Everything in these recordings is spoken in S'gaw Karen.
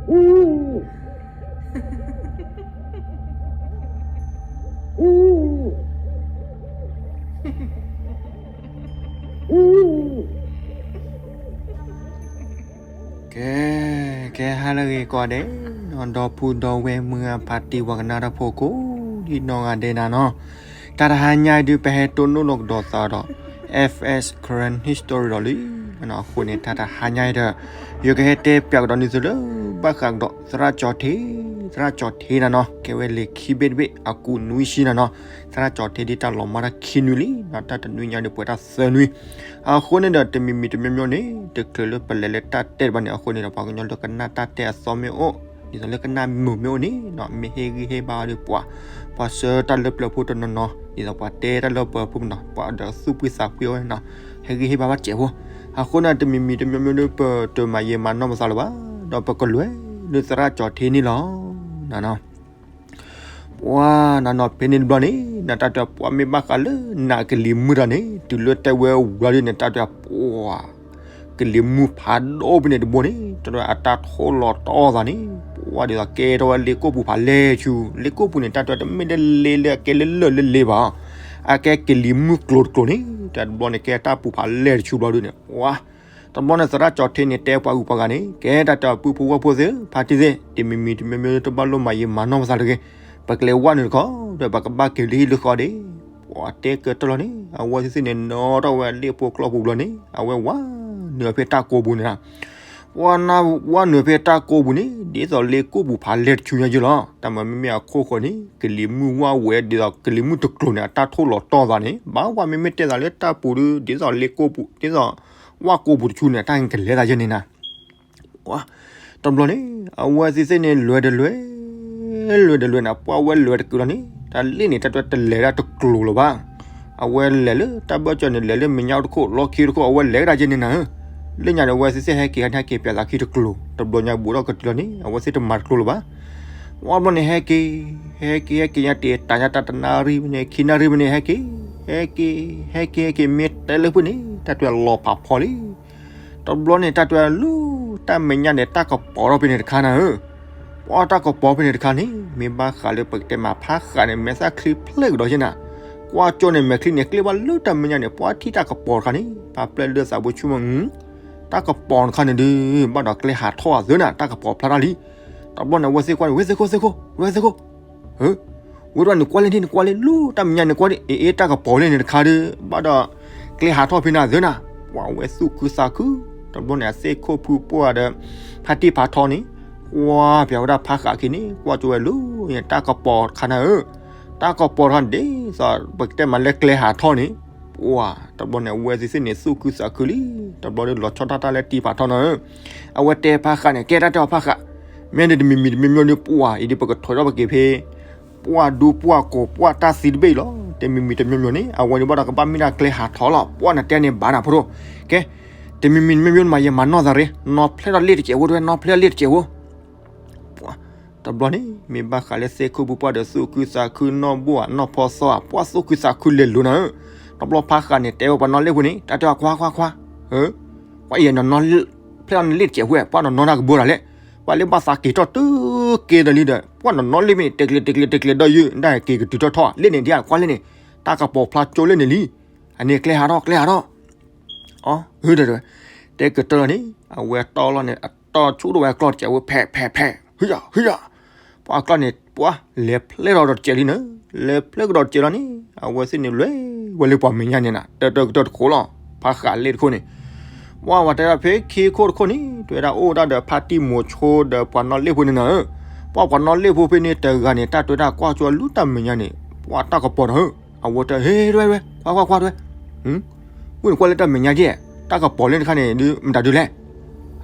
ကဲ, ကဲဟါလၢအဂ့ၤကိးဂၤဒဲး, ဒီပုၢ်ဒီဝဲၢ်မုၢ်အဖါတံၢ်ဝဲကနၣ်တၢ်ဖိကိးဒံနီၢ်ဂၤဒဲးနၤနီၤ, တၢ်တဟါညါအံၤဒုး ပဟဲတိၢ်နီၣ်လိာ်ကဒီးသးဒီး F S Karen History ဒီးလံ, အဃိန့ၣ် တၢ်တဟါညါအံၤဒီး ယကဟဲတဲပၠးကဒီးန့ၢ်သုလၢ ဘၣ်ဃးကဒီးသရၣ်ကၠီၤထ့, သရၣ်ကၠီၤထ့နၤနီၤ, ကဲဝဲလံာ်ခံဘ့ၣ်တဘ့ၣ် အကူးနွံဆံနၤနီၤ, သရၣ်ကၠီၤထ့ဒ်တၢ်လီၤမၢ်တၢ်ခံနွံလံ, ဒီးတၢ်တနွံညါဒုးပှဲၤတၢ်သၢနွံ အဃိန့ၣ်ဒီး တမံၤမံၤတမံၤမံၤန့ၣ် တချုးလၢပလဲၤလၢတၢ်တဲတဘျီန့ၣ် အဃိန့ၣ်ဒီး ပှၤကညီလၢကနၣ်တၢ်တဲအသီမ့ၢ်အိၣ်, ဒ်သိးလၢကနၣ်မုာ်မ့ၢ်အိၣ်န့ၣ်နီၤ, မ့ၢ်ဟ့ၣ်ဂံၢ်ဟ့ၣ်ဘါအီၤဒီးပှၤ, ပှၤဆှၢတၢ်လၢပျၢၤဖိတနီၤနီၤ, ဒ်သိးပှၤတဲတၢ်လၢပျၢၤဖိနီၤ, ပှၤဒီးသူၣ်ဖှံသးဖှံအီၤနီၤ, ဟ့ၣ်ဂံၢ်ဟ့ၣ်ဘါဘၣ်စဲးဖိ, အဃိန့ၣ် တမံၤမံၤတမံၤမံၤန့ၣ် ပတမၤယံာ်မၤနီၢ်ပသးလၢၤဘၣ်, ဒီးပကလဲၤလၢသရၣ်ကၠီၤထ့န့ၣ်လီၤ. နနီၤ ပှၤနနီၤဖဲန့ၣ်တဘျီန့ၣ် နတၢ်တဲပှၤမ့ၢ်ဘၣ်ဃးလၢနကလံၤမုၢ်တၢ်န့ၣ် တုၤလၢတဲဝဲဝံၤလီၤဒုးန့ၣ် တၢ်တဲပှၤ ကလံၤမုၢ်ဖးဒိၣ်ဖဲန့ၣ်တဘိန့ၣ် တၢ်တဲအတၢ်ထိၣ်လီၤတီၢ်သးန့ၣ် ပှၤဒ်သိးကဲထီၣ်ဝဲလ့ကိၣ်ပူၤဖးလဲၢ်တဆူ, လ့ကိၣ်ပူၤန့ၣ် တၢ်တဲတမ့ၢ်လၢလ့လၢအကဲလၢလၢၢ်လၢလ့ဘၣ်, အကဲကလံၤမုၢ်ကျိၤတကျိၤန့ၣ် တၢ်တဘျီန့ၣ် ကဲတၢ်ပူၤဖးလဲၢ်တဆူဘျီဒုးန့ၣ် ပှၤ တဘျီန့ၣ် သရၣ်ကၠီၤထ့န့ၣ် တဲပှၤဂုၤပှၤဂၤန့ၣ် ကဲတၢ်တဲပုၢ်ဖိဝဲၢ်ဖိသ့ၣ် ဖါတံၢ်သ့ၣ် တမံၤမံၤတမံၤမံၤ တဘၣ်လိၣ်မၤယံာ်မၤနီၢ်ပသးတဂ့ၤ, ပကလဲၤဝဲနုာ်တခီ ဒီးပကဘၣ်က့ၤလၢဟံၣ်လၢဃီဒၣ်, ပှၤတဲကတၢၢ်လီၤန့ၣ် အဝဲသ့ၣ်န့ၣ်နီၣ်ထီၣ်ဝဲလ့ၣ်ဖိကျီၢ်ဖိဘျီန့ၣ် အဝဲဝးနုာ်ဖဲတၢ်ကိးပူၤန့ၣ်, ပှၤနဝးနုာ်ဖဲတၢ်ကိးပူၤန့ၣ် ဒ်သိးလ့ကိၣ်ပူၤဖးလဲၢ်တဆူညါယုၢ်လီၤ, တၢ်မၤမ့မ့ၢ်အခိၣ်ဃိန့ၣ် ကလံၤမုၢ်ဝၣ်ဝဲဒ်သိးကလံၤမုၢ်တကျိၤန့ၣ် အတၢ်ထိၣ်လီၤတီၢ်သးန့ၣ် ဘၣ်ဝဲမ့မ့ၢ်တဲသးလၢတၢ်ပူၤဒုး ဒ်သိးလ့ကိၣ်ပူၤ ဒ်သိး ဝၣ်ကိးပူၤတဆူန့ၣ် တၢ်ကလဲၤသးယဲန့ၣ်နၤ တဘျီန့ၣ် အဝဲသ့ၣ်သ့ၣ်န့ၣ် လဲၤတလဲၤ လဲၤတလဲၤန့ၣ် ပှၤဝဲလဲၤတက့ၤလီၤန့ၣ် တၢ်လ့ၣ်န့ၣ် တၢ်တဲတလဲၤဒၣ်တကျိၤလၢၤဘၣ်, အဝဲလဲၤလၢတၢ်ဘၢၣ်စၢၤန့ၣ် လဲၤလၢမဲာ်ညါတခိၣ် လီၢ်ခံတခိၣ် အဝဲလဲၤကဒါယဲန့ၣ်နၤဧၢ, လၢညါန့ၣ် အဝဲသ့ၣ်သ့ၣ်ဟဲက့ၤဟဲက့ၤပၠးသးခံတကျိၤ တဘျီညါဘူးထီၣ်ကတုၤလီၤန့ၣ် အဝဲသ့ၣ်တမၤတကျိၤလၢၤဘၣ်, ဝဲဘျီန့ၣ် ဟဲက့ၤ ဟဲက့ၤ ဟဲက့ၤညါတ့ၢ် တၢ်ညါတၢ်တနၣ်ရံၣ်ဖဲန့ၣ် ခံနၣ်ရံၣ်ဖဲန့ၣ် ဟဲက့ၤ ဟဲက့ၤ ဟဲက့ၤ ဟဲက့ၤ မ့ၢ်တဲလၢဖုန့ၣ် တၢ်တဲလီၤဖးဖီလံ တဘျီန့ၣ် တၢ်တဲလၢ တၢ်မဲာ်ညါန့ၣ် တၢ်ကပီၤထီၣ်ဖဲန့ၣ်တခါနၤဧၢ, ပှၤတၢ်ကပီၤဖဲန့ၣ်တခါန့ၣ် မ့ၢ်ဘၣ်ဃးလၢပကတဲမးဖးဃးန့ၣ် မဲာ်သၣ်ချံဖျၢၣ်ကဒီးယဲနၤ, ကွၢ်ကၠိန့ၣ် မဲာ်ချံန့ၣ် ကျ့ဘၣ်လၢတၢ်မဲာ်ညါန့ၣ် ပှၤထံၣ်တၢ်ကပီၤတခါန့ၣ် ဖးဖျၢၣ်လၢသးဘိဆူၣ်မး တၢ်ကပီၤတခါန့ၣ်ဒုး ဘၣ်ဒီးကျဲဟးထီၣ်အသၢနၤ တၢ်ကပီၤဖျါထီၣ်လံ, တဘျီန့ၣ် အဝဲသ့ၣ်ကွၢ်န့ၣ် ဝဲသ့ၣ်ခိၣ်သ့ၣ်ခိၣ် ဝဲသ့ၣ်ခိၣ် ဧၢ, ဝဲဒၣ်န့ၣ်ကွၢ်လၢန့ၣ် နကွၢ်လၢလၢတၢ်မဲာ်ညါန့ၣ်ကွၢ်ဒ် အ့ အ့ တၢ်ကပီၤလၢန့ၣ်တခါဒီး ဘၣ်ဒီး ကျဲဟးထီၣ်ဖဲန့ၣ်သၢနၤ, ပှၤဝဲသူၣ်ခုသးခု, တဘျီန့ၣ် အသ့ၣ်ခိၣ်ဖုပှၢ်ဒီး ဖါတံၢ်ဖးထီန့ၣ် ကွၢ်ပၠးဝဲဒၣ်ဖးဃးခံန့ၣ် ကွၢ်ကၠိဝဲလၢ တၢ်ကပီၤတခါနၤဧၢ, တၢ်ကပီၤတခါန့ၣ်ဒ်သိး ပကတဲမးလၢကျဲဟးထီၣ်န့ၣ်, ပှၤ တဘျီန့ၣ် အဝဲသ့ၣ်သ့ၣ်န့ၣ် သူၣ်ခုသးခုလံ, တဘျီဒီးလီၤဆီဒၣ်တၢ်လၢတံၢ်ဖးထီနၤဧၢ, အဝဲတဲဖးဃးန့ၣ် ကဲတၢ်တဲအီၤဖးဃး မ့ၢ်န့ၣ်တမံၤမံၤတမံၤမံၤဒီး ပှၤအံၤဒ်ပကထွဲထီၣ်ပက့ၤဖဲ ပှၢ်ဒူပှၢ်ကိာ် ပှၢ်တၢ်သံတဘ့ၣ်အံၤလီၤ, တမံၤမံၤတမံၤမံၤန့ၣ် အဝဲန့ၣ်ဘၣ်ဒီးကဘၣ်မ့ၢ်ဒၣ်ကျဲဟးထီၣ်လီၤ, ပှၢ်နတဲန့ၣ်ဘၣ်နၤဖိဒိၣ်, ကဲ တမံၤမံၤတမံၤမံၤမး ယမၤနီၢ်သးရ့ နီၢ်ဖျဲၣ်ထီၣ်လ့ၣ်တစဲးဖိတဝဲ နီၢ်ဖျဲၣ်ထီၣ်လ့ၣ်တစဲးဖိ တဘျီန့ၣ် မ့ၢ်ဘၣ်ဃးလၢသ့ၣ်ခိၣ်ဖုပှၢ်ဒီးသူၣ်ခုသးခုနီၢ်ဘိၣ်ဧါ နီၢ်ဖီသီဧါ ပှၢ်သူၣ်ခုသးခုလဲၤလိၤနၤဧၢ, တဘျီဖးဃးန့ၣ် တဲဝဲပှၤနီၢ်လ့ၣ်ဖိန့ၣ် တၢ်တဲအီၤခွါခွါခွါ, ဧၢ, ပှၤအံၤနီၢ်နီၢ် ဖျဲၣ်ထီၣ်န့ၣ်လ့ၣ်တစဲးဖိ ပှၢ်နီၢ်နီၢ်တၢ်ကဘီတၢ်လဲၣ်, ပှၤလၢဘၣ်သးက့ၤထီၣ်တုၤက့ၤဒီးလံဒီး ပှၢ်နီၢ်နီၢ်လ့ၣ်မ့ၢ်န့ၣ် တကျဲၤတကျဲၤတကျဲၤဒီးယုၢ် ဒၣ်က့ၤကတုၤထီၣ်ထီၣ်လ့ၣ်န့ၣ်ဒ်အခွါလ့ၣ်န့ၣ်, တၢ်ကပီၤဖျါကၠိလ့ၣ်န့ၣ်လံ, အန့ၣ်ကျဲဟးထီၣ် ကျဲဟးထီၣ် အၢ တဲကတၢၢ်လီၤန့ၣ် အဝဲတီၢ်လီၤန့ၣ် အတီၢ်ဆူၣ်ထီၣ်ဝဲအကျီၢ်တစဲးဖိ ဖဲးဖဲးဖဲး ဟံးယီၤဟံးယီၤ, ပှၤအကျီၢ်န့ၣ် ပှၤလဲၤဖျဲၣ်ထီၣ်ဒီးတစဲးလံန့ၣ်, လဲၤဖျဲၣ်ကဒီးတစဲးလီၤန့ၣ် အဝဲသ့ၣ်န့ၣ်လဲၤဝဲလၢပှၤမဲာ်ညါန့ၣ်နၤ တၢၢ်တၢၢ်ကတၢၢ်တခိၣ်လီၤ, ဖးဃးလ့ၣ်တခိၣ်န့ၣ် ပှၤဝဲတဲဒၣ်ဖဲခံခိၣ်တခိၣ်န့ၣ် တဲဝဲဒၣ်အိၣ်ဒၣ်ဒီးဖါတံၢ်မိၤဆိဒီးပှၤနီၢ်လ့ၣ်ဖိန့ၣ်နၤဧၢ, ပှၤပှၤနီၢ်လ့ၣ်ဖိဖဲန့ၣ်တဂၤန့ၣ် တၢ်တဲဝဲဒၣ်ကွၢ်ကၠိလၢတၢ်မဲာ်ညါန့ၣ် ပှၤတၢ်ကပီၤနၤဧၢ, အဝဲတဲ ဟ့ တဲဝဲ ကွၢ်ကွၢ်ကွၢ်တဲဝဲ ဝဲန့ၣ်ကွၢ်လၢတၢ်မဲာ်ညါက့ၢ်, တၢ်ကပီၤလၢတခါန့ၣ်ဒုး မတၤဒုးလဲၣ်,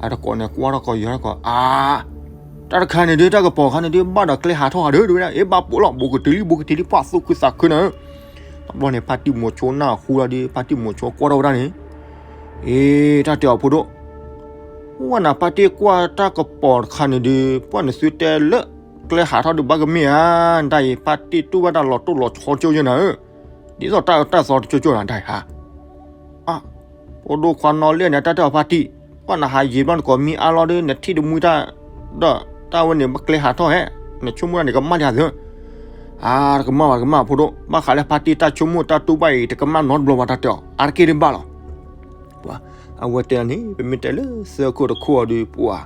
အတကိးန့ၣ် ကွၢ်ထီၣ်ကီးယီၤထီၣ်ကီး အါ, တၢ်တခါန့ၣ်ဒုး တၢ်ကပီၤတခါန့ၣ်ဒုး ဘၣ်ဒီးကျဲဟးထီၣ်ဧါဒုး တဲဝဲဒၣ် အ့ ဘၣ်ပိာ်လီၤ ဘူးကတုၤလံ ဘူးကတုၤလံ ပှၢ်သူၣ်ခုသးခုနၤဧၢ, တဘျီန့ၣ် ဖါတံၢ်မိၤဆိနၢ်ဟူလီၤဒုး ဖါတံၢ်မိၤဆိကွၢ်ထီၣ်ဝဲဒၣ်န့ၣ်, အ့ တၢ်တဲအီၤဖိဒိၣ် ပှၢ်နၤဖါတံၢ်ကွၢ်တၢ်ကပီၤတခါန့ၣ်ဒုး ပှၢ်နသုတဲလၢ ကျဲဟးထီၣ်ဒုးဘၣ်ကမ့ၢ်ဧါ, တၢ်အံၤဖါတံၢ်တူၢ်ဘၣ်တၢ်လီၤတိၢ်လီၤဆီကၠိယဲနၤဧၢ, ဒ်သိးတၢ်အၢတၢ်သီတကၠိကၠိနၤ တၢ်အံၤဟါ, အါ, ဖိဒိၣ်ခွါနီၢ်လ့ၣ်န့ၣ် တၢ်တဲအီၤဖါတံၢ်, ပှၢ်နဟးယံာ်ဘျီနကိးမံအါလီၤဒုး နထံၣ်တမှံတၢ်, ဒီး တၢ်ဝဲန့ၣ်ဘၣ်ကျဲဟးထီၣ်ဟဲ, နဆိကမိၣ်တၢ်န့ၣ်ကမၣ်လံဧါသၢ, အါ တကမၣ်ဘၣ် တကမၣ်ဖိဒိၣ်, ဘၣ်ဃးလၢဖါတံၢ်တၢ်ဆိကမိၣ်တၢ်တူၢ်ဘၣ်အံၤ တကမၣ်နီတဘျီဘၣ် တၢ်တဲအီၤ အါတက့ၢ်ဒ်ဘၣ်လီၤ. ပှၤ အဝဲတဲန့ၣ် ပမ့ၢ်တဲလၢသၢခိၣ်တခိၣ်အီၤဒီး ပှၤ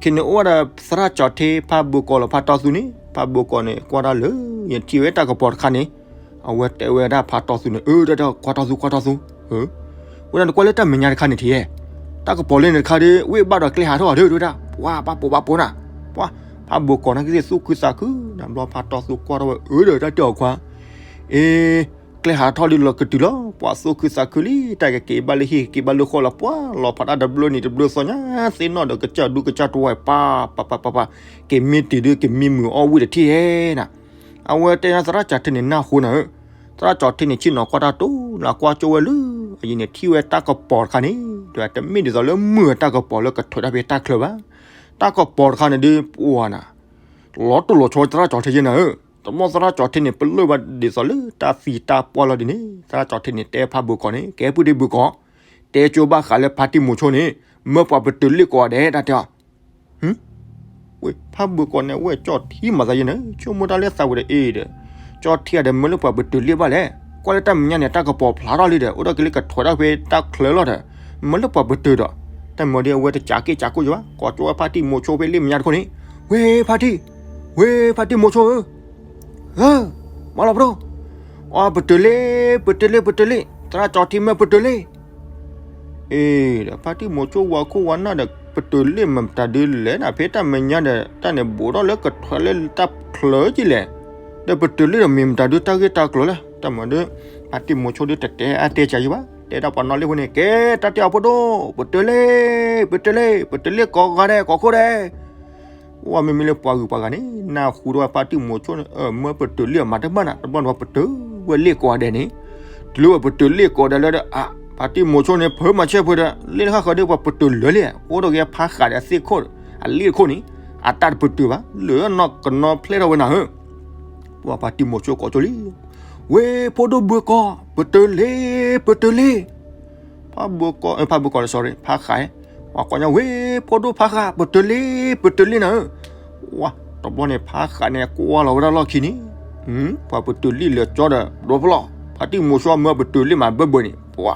ခဲန့ၣ်အိၣ်ဝဲဒၣ်သရၣ်ကၠီၤထ့ ဖးဘိကိးလီၤ ဖးတီသူန့ၣ်, ဖးဘိကိးန့ၣ် ကွၢ်တၢ်လၢ ယထံၣ်ဝဲတၢ်ကပီၤတခါန့ၣ်, အဝဲတဲဝဲဒၣ်ဖးတီသူန့ၣ် အၢ တၢ်တဲ ကွၢ်တီသူ ကွၢ်တီသူ, ဝဲဒၣ်နကွၢ်လၢတၢ်မဲာ်ညါတခါန့ၣ်ထံၣ်ဧါ, တၢ်ကပီၤလၢန့ၣ်တခါဒီး ဝ့ၢ်ဘၣ်ဒီးကျဲဟးထီၣ်ဒီး တဝဲဒၣ် ပှၤ ပှၤပိာ်ဘၣ်ပိာ်နၤ, ပှၤ ဖးဘိကိးန့ၣ်ကသ့ၣ်သူၣ်ခုသးခု, နဘျီဖးတီသူကွၢ်ထီၣ်ဝဲ အၢ ဒီးတၢ်တဲအီၤခွါ အ့ ကျဲဟးထီၣ်ဒ်လီၤကတုၤလီၤ, ပှၤသူၣ်ခုသးခုလံ, တၢ်ကက့ၤဘၣ်လၢဟံၣ် ကက့ၤဘၣ်လၢဃီလီၤ, ပှၤလီၤဖးတၢ်တဘျီနံၤတဘျီသီညါ, သ့ၣ်နီၣ်ဒီးကစၢ်ဒူကစၢ်တဝါ ပၢ် ပၢ် ပၢ် ပၢ် ပၢ်, ကမ့ၢ်တံၤဒုး ကမ့ၢ်မုာ်အီၣ်ဝံၣ်တထံၣ်ဧဲနၤ. အဝဲတဲညါသရၣ်ကၠီၤထ့န့ၣ် နၢ်ဟူနၤဧၢ, သရၣ်ကၠီၤထ့န့ၣ် ဆ့ၣ်နီၤကွၢ်တၢ်တိၢ် နကွၢ်ကၠိဝဲလၢ အယံၤန့ၣ် ထံၣ်ဝဲတၢ်ကပီၤတခါန့ၣ်, တမ့ၢ်ဒ်သိးလၢမုာ်တၢ်ကပီၤလၢကထွဲးတၢ်ဖဲတၢ်ချၢဘၣ်, တၢ်ကပီၤတခါန့ၣ်ဒီး ပှၤနၤ လီၤတိၢ်လီၤဆီသရၣ်ကၠီၤထ့ယဲနၤဧၢ, တဘျီသရၣ်ကၠီၤထ့န့ၣ် ပလၢၢ်ဘၣ်ဒ်သိးလၢတၢ်သံတၢ်ပှၢ်လီၤဒ်န့ၣ်, သရၣ်ကၠီၤထ့န့ၣ် တဲဖးဘိကိးန့ၣ် ကဲပုၢ်ဒ့ဘိကိး, တဲကၠိဘၣ်ဃးလၢဖါတံၢ်မိၤဆိန့ၣ် မၢပှၤပတုာ်လ့ၣ်ကိးဂၤဒဲး တၢ်တဲအီၤ ဝ့ၢ် ဖးဘိကိးန့ၣ် အဝဲကၠီထံမၤသးယဲနၤ, ဆိကမိၣ်တၢ်လၢသးဝံၤဒီးအ့ဒီး, ကၠီထံဂၤဒီးမၢလၢပှၤပတုာ်လ့ၣ်ဘၣ်လဲၣ်, ကွၢ်လၢတၢ်မဲာ်ညါန့ၣ် တၢ်ကပီၤဖျါထီၣ်လံဒီး အိၣ်ဒီးက့ၤလၢကထွဲးတၢ်ဖဲတၢ်ချၢလီၤဒီး, မၢလၢပှၤပတုာ်ဒီး, တၢ်မၤဒီးအဝဲတကးက့ၢ်ကးကိၢ်ယဘၣ်, ကိးကၠိဝဲဖါတံၢ်မိၤဆိဖဲလ့ၣ်မဲာ်ညါတခီန့ၣ်, ဝ့ၢ်ဖါတံၢ်, ဝ့ၢ်ဖါတံၢ်မိၤဆိဧၢ ဧၢ, မၤလီၤပဒိၣ်, အီ ပတုာ်လ့ၣ်, ပတုာ်လ့ၣ်, ပတုာ်လ့ၣ်, သရၣ်ကၠီၤထ့မၢပတုာ်လ့ၣ်, အ့ဒီး ဖါတံၢ်မိၤဆိဝၤခိၣ်ဝၤနၢ်ဒီး ပတုာ်လ့ၣ်မၤမတၤဒုလဲၣ်နၤ, ဖဲတၢ်မဲာ်ညါဒီး တၢ်န့ၣ်ဘူးထီၣ်လၢကထွဲးလၢတၢ်ချၢက့ၢ်လဲၣ်, ဒီးပတုာ်လ့ၣ်ဒီးမ့ၢ်မတၤဒုတၢ်ဂ့ၢ်တၢ်ကျိၤလဲၣ်, တၢ်မၤဒီး, ဖါတံၢ်မိၤဆိဒုတတဲအါတဲကးယဘၣ်, တဲဒၣ်ပှၤနီၣ်လ့ၣ်ဖိန့ၣ် ကဲ တၢ်တဲအီၤဖိဒိၣ်, ပတုာ်လ့ၣ်, ပတုာ်လ့ၣ်, ပတုာ်လ့ၣ်ကိးဂၤဒဲး ကိးခိၣ်ဒဲး ပှၤမ့မ့ၢ်လၢပှၤဂုၤပှၤဂၤန့ၣ် နၢ်ဟူဒီးဖါတံၢ်မိၤဆိန့ၣ် မၢပတုာ်လ့ၣ်အမၤတဘၣ်နၤ, တဘျီန့ၣ်ပှၤပတုာ်ဝဲလ့ၣ်ကိးဂၤဒဲးန့ၣ်, တုၤလၢပှၤပတုာ်လ့ၣ်ကိးဂၤဒဲးလၢဒီး အါ ဖါတံၢ်မိၤဆိန့ၣ် ဖၢမၤဆဲးဖုးဒီး လ့ၣ်လၢဃၣ်ဃၢၤဒီးပှၤပတုာ်လၢာ်လံ, အိၣ်ဒီးက့ၤဖးဃးဒီးအသ့ၣ်ခိၣ် အလ့ၣ်တခိၣ်န့ၣ်, အတၢ်တပတုာ်ဘၣ်, လၢနီၢ်ကနီဖျဲၣ်ထီၣ်ဝဲနၤဧၢ, ပှၤဖါတံၢ်မိၤဆိကိးကၠိလံ, ဝ့ၢ်ဖိဒိၣ်ဘုကိး ပတုာ်လ့ၣ် ပတုာ်လ့ၣ် ဖးဘုကိး ဖးဘုကိး sorry ဖးဃး, ပှၤကိးညါဝ့ၢ်ဖိဒိၣ်ဖးဃး ပတုာ်လ့ၣ် ပတုာ်လ့ၣ်နၤဧၢ, ဝါ တဘျီန့ၣ် ဖးဃးန့ၣ် ကွၢ်လီၤဝဲဒၣ်လီၢ်ခံန့ၣ်, ပှၤပတုာ်လ့ၣ်လၢာ်ကၠီဒီး ဒိဖျီၣ် ဖါတံၢ်မိၤဆိမၢပတုာ်လ့ၣ်မၤဘၢဘၢန့ၣ် ပှၤ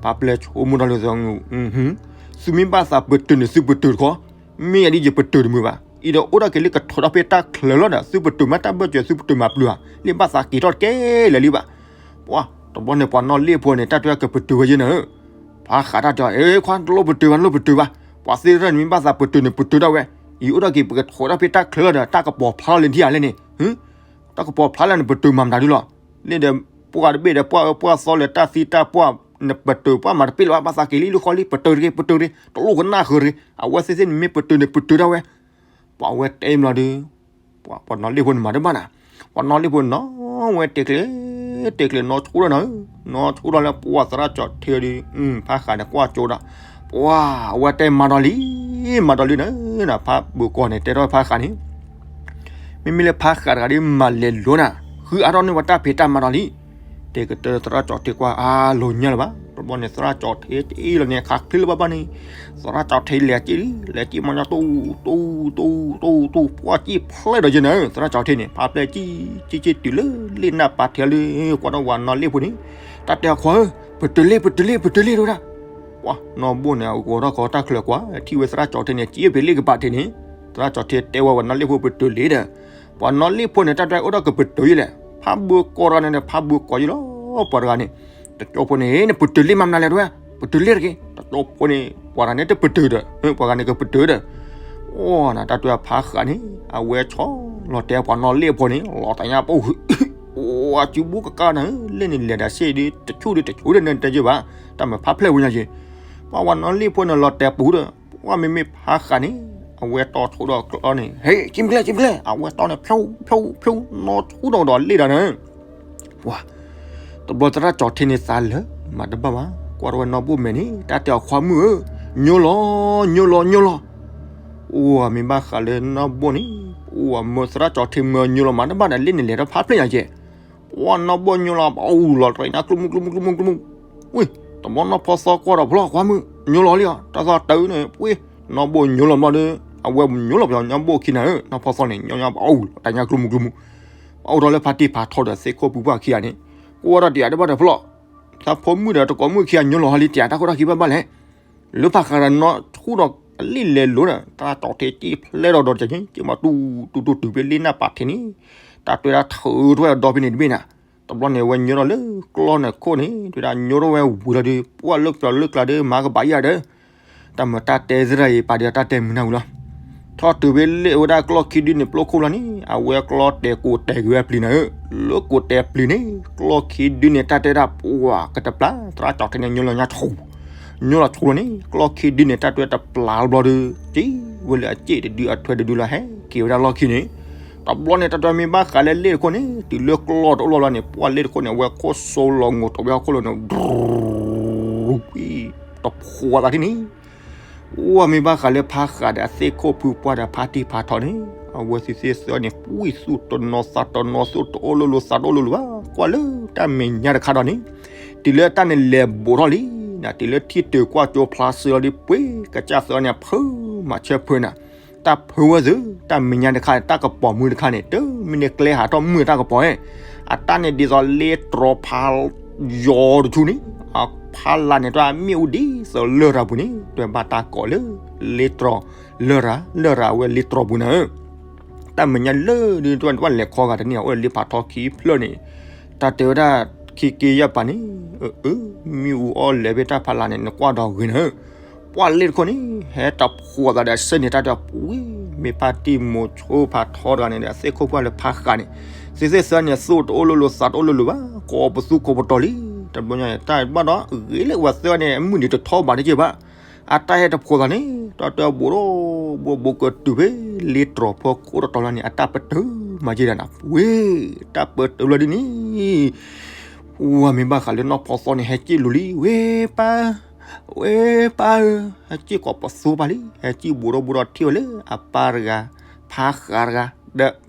ဖးပျဲၢ်ဆိကမိၣ်တၢ်လၢသး, သုမ့ၢ်ဘၣ်သးပတုာ်န့ၣ် သုပတုာ်တခီ, မ့ၢ်အဒ်ယပတုာ်တမုာ်ဘၣ်, အံၤဒီးအိၣ်ဒၣ်က့ၤလၢကထွဲးထီၣ်ဖဲတၢ်ချၢလီၤဒီး သုပတုာ်မးတၢ်ဘၢၣ်စၢၤ သုပတုာ်မၤပျုၤဧါ, လ့ၣ်ဘၣ်သးက့ၤထီၣ်တကဲလၢာ်လံဘၣ်, ပှၤ တဘျီန့ၣ် ပှၤနီၣ်လ့ၣ်ဖိန့ၣ် တၢ်တဝဲကပတုာ်ဝဲယဲနၤဧၢ, ဖးဃးတၢ်တဲအီၤ အ့ ခွါ တလိၣ်ပတုာ်ဘၣ် တလိၣ်ပတုာ်ဘၣ်, ပှၤသ့ၣ်တဖၣ်န့ၣ်မ့ၢ်ဘၣ်သးပတုာ်န့ၣ် ပတုာ်ဒၣ်ဝဲ, အံၤအိၣ်ဒၣ်က့ၤပကထွဲးထီၣ်ဖဲတၢ်ချၢလီၤဒီး တၢ်ကပီၤဖျါလီၤလၢနထံၣ်ဧါလဲၣ်န့ၣ်, တၢ်ကပီၤဖျါလၢနပတုာ်မၤမတၤဒုလီၤ, လၢဒီး ပှၢ်တဘ့ၣ်ဒီး ပှၢ်အၢပှၢ်သီလၢတၢ်သံတၢ်ပှၢ်, နပတုာ်ပှၢ်မၤတပ့ၢ်လၢၤဘၣ်, ဘၣ်သးက့ၤလံလၢဃီလံ ပတုာ်တဂ့ၤ ပတုာ်တဂ့ၤ တလိၣ်ကနၣ်ဃုာ်တဂ့ၤ, အဝဲသ့ၣ်သ့ၣ်န့ၣ်မ့ၢ်ပတုာ်န့ၣ် ပတုာ်ဒၣ်ဝဲ ပှၤဝဲတဲမလီၤဒုး, ပှၤနီၣ်လ့ၣ်ဖိန့ၣ်မၤတဘၣ်နၤ, ပှၤနီၣ်လ့ၣ်ဖိနီၣ်ဝဲတဲကျဲၤ, တဲကျဲၤနီၢ်ဆူၣ်ထီၣ်နၤဧၢ, နီၢ်ဆူၣ်ထီၣ်လၢပှၤသရၣ်ကၠီၤထ့ဒီး, ဖးဃးန့ၣ်ကွၢ်ကၠိဒီး, ပှၤ အဝဲတဲမၤဒီးလံ, မၤဒီးလံနၤ, ဖးဘုကိးန့ၣ် တဲထီၣ်ဖးဃးန့ၣ် မ့မ့ၢ်လၢဖးဃးတဂၤဒီးမၤလဲၤလိၤနၤ, ဃုအါထီၣ်န့ၢ်ဝဲတၢ်ဖံးတၢ်မၤဒီးလံ, တဲကတၢၢ်သရၣ်ကၠီၤထ့ကွၢ်အါလိၤညါလၢၤဘၣ်, တဘျီန့ၣ် သရၣ်ကၠီၤထ့တအ့ၣ်လီၤန့ၣ် ခးချ့လၢၤဘၣ်ဘၣ်န့ၣ်, သရၣ်ကၠီၤထ့လဲၤက့ၤလံ, လဲၤက့ၤမၤညီတူၢ်, တူၢ်, တူၢ်, တူၢ်, တူၢ်, ပှၢ်က့ၤဖျဲၣ်ဒီးယဲနၤ, သရၣ်ကၠီၤထ့န့ၣ် ဖးဖျဲၣ်က့ၤ, က့ၤက့ၤတုၤလၢ လ့ၣ်နၢ်ပၤထံးလၢ, ကွၢ်ဒီးဝၤနီၣ်လ့ၣ်ဖိန့ၣ်, တၢ်တဲအီၤခွါဧၢ, ပတုာ်လ့ၣ် ပတုာ်လ့ၣ် ပတုာ်လ့ၣ်တဝဲဒၣ် ပှၤနီၢ်ဘိန့ၣ် အဂီၤထီၣ်ခီတၢ်ချၢကွၢ်, ထံၣ်ဝဲသရၣ်ကၠီၤထ့န့ၣ် က့ၤဖဲလ့ၣ်ကပၤထံးန့ၣ်, သရၣ်ကၠီၤထ့တဲဝဲဝၤနီၣ်လ့ၣ်ဖိပတုာ်လ့ၣ်ဒီး, ပှၤနီၣ်လ့ၣ်ဖိန့ၣ် တၢ်တဝဲအိၣ်ဒီးကပတုာ်ယဲလဲၣ်, ဖးဘုကိးတဂၤန့ၣ်ဒီး ဖးဘုကိးယဲလီၤ, ပှၤတဂၤန့ၣ်, တကၠိဖိန့ၣ် နပတုာ်လ့ၣ်မၤမနုၤလဲၣ်တဝဲ, ပတုာ်လ့ၣ်တက့ၢ်, တကၠိဖိန့ၣ် ပှၤတဂၤန့ၣ်တပတုာ်ဒီး, ပှၤဂၤန့ၣ်ကပတုာ်ဒီး အိၣ်နၤ တၢ်တဝဲဖးဃးန့ၣ် အဝဲဆီလီၤတဲပှၤနီၣ်လ့ၣ်ဖိန့ၣ် လီၤတၢ်ညါပူၤ, အိၣ်အစုဘူးကကါနၤ, လ့ၣ်န့ၣ်လဲၤဒၣ်စ့ၢ်ဒီး တဆူၣ်ဒီးတဆူၣ်ဒီးနတဲယဲဘၣ်, တၢ်မၤဖးဖျဲၣ်ဝဲညါယဲ, ပှၤဝၤနီၣ်လ့ၣ်ဖိန့ၣ်လီၤတဲာ်ပူၤဒီး, ပှၤမ့မ့ၢ်ဖးဃးန့ၣ်, အဝဲတီၢ်ဆိဒီးကျီန့ၣ် ဟ့ၣ် ကၠံဖျဲၣ် ကၠံဖျဲၣ် အဝဲတီၢ်န့ၣ် ဖျိ ဖျိ ဖျိ နီၢ်ဆိဒီးဒီးလ့ၣ်ဒၣ်န့ၣ် ပှၤ တဘျီသရၣ်ကၠီၤထ့န့ၣ်သးလၢာ်မးတဘၣ်ဘၣ်, ကွၢ်ထီၣ်ဝဲနီၢ်ဘိၣ်မဲာ်န့ၣ် တၢ်တဲအီၤခွါမုၣ်ဧၢ, ညိလီၤ ညိလီၤ ညိလီၤ, အိၣ်မ့ၢ်ဘၣ်ဃးလၢနီၢ်ဘိၣ်န့ၣ်, အိၣ်မၢသရၣ်ကၠီၤထ့မၢညိလီၤမးတဘၣ်ဒီး လ့ၣ်န့ၣ်လဲၤထီၣ်ဖးဖျဲၣ်ညါကဲ, ပှၤနီၢ်ဘိၣ်ညိလီၤ အိၣ်လီၤတရံးနၤ ကျိမူ ကျိမူ ကျိမူ ကျိမူ, ဝံၤ တဘျီနီၢ်ဖီသီကွၢ်ဒီးဖျီ ခွါမုၣ် ညိလီၤလံဧါ, တၢ်သီတၢ်အုန့ၣ် ပှ့ၤ နီၢ်ဘိၣ်ညိလီၤမးဒီး အဝဲညိလီၤပှၤညီဘိၣ်ခံနၤဧၢ, နီၢ်ဖီသီန့ၣ် ညီညီဘၣ်အိၣ်တၢ်ညါကျိမုၢ်ကျိမုၢ်, ဘၣ်အိၣ်ထီၣ်လၢဖါတံၢ်ဖးထီဒီးသ့ၣ်ခိၣ်ဖုပှၢ်ခံဂၤန့ၣ်, ကွၢ်ထီၣ်တယၤတဘၣ်တဖျီၣ်, သးဖိမုၣ်ဒီးတကိးမုၣ်ခံဂၤညိလီၤဟီလံ တယၤတၢ်ခိၣ်တၢ်ခံဘၣ်ဘၣ်လဲၣ်, လၢဖးဃးဒီးနီၢ်ဆူၣ်ဒီးအလံၣ်လဲၤလိၤဒီး တၢ်တီၤထံက့ၣ်ဖျဲၣ်ဒီးဒီးတက့ၢ်, က့ၣ်မၤတူၢ်တူၢ်တူၢ်တုၤဖဲလ့ၣ်နၢ်ပာ်ထံးန့ၣ်, တၢ်တွဲဒၣ်ထုးထီၣ်ဝဲဒီးဒီဖဲန့ၣ်တဘ့ၣ်နၤ, တဘျီန့ၣ် အဝဲညိထီၣ်လၢကျီၢ်န့ၣ်ခိၣ်န့ၣ် တဲဝဲဒၣ်ညိထီၣ်ဝဲဝံၤလီၤဒီး ပှၢ်လၢကျီၢ်လၢကျါဒီး မၤကဘၣ်ယၤဒီး တၢ်မၤတၢ်တဲသရၣ်အံၤ ပာ်ဒုးတၢ်တဲမုာ်နၢ်ဝံၤလီၤ. ထီၣ်တုၤဖဲလ့ၣ်ဝဲဒၣ်ကျီၢ်ခံဒုန့ၣ် ပျိခိၣ်လီၤန့ၣ် အဝဲကျီၢ်တဲာ်ကိးတဲာ်က့ၤဝဲပျံၤနၤဧၢ, လၢကိးတဲာ်ပျံၤန့ၣ် ကျီၢ်ခံဒုန့ၣ် တၢ်တဲဒၣ်ပှၤကတပျၢ် သရၣ်ကၠီၤထံန့ၣ် ညိလီၤညါဆူ ညိလီၤဆူလီၤန့ၣ် ကျီၢ်ခံဒုန့ၣ် တၢ်တဲတပျၢ်တဘျီဒီး က့ၤဝဲလၢအစ့ၣ်တဒုအထွဲတဒုလီၤ ဟဲက့ၤဝဲဒၣ်လီၢ်ခံန့ၣ်, တဘျီန့ၣ် တၢ်တဲမ့ၢ်ဘၣ်ဃးလၢလ့ၣ်တခိၣ်န့ၣ် တုၤလၢကျီၢ်တအိၣ်လီၤလီၤန့ၣ် ပှၢ်လ့ၣ်တခိၣ်န့ၣ် အဝဲခိၣ်စိလီၤငိးထီၣ်ဝဲဟီၣ်ခိၣ်လိၤန့ၣ် တဖှီသးထံၣ်န့ၣ် ဝဲမ့ၢ်ဘၣ်ဃးလၢဖးဃးဒီးအသ့ၣ်ခိၣ်ဖုပှၢ်ဒီးဖါတံၢ်ဖးထီန့ၣ် အဝဲသ့ၣ်သ့ၣ်သၢန့ၣ် ပှံၢ်သူၣ်တနီၤသးတနီၤ သူၣ်တအိၣ်လိၤလိၤသးတအိၣ်လိၤလိၤဘၣ် ကွၢ်လၢတၢ်မဲာ်ညါတခါဒီးန့ၣ်, တုၤလၢတၢ်န့ၣ်လဲၤဘူးထီၣ်လံနၤ တုၤလၢထံၣ်တုၤကွၢ်ကၠိဖျါစၢၤလီၤဒီး ပှ့ၤကစၢ်သၢန့ၣ် အဖၢမၤဆၢဖၢနၤ, တၢ်ဖၢဝဲသု တၢ်မဲာ်ညါတခါန့ၣ် တၢ်ကပီၤမုၢ်တခါန့ၣ် တမ့ၢ်န့ၣ်ကျဲဟးထီၣ်မုၢ်တၢ်ကပီၤဧဲ, အတၢ်န့ၣ်ဒ်သိးလ့တြီၤဖးယီၤတဆူန့ၣ် အဖးလၢ်န့ၣ် တၢ်မ့ၣ်အူဒ်သိးလရာ်ပူၤန့ၣ် တွဲဘၣ်တၢ်ကိးလၢ လ့တြီၤလရာ် လရာ်ဝဲလ့တြီၤပူၤနၤဧၢ, တၢ်မဲာ်ညါလၢဒ်တဘၣ်လဲၤခီဂာ်တန့ၢ် အိၣ်လၢလ့ဖးထီခံဖျၢၣ်န့ၣ်, တၢ်တဲဝဲဒၣ် ခံက့ယဲၢ်ပၤန့ၣ်, အၢ မ့ၣ်အူအီၣ်လဲၤဖဲတၢ်ဖးလၢ်န့ၣ် နကွၢ်ဒီးဂ့ၤနၤဧၢ, ပှၢ်လ့ၣ်တခိၣ်န့ၣ် ဟဲတဖှီသးဒီးအဆၢန့ၣ် တၢ်တဲပှ့ၤ မ့ၢ်ဖါတံၢ်မိၤဆိဖးထီတဂၤန့ၣ်ဒီး အသ့ၣ်ခိၣ်ပှၢ်လၢဖးဃးန့ၣ်, သ့ၣ်သ့ၣ်သၢန့ၣ် သူၣ်တအိၣ်လိၤလိၤသးတအိၣ်လိၤလိၤဘၣ် ကိးပသူကိးပတီၤလံ, တဘျီညါန့ၣ် တၢ်ဘၣ်ဒီးဂ့ၤလၢဝဲသၢန့ၣ် အမုၢ်နံၤတထီဘၣ်တက့ၢ်ဘၣ် အတၢ်ဟဲတဖှီသးန့ၣ် တၢ်တဲဘိးဒီး ဘိးဘိးကတုၤဖဲ လ့တြီၤဖီခိၣ်တတီၤလီၤန့ၣ် အတၢ်ပတုာ်မၤက့ၤဒၣ်နၤ ဝ့ၢ် တၢ်ပတုာ်လီၤဒ်န့ၣ်, ဝဲမ့ၢ်ဘၣ်ဃးလၢနီၢ်ဖီသီန့ၣ် ဟဲစံၣ်လိၤလံ ဝ့ၢ်ပၢ်ဧၢ, ဝ့ၢ်ပၢ်ဧၢ, ဟဲစံၣ်ကိးပသူပၢ်လံ ဟဲစံၣ်ဘိးဒီးဘိးဒီးထံၣ်ဝဲလၢအပၢ်တဂၤ ဖးဃးတဂၤ ဒီး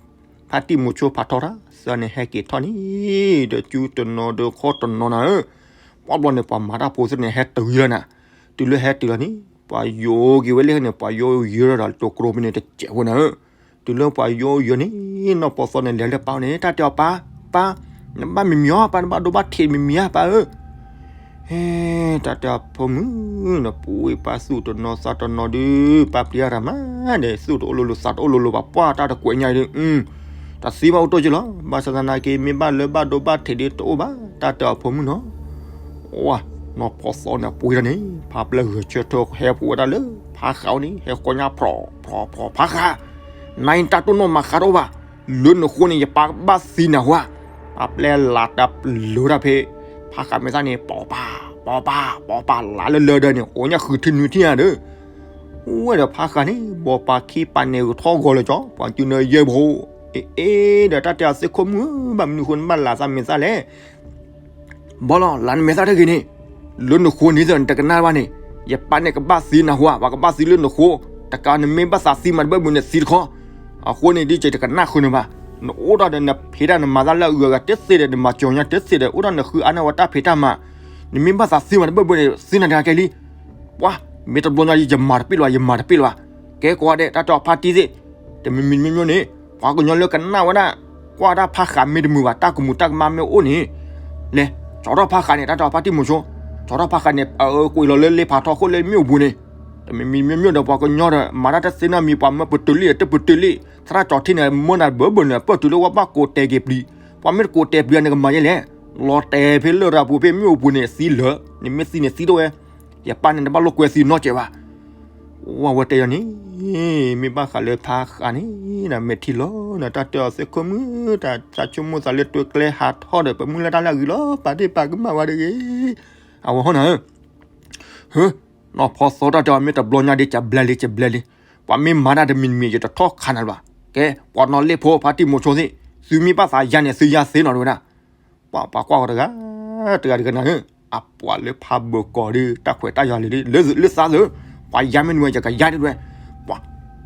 ဖါတံၢ်မိၤဆိဖးထီတၢ် သၢန့ၣ်ဟဲက့ၤထီၣ်န့ၣ် ဒီးကၠူတနီၤဒီးခီၣ်တနီၤနၤဧၢ, ပှၢ်ဘျီန့ၣ် ပှၤမၤတၢ်ဖိသ့ၣ်န့ၣ် ဟဲတုၤလီၤနၤ, တုၤလၢဟဲတုၤလီၤန့ၣ် ပှၤယိၤက့ၤဝဲလၢန့ၣ် ပှၤယိၤယိၤဒီးတကျိၤဖဲန့ၣ်တစဲးဖိနၤဧၢ, တုၤလၢပှၤယိၤယိၤန့ၣ် နီၢ်ဖီသီန့ၣ် လဲၤလၢပၢ်န့ၣ် တၢ်တဲအီၤပၢ်, ပၢ်, နဘၣ်မံၤမံၤအီၤ ပၢ် နဘၣ်ဒိဘၣ်ထံးမံၤမံၤဧါ ပၢ်ဧၢ ဟဲ တၢ်တဲအဖိမုၣ် နပူၤဝံၤပၢ်သူၣ်တနီၤသးတနီၤဒုး ပၢ်ပျံၤအရၤမးဒီး သူၣ်တအိၣ်လိၤလိၤသးတအိၣ်လိၤလိၤဘၣ် ပှၢ်တၢ်တကွဲးညါအံၤဒုး တၢ်သံဘၣ်အိၣ်တ့ၢ်က့ၤလီၤ. ဘၣ်ဆၣ်သနာ်က့ မ့ၢ်ဘၣ်လၢဘၣ်ဒိဘၣ်ထံးဒုးတအိၣ်ဘၣ် တၢ်တဲအဖိမုၣ်နီၤ. ဝါ နီၢ်ဖီသီန့ၣ် ပှ့ၤတၢ်န့ၣ် ဖးပျဲၢ်ဂဲၤဆၢထၢၣ်ဟဲဖှိၣ်ဝဲဒၣ်လၢ ဖးဃးအအိၣ်န့ၣ် ဟဲဃီညါ ဖျီၣ်ဖျီၣ်ဖျီၣ် ဖးဃး နၤအံၤတၢ်တိၢ်နီၣ်မၤဃးတအိၣ်ဘၣ် လၢနဃိန့ၣ် ယပၢ်ကဘၣ်သံနၤဟူဧါ. ပှၤပျဲလးတၢ်ပျုၤတၢ်ဖဲ ဖးဃးမဲာ်သၣ်န့ၣ် ပိာ်ပၢ်ပိာ်ပၢ်ပိာ်ပၢ် လးလၢလၢဒီးန့ၣ် အိၣ်ညါဃုထံနွံထံဧါဒီး ဝဲဒီးဖးဃးန့ၣ် ဘီပၢ်ခံပၢ်န့ၣ်ဂုၤထီၣ်ဂီၤလၢကၠီ ပှၤစုနၢယဲၢ်ဖိ အ့ၣ်အ့ၣ်ဒီးတၢ်တဲအီၤသ့ၣ်ခိၣ်မုၣ် ဘၣ်မနုၤဃိနဘၣ်လးသးမဲာ်သၣ်လဲၣ် ဘီလီၤ လၢနမဲာ်သၣ်တဂ့ၤန့ၣ် လၢနဃိန့ၣ်သနတကနၣ်ဘၣ်န့ၣ် ယပၢ်န့ၣ်ကဘၣ်သံနၤဟူဧါ ပှၤကဘၣ်သံလၢနဃိ တကးနမ့ၢ်ဘၣ်သးသံမးတဘၢၣ်ဘၢၣ်န့ၣ်သံတခီ အဃိန့ၣ်ဒ်ကဲတကနၣ်ဃုာ်န့ၣ်ဘၣ် နအိၣ်ဒၣ်ဒီးနဖံးတၢ်နမၤတၢ်လၢအဂုၤအဂၤတသ့ဒီး နမၤကၠီညါတသ့ဒီး အိၣ်ဒၣ်နဃုအါန့ၢ်ဝဲတၢ်ဖံးတၢ်မၤ နမ့ၢ်ဘၣ်သးသံမးတဘၢၣ်ဘၢၣ်န့ၣ် သံနၤတဂၤကဲလံ ပှၤ မ့ၢ်တဘျီညါ ယမၤတပ့ၣ်လၢၤဘၣ် ယမၤတပ့ၣ်လၢၤဘၣ် ကဲကိးဂၤဒဲး တၢ်တဲအီၤဖါတံၢ်သ့ၣ် တမံၤမံၤတမံၤမံၤန့ၣ် ပှၤကညီလၢကနၣ်ဝဲဒၣ် ကွၢ်တၢ်ဖးဃးမ့ၢ်တမုာ်ဘၣ် တၢ်ကမူၤတၢ်ကမၣ်မ့ၢ်အိၣ်န့ၣ် လဲၤ ကၠီထီၣ်ဖးဃးန့ၣ် တၢ်တဲအီၤဖါတံၢ်မိၤဆိ ကၠီထီၣ်ဖးဃးန့ၣ် အကွံာ်လီၤလၢလ့ဖးထီခိၣ်လၢမ့ၣ်အူပူၤန့ၣ် တမံၤမံၤမံၤမံၤဒီး ပှၤကညီဒီး မၤတၢ်တသ့နီတမံၤ ပှၤမၢပတုာ်လံတပတုာ်လံ သရၣ်ကၠီထံန့ၣ် မၢနၤတဘၢၣ်ဘၢၣ်န့ၣ် ပၢၢ်တုၤလၢဝဲဘၣ်ကိးတဲာ်က့ၤပျံၤ ပှၤမ့ၢ်တကိးတဲာ်ပျံၤန့ၣ် ကမၤယဲလဲၣ် လီၤတဲာ်ဖဲလရာ်ပူၤဖဲမ့ၣ်အူပူၤန့ၣ် သံလၢာ် နမ့ၢ်သံန့ၣ်သံတဝဲ ယပၢ်န့ၣ်တဘၣ်လိာ်ကွဲသံနီတစဲးဘၣ် ဝဲတဲယၤန့ၣ် မ့ၢ်ဘၣ်ဃးလၢဖးဃးန့ၣ် နမဲာ်ထံလီၤ နတၢ်တဲအီၤသ့ၣ်ခိၣ်မုၣ် တၢ်ဆိကမိၣ်သးလၢတွဲကျဲဟးထီၣ်ဒီး ပမုၢ်လၢ်တၢ်လၢအဂ့ၤလီၤ ပာ်ဒ့ၣ်ပာ်ကမၣ်ဝဲတဂ့ၤ အဝဲဟီၣ်နၤဧၢ ဟၢ နီၢ်ဖီသီတၢ်တဲအီၤမ့ၢ်တဘျီညါဒ် ကဘျဲလံ ကဘျဲလံ ပှၤမ့ၢ်မၤတၢ်တမံၤတမံၤ ယတထီၣ်ခးနၤလၢၤဘၣ် ကဲ ပှၤနီၢ်လ့ၣ်ဖိ ဖါတံၢ်မိၤဆိသ့ၣ် သုမ့ၢ်ဘၣ်သးယၤန့ၣ် သုယၤသ့နီၤတဝဲဒၣ် ပှၤပှၤကွၢ်ဝဲတဂၤ တဂၤတဂၤနၤဧၢ အပှၤလၢဖးဘၢကီၤဒုး တၢ်ခွဲးတၢ်ယာ်လံ လၢသးလၢ ပှၤယၤမ့ၢ်နုၤဝဲ ယကယၤဒ်ဝဲ ပှၤ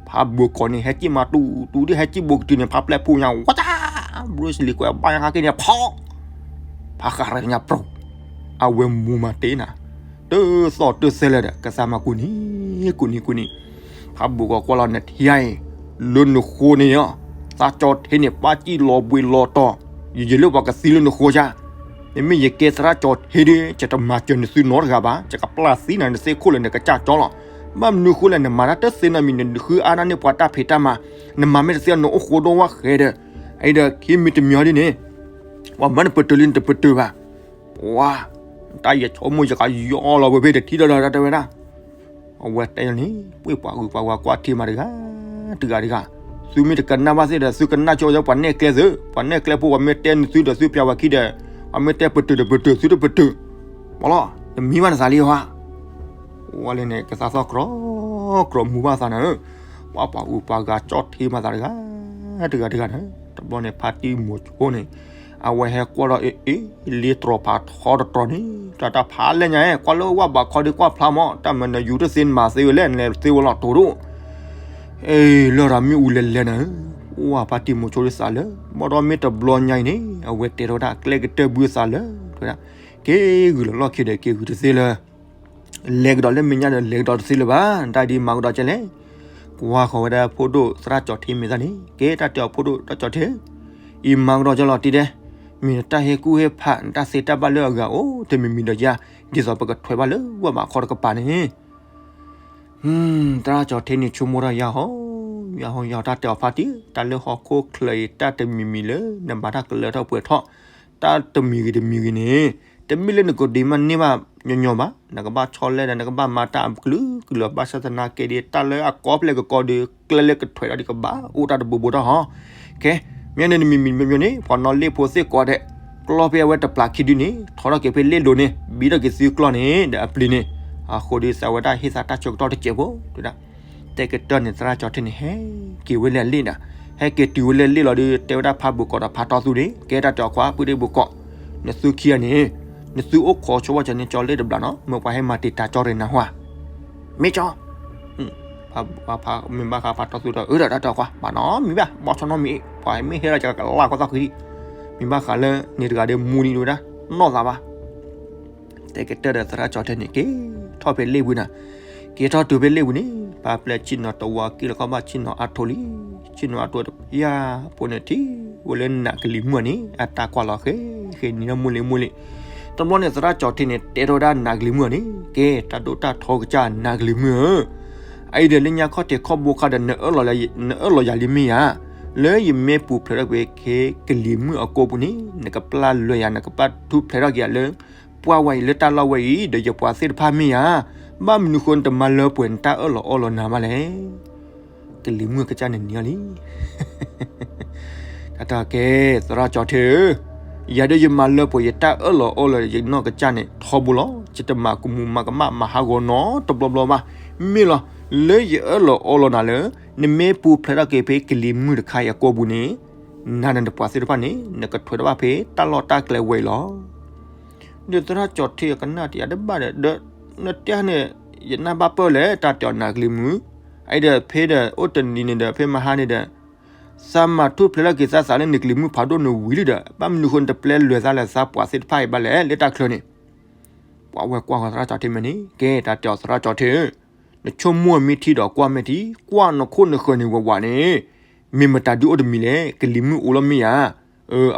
ဖးဘၢကီၤန့ၣ် ဟဲက့ၣ်မၤတူၢ်တူၢ်ဒ် ဟဲက့ၣ်ဘိကတုၤန့ၣ် ဖးပျဲၢ်ဖူညါ ဝါတၢ် ဘြူးစလံၤ ကွဲးဘၣ်ညါခါက့ၤန့ၣ် ဖီ ဖးဃးရညါပြူၤ အဝဲမူမၤတ့ၢ်နၤ တသီၣ်တသဲလဲၣ်ဒီး ကစၢ်မၤကူၣ်နံၤ ကူၣ်နံၤ ကူၣ်နံၤ အဘူးကီၢ်ကွၢ်လီၤနထံၣ်အံၤ, လၢနဃိန့ၣ်, သရၣ်ကၠီထ့န့ၣ် ပၢ်စံၣ်လီၤဘှံးလီၤတီၤ, ယယဲၢ်လၢပှၤကသံလၢနဃိဧါ. မ့မ့ၢ်ယကဲသရၣ်ကၠီထ့ဒီး ယတမၤစၢၤနသုနီတဂၤဘၣ်, ယကပျၢ်သံနၤနသ့ၣ်ခိၣ်လၢနကစၢ်ကၠီလီၤ. ဘၣ်မနုၤဃိလဲၣ် နမၤတၢ်တသ့နီတမံၤန့ၣ် နဃုအါန့ၢ်ပှၤတၢ်ဖံးတၢ်မၤ, နမၤမ့ၢ်တသ့အီၤ နအိၣ်ဃိဒီးဝဲဃဲဒီး, အံၤဒီးခံမံၤတမံၤဒ်န့ၣ်, ပှၤမၢနပတုာ်လံနတပတုာ်ဘၣ်. ပှၤ, တၢ်ယဆိကမိၣ်ယကယီလီၤဝဲဖဲတထံၣ်ဒီးဒီးတဲဝဲဒၣ် အဝဲတဲန့ၣ် ပှ့ၤပှၤဂုၤပှၤဂၤကွၢ်ထံမးတဂၤ, တဂၤတဂၤ, သုမ့ၢ်တကနၣ်ဘၣ်သ့ၣ်ဒီး သုကနၣ်ဆိဒီးပှၤနဲၣ်ကျဲသု, ပှၤနဲၣ်ကျဲဖိ ပှၤမ့ၢ်တဲနသုဒီးသုပျးဝဲခံဒီး, ပှၤမ့ၢ်တဲပတုာ်ဒီးပတုာ် သုတပတုာ်, ပှၤလီၤ တမံဘၣ်နသးလံဧါ. ဝဲလၢန့ၣ် ကသးသီၣ်ကြီကြီမူဘၣ်သးန့ၣ်, ပှၤပှၤဂုၤပှၤဂၤကၠီထ့မးသးတဂၤ, တဂၤတဂၤန့ၣ် တဘျီန့ၣ် ဖါတံၢ်မိၤဆိန့ၣ် အဝဲဟဲကွၢ်ဒီး အ့ အ့ လ့တြီၤဖးထီတတြီၤန့ၣ် တၢ်တၢ်ဖးလဲၢ်ညါ ကွၢ်လၢဝၣ်ဘးခီဒုးကွၢ်ဖျါမး တၢ်မနုၤယူၤတသ့နမၤသ့ဝဲလဲၣ် နလဲၤသ့ဝဲလီၤတိၤဒိၣ်, အ့ လၢတၢ်မ့ၣ်အူလဲၤလဲၤန့ၣ်, ဝၣ်ဖါတံၢ်မိၤဆိဒုးသးလၢ ဘၣ်ဒီးမ့ၢ်တဘျီညါအံၤန့ၣ် အဝဲတဲထီၣ်ဝဲဒၣ်ကျဲကတၢၢ်ဘုသးလၢ တဲဝဲဒၣ် က့ၤဂုာ်လီၤလီၢ်ခံဒီး က့ၤဂုာ်တသ့လၢ လဲၤကဒီးလၢမဲာ်ညါဒီး လဲၤကဒီးတသ့လၢၤဘၣ်, တၢ်ဒ်မၤကဒီးကဲလဲၣ်. ကွၢ်ဃီၤဝဲဒၣ်ဖိဒိၣ်သရၣ်ကၠီထ့မဲာ်သၣ်န့ၣ် ကဲတၢ်တဲအီၤဖိဒိၣ်သရၣ်ကၠီထ့ဧၢ, အံၤမၤကဒီးကဲလီၤတံၢ်ဒဲး, မ့ၢ်နတၢ်ဟ့ၣ်ကူၣ်ဟ့ၣ်ဖး နတၢ်သ့တၢ်ဘၣ်လၢအဂၤအိၣ်တမံၤမံၤဒီးယၤ, ဒ်သိးပကထွဲဘၣ်လၢဝၣ်ဘးခီတကပၤန့ၣ် သရၣ်ကၠီထ့န့ၣ်ဆိကမိၣ်တၢ်ယၤဟီ, ယၤဟီယၤဟီ တၢ်တဲအီၤဖါတံၢ် တၢ်လၢဟီၣ်ခိၣ်ချၢအံၤ တၢ်တမံၤမံၤလၢနဘၣ်တၢ်ကလၢထီၣ်ပှဲၤထီၣ်, တၢ်တမံၤဂ့ၤတမံၤဂ့ၤန့ၣ်, တမ့ၢ်လၢနကဒ့မးန့ၢ်ဘၣ်ညီညီဘၣ်, နကဘၣ်ဆီလဲဒီး နကဘၣ်မၤတၢ်အကလုာ်ကလုာ် ဘၣ်ဆၣ်သနာ်က့ဒီး တၢ်လၢအကီဖျၢၣ်ကကီဒီး ကျဲလၢကထွဲးဒီးကဘၣ်အိၣ်တၢ်တဘိဘိတၢ်ဟီ, ကဲ, မ့ၢ်န့ၣ်နမံၤမံၤမ့ၢ်မ့ၢ်န့ၣ် ပှၤနီၣ်လ့ၣ်ဖိသ့ၣ်ကီးဒဲး, ကျီဖဲအဝဲတပျၢ်ခံဒုန့ၣ် ထီထီၣ်က့ၤဖဲလ့ၣ်လိၤန့ၣ် ဘံထီၣ်က့ၤသုကျီၢ်န့ၣ် ဒီးအပျံၤန့ၣ်, အဃိဒီးသးဝဲဒၣ်ဟ့ၣ်သးတၢ်ဆၢကတီၢ်တစဲးဖိ, တဲဒၣ် တဲကတၢၢ်န့ၣ် သရၣ်ကၠီထ့န့ၣ် ဟဲက့ၤဝဲလၢအလ့ၣ်ဒီး, ဟဲက့ၤတုၤဝဲလၢအလ့ၣ်လီၤဒီး တဲဝဲဒၣ်ဖါဘိးကီးဒီးဖါတီသူန့ၣ် ကဲတၢ်တဲအီၤခွါ ပုၢ်ဒ့ၣ်ဘိးကီး, နသုခံဂၤန့ၣ်, နသုအိၣ်ခိးဆိဝဲကၠီန့ၣ် ကၠီလ့ၣ်တဘျီနီၤ မ့ၢ်ပှၤဟဲမၤတံာ်တာ်ကၠီရ့နၤဟါ, မ့ၢ်ကၠီ မ့ၢ်ဘၣ်ဃးဖါတီသူဒီး အၢ ဒီးတၢ်တဲအီၤခွါ ဘၣ်နီတမံၤဘၣ် ဘီဆီနီတမံၤ ပှၤမ့ၢ်ဟဲလီၤကလၢ်ကီသီၣ်ဃံ, မ့ၢ်ဘၣ်ဃးလၢန့ၣ်တဂၤဒီးမူလံဒဝဲဒၣ် နီၢ်သးဘၣ် တဲကတၢၢ်ဒီးသရၣ်ကၠီထ့န့ၣ် က့ၤထီၣ်ဖဲလ့ၣ်ဝံၤနၤ, က့ၤထီၣ်တုၤဖဲလ့ၣ်ဝံၤန့ၣ် ပၢ်ပျဲၢ်ဆ့ၣ်နီၤတဝါက့ၤလီၤခီၣ်ဘၣ်ဆ့ၣ်နီၤအါထိလံ, ဆ့ၣ်နီၤအါထိတပျၢ်ဖိန့ၣ်ထံၣ်ဝဲလၢနးကလံၤမုၢ်န့ၣ် အတၢ်ကွၢ်လီၤဃဲဃဲနံၤဒီးမုၢ်လံမုၢ်လံ, တဘျီန့ၣ် သရၣ်ကၠီထ့န့ၣ် တဲထီၣ်ဝဲဒၣ်နးကလံၤမုၢ်န့ၣ် ကဲတၢ်ဒိၣ်တၢ်ထီကစၢ်နးကလံၤမုၢ်ဧၢ အအံၤဒီးလၢညါခီၣ်ထံးခီၣ်ဘိခါဒီး နအၢၣ်လီၤယၤလံမ့ၢ်ဧါ, လၢယမ့ၢ်ပူၤဖျဲးထီၣ်က့ၤဖဲကလံၤမုၢ်အကိာ်ပူၤန့ၣ် နကပျၢ်လွဲၤယၤ နကပျၢ်ထူၣ်ဖျဲးထီၣ်က့ၤယၤလၢ ပှၢ်ဝဲအံၤလၢတၢ်လီၢ်ဝဲအံၤ ဒီးယပှၤသ့ၣ်တဖၣ်မ့ၢ်ဧါ, ဘၣ်မနုၤဃိနတမၤလၢပှဲၤနတၢ်အၢၣ်လီၤအီလီၤနၤမးလဲၣ် ကလံၤမုၢ်ကစၢ်န့ၣ်နံၤအီၤလံ တၢ်တဲကဲ သရၣ်ကၠီထ့ဧၢ, ယၤဒီးယမၤလၢပှဲၤယတၢ်အၢၣ်လီၤအီလီၤယနီၢ်ကစၢ်န့ၣ် ထီဘိလီၤ. ယတမၤကမူၤမၤကမၣ်မၤဟးဂီၤနီတဘျီဘျီဘၣ်. မ့ၢ်လီၤ, လၢယအၢၣ်လီၤအီလီၤနၤလၢ နမ့ၢ်ပူၤဖျဲးထီၣ်က့ၤဖဲကလံၤမုၢ်တခါအံၤအကိာ်ပူၤန့ၣ် နၤဒီးနပှၤသ့ၣ်တဖၣ်န့ၣ် နကထွဲဒီးဘၣ်ဖဲတၢ်လီၢ်တၢ်ကျဲဝဲအံၤလီၤ. ဒီးသရၣ်ကၠီထ့အကနၣ်တယၤတဘၣ်ဒီး ဒီးနတဲန့ၣ် ယနၢ်ဘၣ်ပၢၢ်လဲၣ် တၢ်တဲအီၤနးကလံၤမုၢ်, အအံၤဒီးဖဲဒီး အိၣ်တနံၤန့ၣ်ဒီး ဖဲမဟါန့ၣ်ဒီး သးမၤထူၣ်ဖျဲးထီၣ်က့ၤသးသးလၢနကလံၤမုၢ်ဖးဒိၣ်နဝံၤလံဒီး ဘၣ်မနုၤဃိနတပျဲလွဲၤသးလၢသးပှၤသ့ၣ်တဖၣ်အံၤဘၣ်လဲၣ် လၢတၢ်ချၢန့ၣ် ပှၤဝဲကွၢ်ဃီၤသရၣ်ကၠီထ့မဲာ်န့ၣ် ကဲ တၢ်တဲအီၤသရၣ်ကၠီထ့ဧၢ, နဆိကမိၣ်မ့ၢ်ထံဒီးကွၢ်မဲာ်ထံ ကွၢ်နခိၣ်နဃၢၤန့ၣ်ဝးဝးန့ၣ် မ့ၢ်မတၤဒုအိၣ်တမံၤလဲၣ် ကလံၤမုၢ်အိၣ်လီၤမ့ၢ်ဧါ.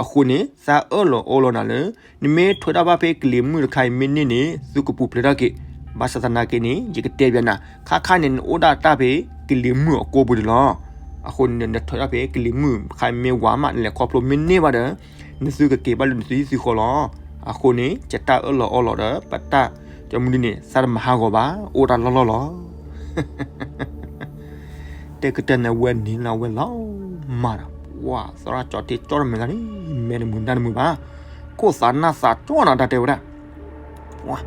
အဃိန့ၣ် သးအၢၣ်လီၤအီလီၤနၤလၢ နမ့ၢ်ထွဲဒၣ်ဘၣ်ဖဲကလံၤမုၢ်တခါအံၤမ့ၢ်န့ၢ်န့ၣ် သုကပူၤဖျဲးထီၣ်က့ၤ, ဘၣ်ဆၣ်သနာ်က့န့ၣ် ယကတဲဘၣ်နၤ ခါခါန့ၣ် နအိၣ်ဒၣ်တၢ်ဖဲကလံၤမုၢ်အကိာ်ပူၤန့ၣ်လီၤ. အဃိန့ၣ် နထွဲဒၣ်ဖဲကလံၤမုၢ်တခါအံၤမ့ၢ်ဝးမး နလဲၤခီဖျိမ့ၢ်န့ၢ်ဘၣ်ဒီး နသုကက့ၤဘၣ်လၢနသုဟံၣ်သုဃီလီၤ. အဃိန့ၣ် ယတၢ်အၢၣ်လီၤအီလီၤဒီး ပတၢ် ကမုၢ်ဒ်န့ၣ် သးတမၤဟးဂီၤဘၣ် အိၣ်တၢ်လီၢ်လီၢ်လီၤ. တဲကတၢၢ်န့ၣ် ဝဲန့ၣ်လီၤဝဲလီၤမးဒီး ပှၤသရၣ်ကၠီထ့ကၠီတမဲာ်သးန့ၣ် မဲာ်တမုာ်နၢ်တမုာ်ဘၣ်, ခိၣ်သးနၢ်သးကၠီနၤတၢ်တဲဝဲဒၣ်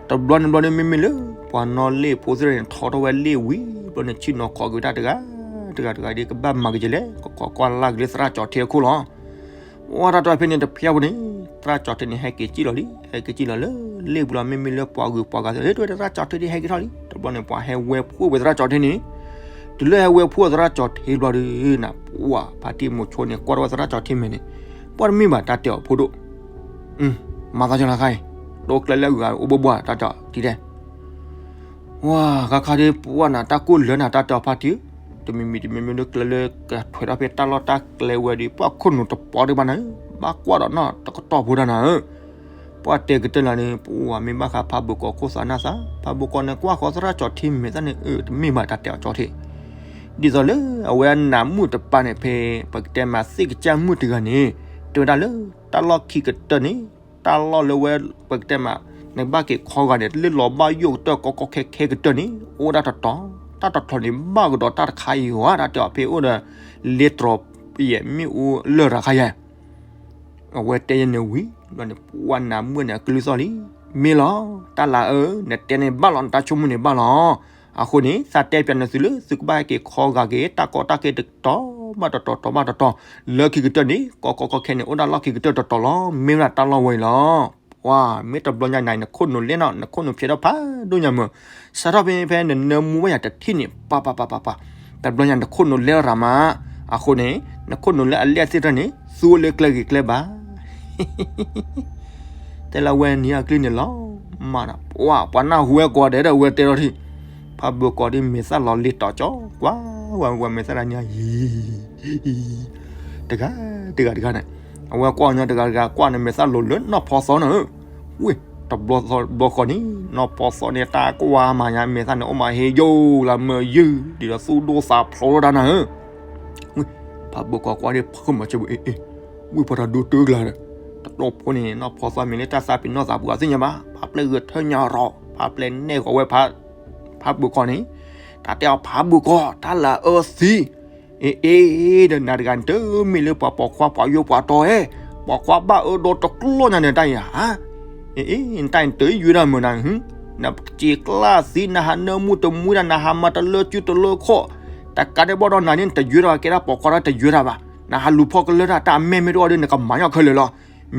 တဘျီန့ၣ်ဘျီန့ၣ် မ့မ့ၢ်လၢ ပှၤနီၣ်လ့ၣ်ဖိသ့ၣ်န့ၣ် ထီထီၣ်ဝဲလ့ၣ်ဝံၤဘျီန့ၣ် ဆ့ၣ်နီၤခိးက့ၤတၢ်တဂၤ တဂၤတဂၤဒ်ကဘၣ်မၤက့ၤလဲၣ် ကခိးကွၢ်လၢ်က့ၤလၢသရၣ်ကၠီထ့အခိၣ်လီၤ. ဝဲတၢ်တဖဲန့ၣ်တဖျဲၣ်ပူၤန့ၣ် သရၣ်ကၠီထ့န့ၣ် ဟဲက့ၤစံၣ်လီၤလံ ဟဲက့ၤစံၣ်လီၤလၢလ့ၣ်ပူၤလီၤ မ့မ့ၢ်လၢပှၤဂုၤပှၤဂၤသ့ၣ် ဟဲတဲဝဲသရၣ်ကၠီထ့ဒ်ဟဲက့ၤထီၣ်လံ တဘျီန့ၣ် ပှၤဟဲဝဲဖှိၣ်ဝဲသရၣ်ကၠီထ့န့ၣ် တုၤလၢဟဲဝဲဖှိၣ်သရၣ်ကၠီထ့ဘျီဒီး နပှၤဖါတံၢ်မိၤဆိန့ၣ် ကွၢ်ထီၣ်ဝဲသရၣ်ကၠီထ့မဲာ်န့ၣ် ပှၤတမ့ၢ်ဘၣ်တၢ်တဲအီၤဖိဒိၣ် မၤသးကၠီလီၤခါအံၤ တိကျဲလၢအဂၤအိၣ်ဘိဘိတၢ်တဲအီၤထံတဲ ဝါ ခါခါဒ်ပှၢ်နၤ တၢ်ကိၢ်လၢနၤ တၢ်တဲအီၤဖါတံၢ်, တမံၤမံၤတမံၤမံၤဒီး ကျဲလၢကထွဲးထီၣ်ဖဲတၢ်လီၢ်တၢ်ကျဲဝဲဒီး ပှၢ်ခိၣ်နူာ်တပီၤဒံးဘၣ်နၤ, ဘၣ်ကွၢ်ဒီးနီၢ်တကတီၢ်ဖိတၢ်နၤဧၢ. ပှၢ်တဲကတၢၢ်နၤန့ၣ် ပှၢ်မ့ၢ်ဘၣ်ဃးဖးဘၢၣ်ကီးခိၣ်သးနၢ်သး, ဖးဘၢၣ်ကီးန့ၣ် ကွၢ်ဃီသရၣ်ကၠီထံမဲာ်သၣ်န့ၣ် အၢ တမ့ၢ်ဘၣ်တၢ်တဲအီၤကၠီထံ, ဒ်သိးလၢအဝဲအနးမုၣ်တပၤန့ၣ် ဖဲပကတဲမးသ့ၣ်ကစၢ်မုၣ်တဂၤန့ၣ် တဲဝဲဒၣ်လၢ တၢ်လီၢ်ခံကတၢၢ်န့ၣ် တၢ်လီၢ်လၢဝဲ ပကတဲမး နကဘၣ်က့ၤခီဂာ်န့ၣ် လၢလီၤဘၣ်ယိၣ်ကတၢၢ်ကီကီခဲခဲကတၢၢ်န့ၣ် အိၣ်ဒၣ်တတီၤ, တၢ်တတီၤန့ၣ် ဘၣ်ကဒီးတၢ်တခါအံၤဝဲ တၢ်တဲအီၤဖဲအိၣ်ဒီး လ့တြီၤယဲၢ်မ့ၣ်အူလၢၢ်ရၤခါယဲၢ် အဝဲတဲယဲၢ်န့ၣ်ဝံၤဘျီန့ၣ် ပှၢ်နးမုၣ်န့ၣ် အကလုၢ်သီၣ်လံ, မ့ၢ်လီၤ, တၢ်လၤအၢ, နတဲန့ၣ်ဘၣ်လီၤ, နတၢ်ဆိကမိၣ်န့ၣ်ဘၣ်လီၤ. အဃိန့ၣ် သးတဲပၠးနသုလၢ သုကဘၣ်ဟဲက့ၤခီဂာ်က့ၤ တၢ်ကီတၢ်ခဲတတီၤဘၣ်တတီၤ တီၤဘၣ်တတီၤ, လၢခံကတၢၢ်န့ၣ် ကီကီကီခဲန့ၣ် အိၣ်ဒၣ်လီၢ်ခံကတၢၢ်တတီၤလီၤ, မ့ၢ်ဝဲဒၣ်တၢ်လီၢ်ဝဲအံၤလီၤ. ပှၢ် မ့ၢ်တဘျီညါနၤ နခိၣ်နူာ်လဲၢ်နီၤ နခိၣ်နူာ်ဖျဲးထီၣ်ဖးဒိၣ်ညါမး, စးထီၣ်ဖဲ ဖဲနနၢမူဘၣ်ယၤတထံၣ်န့ၣ် ပှၤပှၤပှၤပှၤပှၤ, တဘျီညါနခိၣ်နူာ်လဲၢ်ရၤမး, အဃိန့ၣ် နခိၣ်နူာ်လၢအလဲၢ်သ့ၣ်တဖၣ်န့ၣ် သူအိၣ်လၢကျဲဂ့ၤကျဲဘၣ် တဲလၢဝဲန့ၣ်အကလုၢ်န့ၣ်လီၤ, မးဒီး ပှၤ ပှၤနၢ်ဟူဝဲကိးဂၤဒဲးဒီး အဝဲတဲလီၤထံၣ်, ဖးဘၢၣ်ကီးဒ်မဲာ်သၣ်လီၤလ့ၤတီၤကၠီ, ကွၢ်ဝဲ ဝဲမဲာ်သၣ်တၢ်န့ၣ်အံၤ တဂၤတဂၤတဂၤန့ၣ်, အဝဲကွၢ်ညီတဂၤတဂၤ ကွၢ်န့ၣ် မဲာ်သၣ်လီၤလၢနီၢ်ဖီသီန့ၣ်ဧၢ, ဝ့ၢ် တဘျီဃီန့ၣ် နီၢ်ဖီသီန့ၣ် တၢ်ကွၢ်မၤညါ မဲာ်သၣ်န့ၣ် အိၣ်မးဟ့ယိာ်လၢမုာ်ယုာ် ဒ်သိးသူၣ်ဒိၣ်သးဖျိးလီၤတၢ်နၤဧၢ, ဝ့ၢ် ဖးဘၢၣ်ကီးကွၢ်ဒ်ဖုမၤစၢၤဝဲ အ့ အ့ ဝ့ၢ်ပှၤတၢ်ဒိတၢ်ကျါဒီး တတီၢ်ဖိန့ၣ် နီၢ်ဖီသီမ့ၢ်လၢတၢ်သးပ့ၤနီၣ်သးပှၢ်သ့ၣ်ညါဘၣ်, ပှၤပျဲၢ်ဂဲၤထၢၣ်ညါရီၤ ပှၤပျဲၢ်နဲၣ်ဂီၤဝဲ ဖးဘၢၣ်ကီးန့ၣ်, တၢ်တဲအီၤဖးဘၢၣ်ကီး တၢ်လၤအၢသံ, အ့ အ့ ဒီးနၤတဂၤန့ၣ် တမ့ၢ်လၢပှၤပိာ်ခွါပှၤယိာ်ပှၤတီၤဧဲ, ပိာ်ခွါဘၣ်အၢဒီတကျီၢ်ညါန့ၣ်တၢ်အံၤဧါ, အ့ အ့ နတၢ်အံၤတယွဲဒၣ်မုာ်နၤ, နစ့ကျၢ်သံ နဟးနၢမူတမူဒၣ် နဟးမၤတလၢစုတလၢခီၣ်, တကးဒံးဘၣ်ဒီးနၤန့ၣ် နတယွဲဒၣ်ကဲဒၣ်ပိာ်ခွါဒီးတယွဲဒၣ်ဘၣ်, နဟးလူၤဖီၣ်ကလၢၢ်တၢ် တၢ်အမဲာ်မ့ၢ်တအိၣ်ဒီး နကမၤညီခဲလၢာ်လီၤ.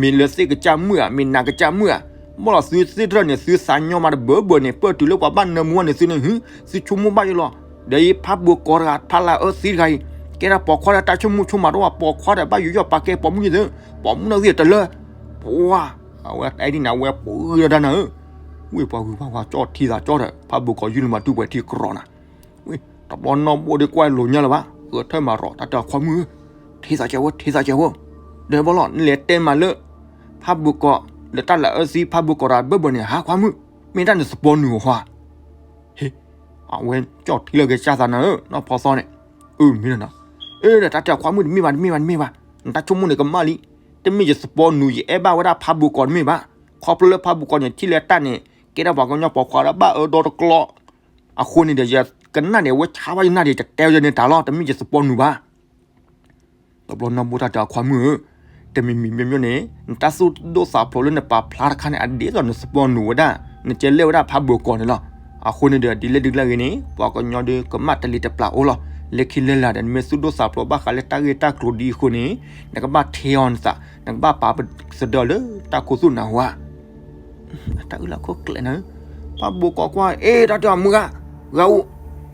မ့ၢ်လၢသ့ၣ်ကစၢ်မုၣ်ဧါ, မ့ၢ်နၤကစၢ်မုၣ်ဧါ, ဘၣ်လီၤသုသ့ၣ်တဖၣ်န့ၣ် သုသးညီမးတဘၢဘၢန့ၣ် ပၢၢ်တုၤလၢပှၤဘၣ်နၢမူဘၣ်န့ၣ်သုန့ၣ် သုဆိကမိၣ်ဘၣ်ယိၣ်လီၤ. ဒီးအံၤဖးဘၢၣ်ကီးတဂၤ ဖးလၤအၢသံတဂၤအံၤ ကဲဒၣ်ပိာ်ခွါဒီးတၢ်ဆိကမိၣ်ဆိကမးတအိၣ်ဘၣ်, ပိာ်ခွါဒီးဘၣ်ယူးယီၣ်ပာ်ကဲပိာ်မုၣ်ယသ့, ပိာ်မုၣ်နီၢ်သံတလၢ, ပှၤ အဝဲတၢ်ဒ်န့ၣ် အဝဲပှၤဂုာ်ဒီးတၢ်နၤဧၢ, ဝ့ၢ်ပှၤဂုၤပှၤဂၤကၠီထံသးကၠီဒီး ဖးဘၢၣ်ကီးယူၢ်လီၤမးတူၢ်ပှဲၤထံကရီနၤ ဝ့ၢ် တဘျီနီၢ်ဘိဒ်ကွၢ်လိာ်ညါလၢၤဘၣ်, ဂဲၤထၢၣ်မးရီၤ တၢ်တဲအီၤခွါမုၣ်, ထံသးကဲဝဲ ထံသးကဲဝဲ, ဒီးဘၣ်လီၤ နလဲၤတဲမးလၢ ဖးဘၢၣ်ကီး လၢတၢ်လၤအၢသံ ဖးဘၢၣ်ကီးတၢ်ဘၢဘၢန့ၣ် ဟးခွါမုၣ်, မ့ၢ်တၢ်နသပီနုာ်အီၤဟါ, ဟ့ အဝဲကၠီထံလၢကစၢ်သးနၤဧၢ, နီၢ်ဖီသီန့ၣ်, အၢ မ့ၢ်လီၤနီၤ, အၢ ဒီးတၢ်တဲအီၤခွါမုၣ် တမ့ၢ်ဘၣ် တမ့ၢ်ဘၣ် တမ့ၢ်ဘၣ်, နတၢ်ဆိကမိၣ်န့ၣ်ကမၣ်လံ, တမ့ၢ်ယသပီနုာ် ယအဲၣ်ဘၣ်ဝဲဒၣ်ဖးဘၢၣ်ကီးတမ့ၢ်ဘၣ်, ခီဖျိလၢဖးဘၢၣ်ကီးန့ၣ် ထံၣ်လၢတၢ်န့ၣ် ကဲဒၣ်ပှၤကညီပိာ်ခွါဒီးဘၣ်အၢဒီတကျီၢ်, အဃိန့ၣ်ဒီး ယကနၣ်န့ၣ် အဝဲဆါဘၣ်ယနၣ်ဒီး ယတတဲဝဲန့ၣ်တၢ်လီၤ, တမ့ၢ်ယသပီနုာ်ဘၣ် တဘျီနီၢ်ဘိတၢ်တဲအီၤခွါမုၣ်ဧၢ, တမံၤမံၤမ့ၢ်မ့ၢ်န့ၣ် နတၢ်သူၣ်ဒိၣ်သးဖျိးလၢနပာ်ဖျါတခါန့ၣ် အဒ်သိးနသပီနုာ်ဝဲဒၣ် နကဲလဲၣ်ဝဲဒၣ်ဖးဘၢၣ်ကီးန့ၣ်လီၤ. အဃိန့ၣ်ဒီး ဒ်လဲၣ်ဒ်လဲၣ်ဂ့ၤန့ၣ် ပှၤကညီဒီးကမၣ်တလံၤတပျၢ်အိၣ်လီၤ. လၢခံလၢလာ်ဒီး နမ့ၢ်သူၣ်ဒိၣ်သးဖျိးဘၣ်ဃးလၢတၢ်ဂ့ၢ်တၢ်ကျိၤဒ်အံၤအဃိန့ၣ် နကဘၣ်ထဲအီၤနသး, နကဘၣ်ပာ်ပသဒၢလၢတၢ်ခိၣ်သူၣ်နၢ်ဟူဧါ တၢ်အုၣ်လၢခိၣ်ကျဲနၤဧၢ, ဖးဘၢၣ်ကီးကွၢ် အ့ တၢ်တဲအီၤမုၢ်ဂၤ, ဂၤ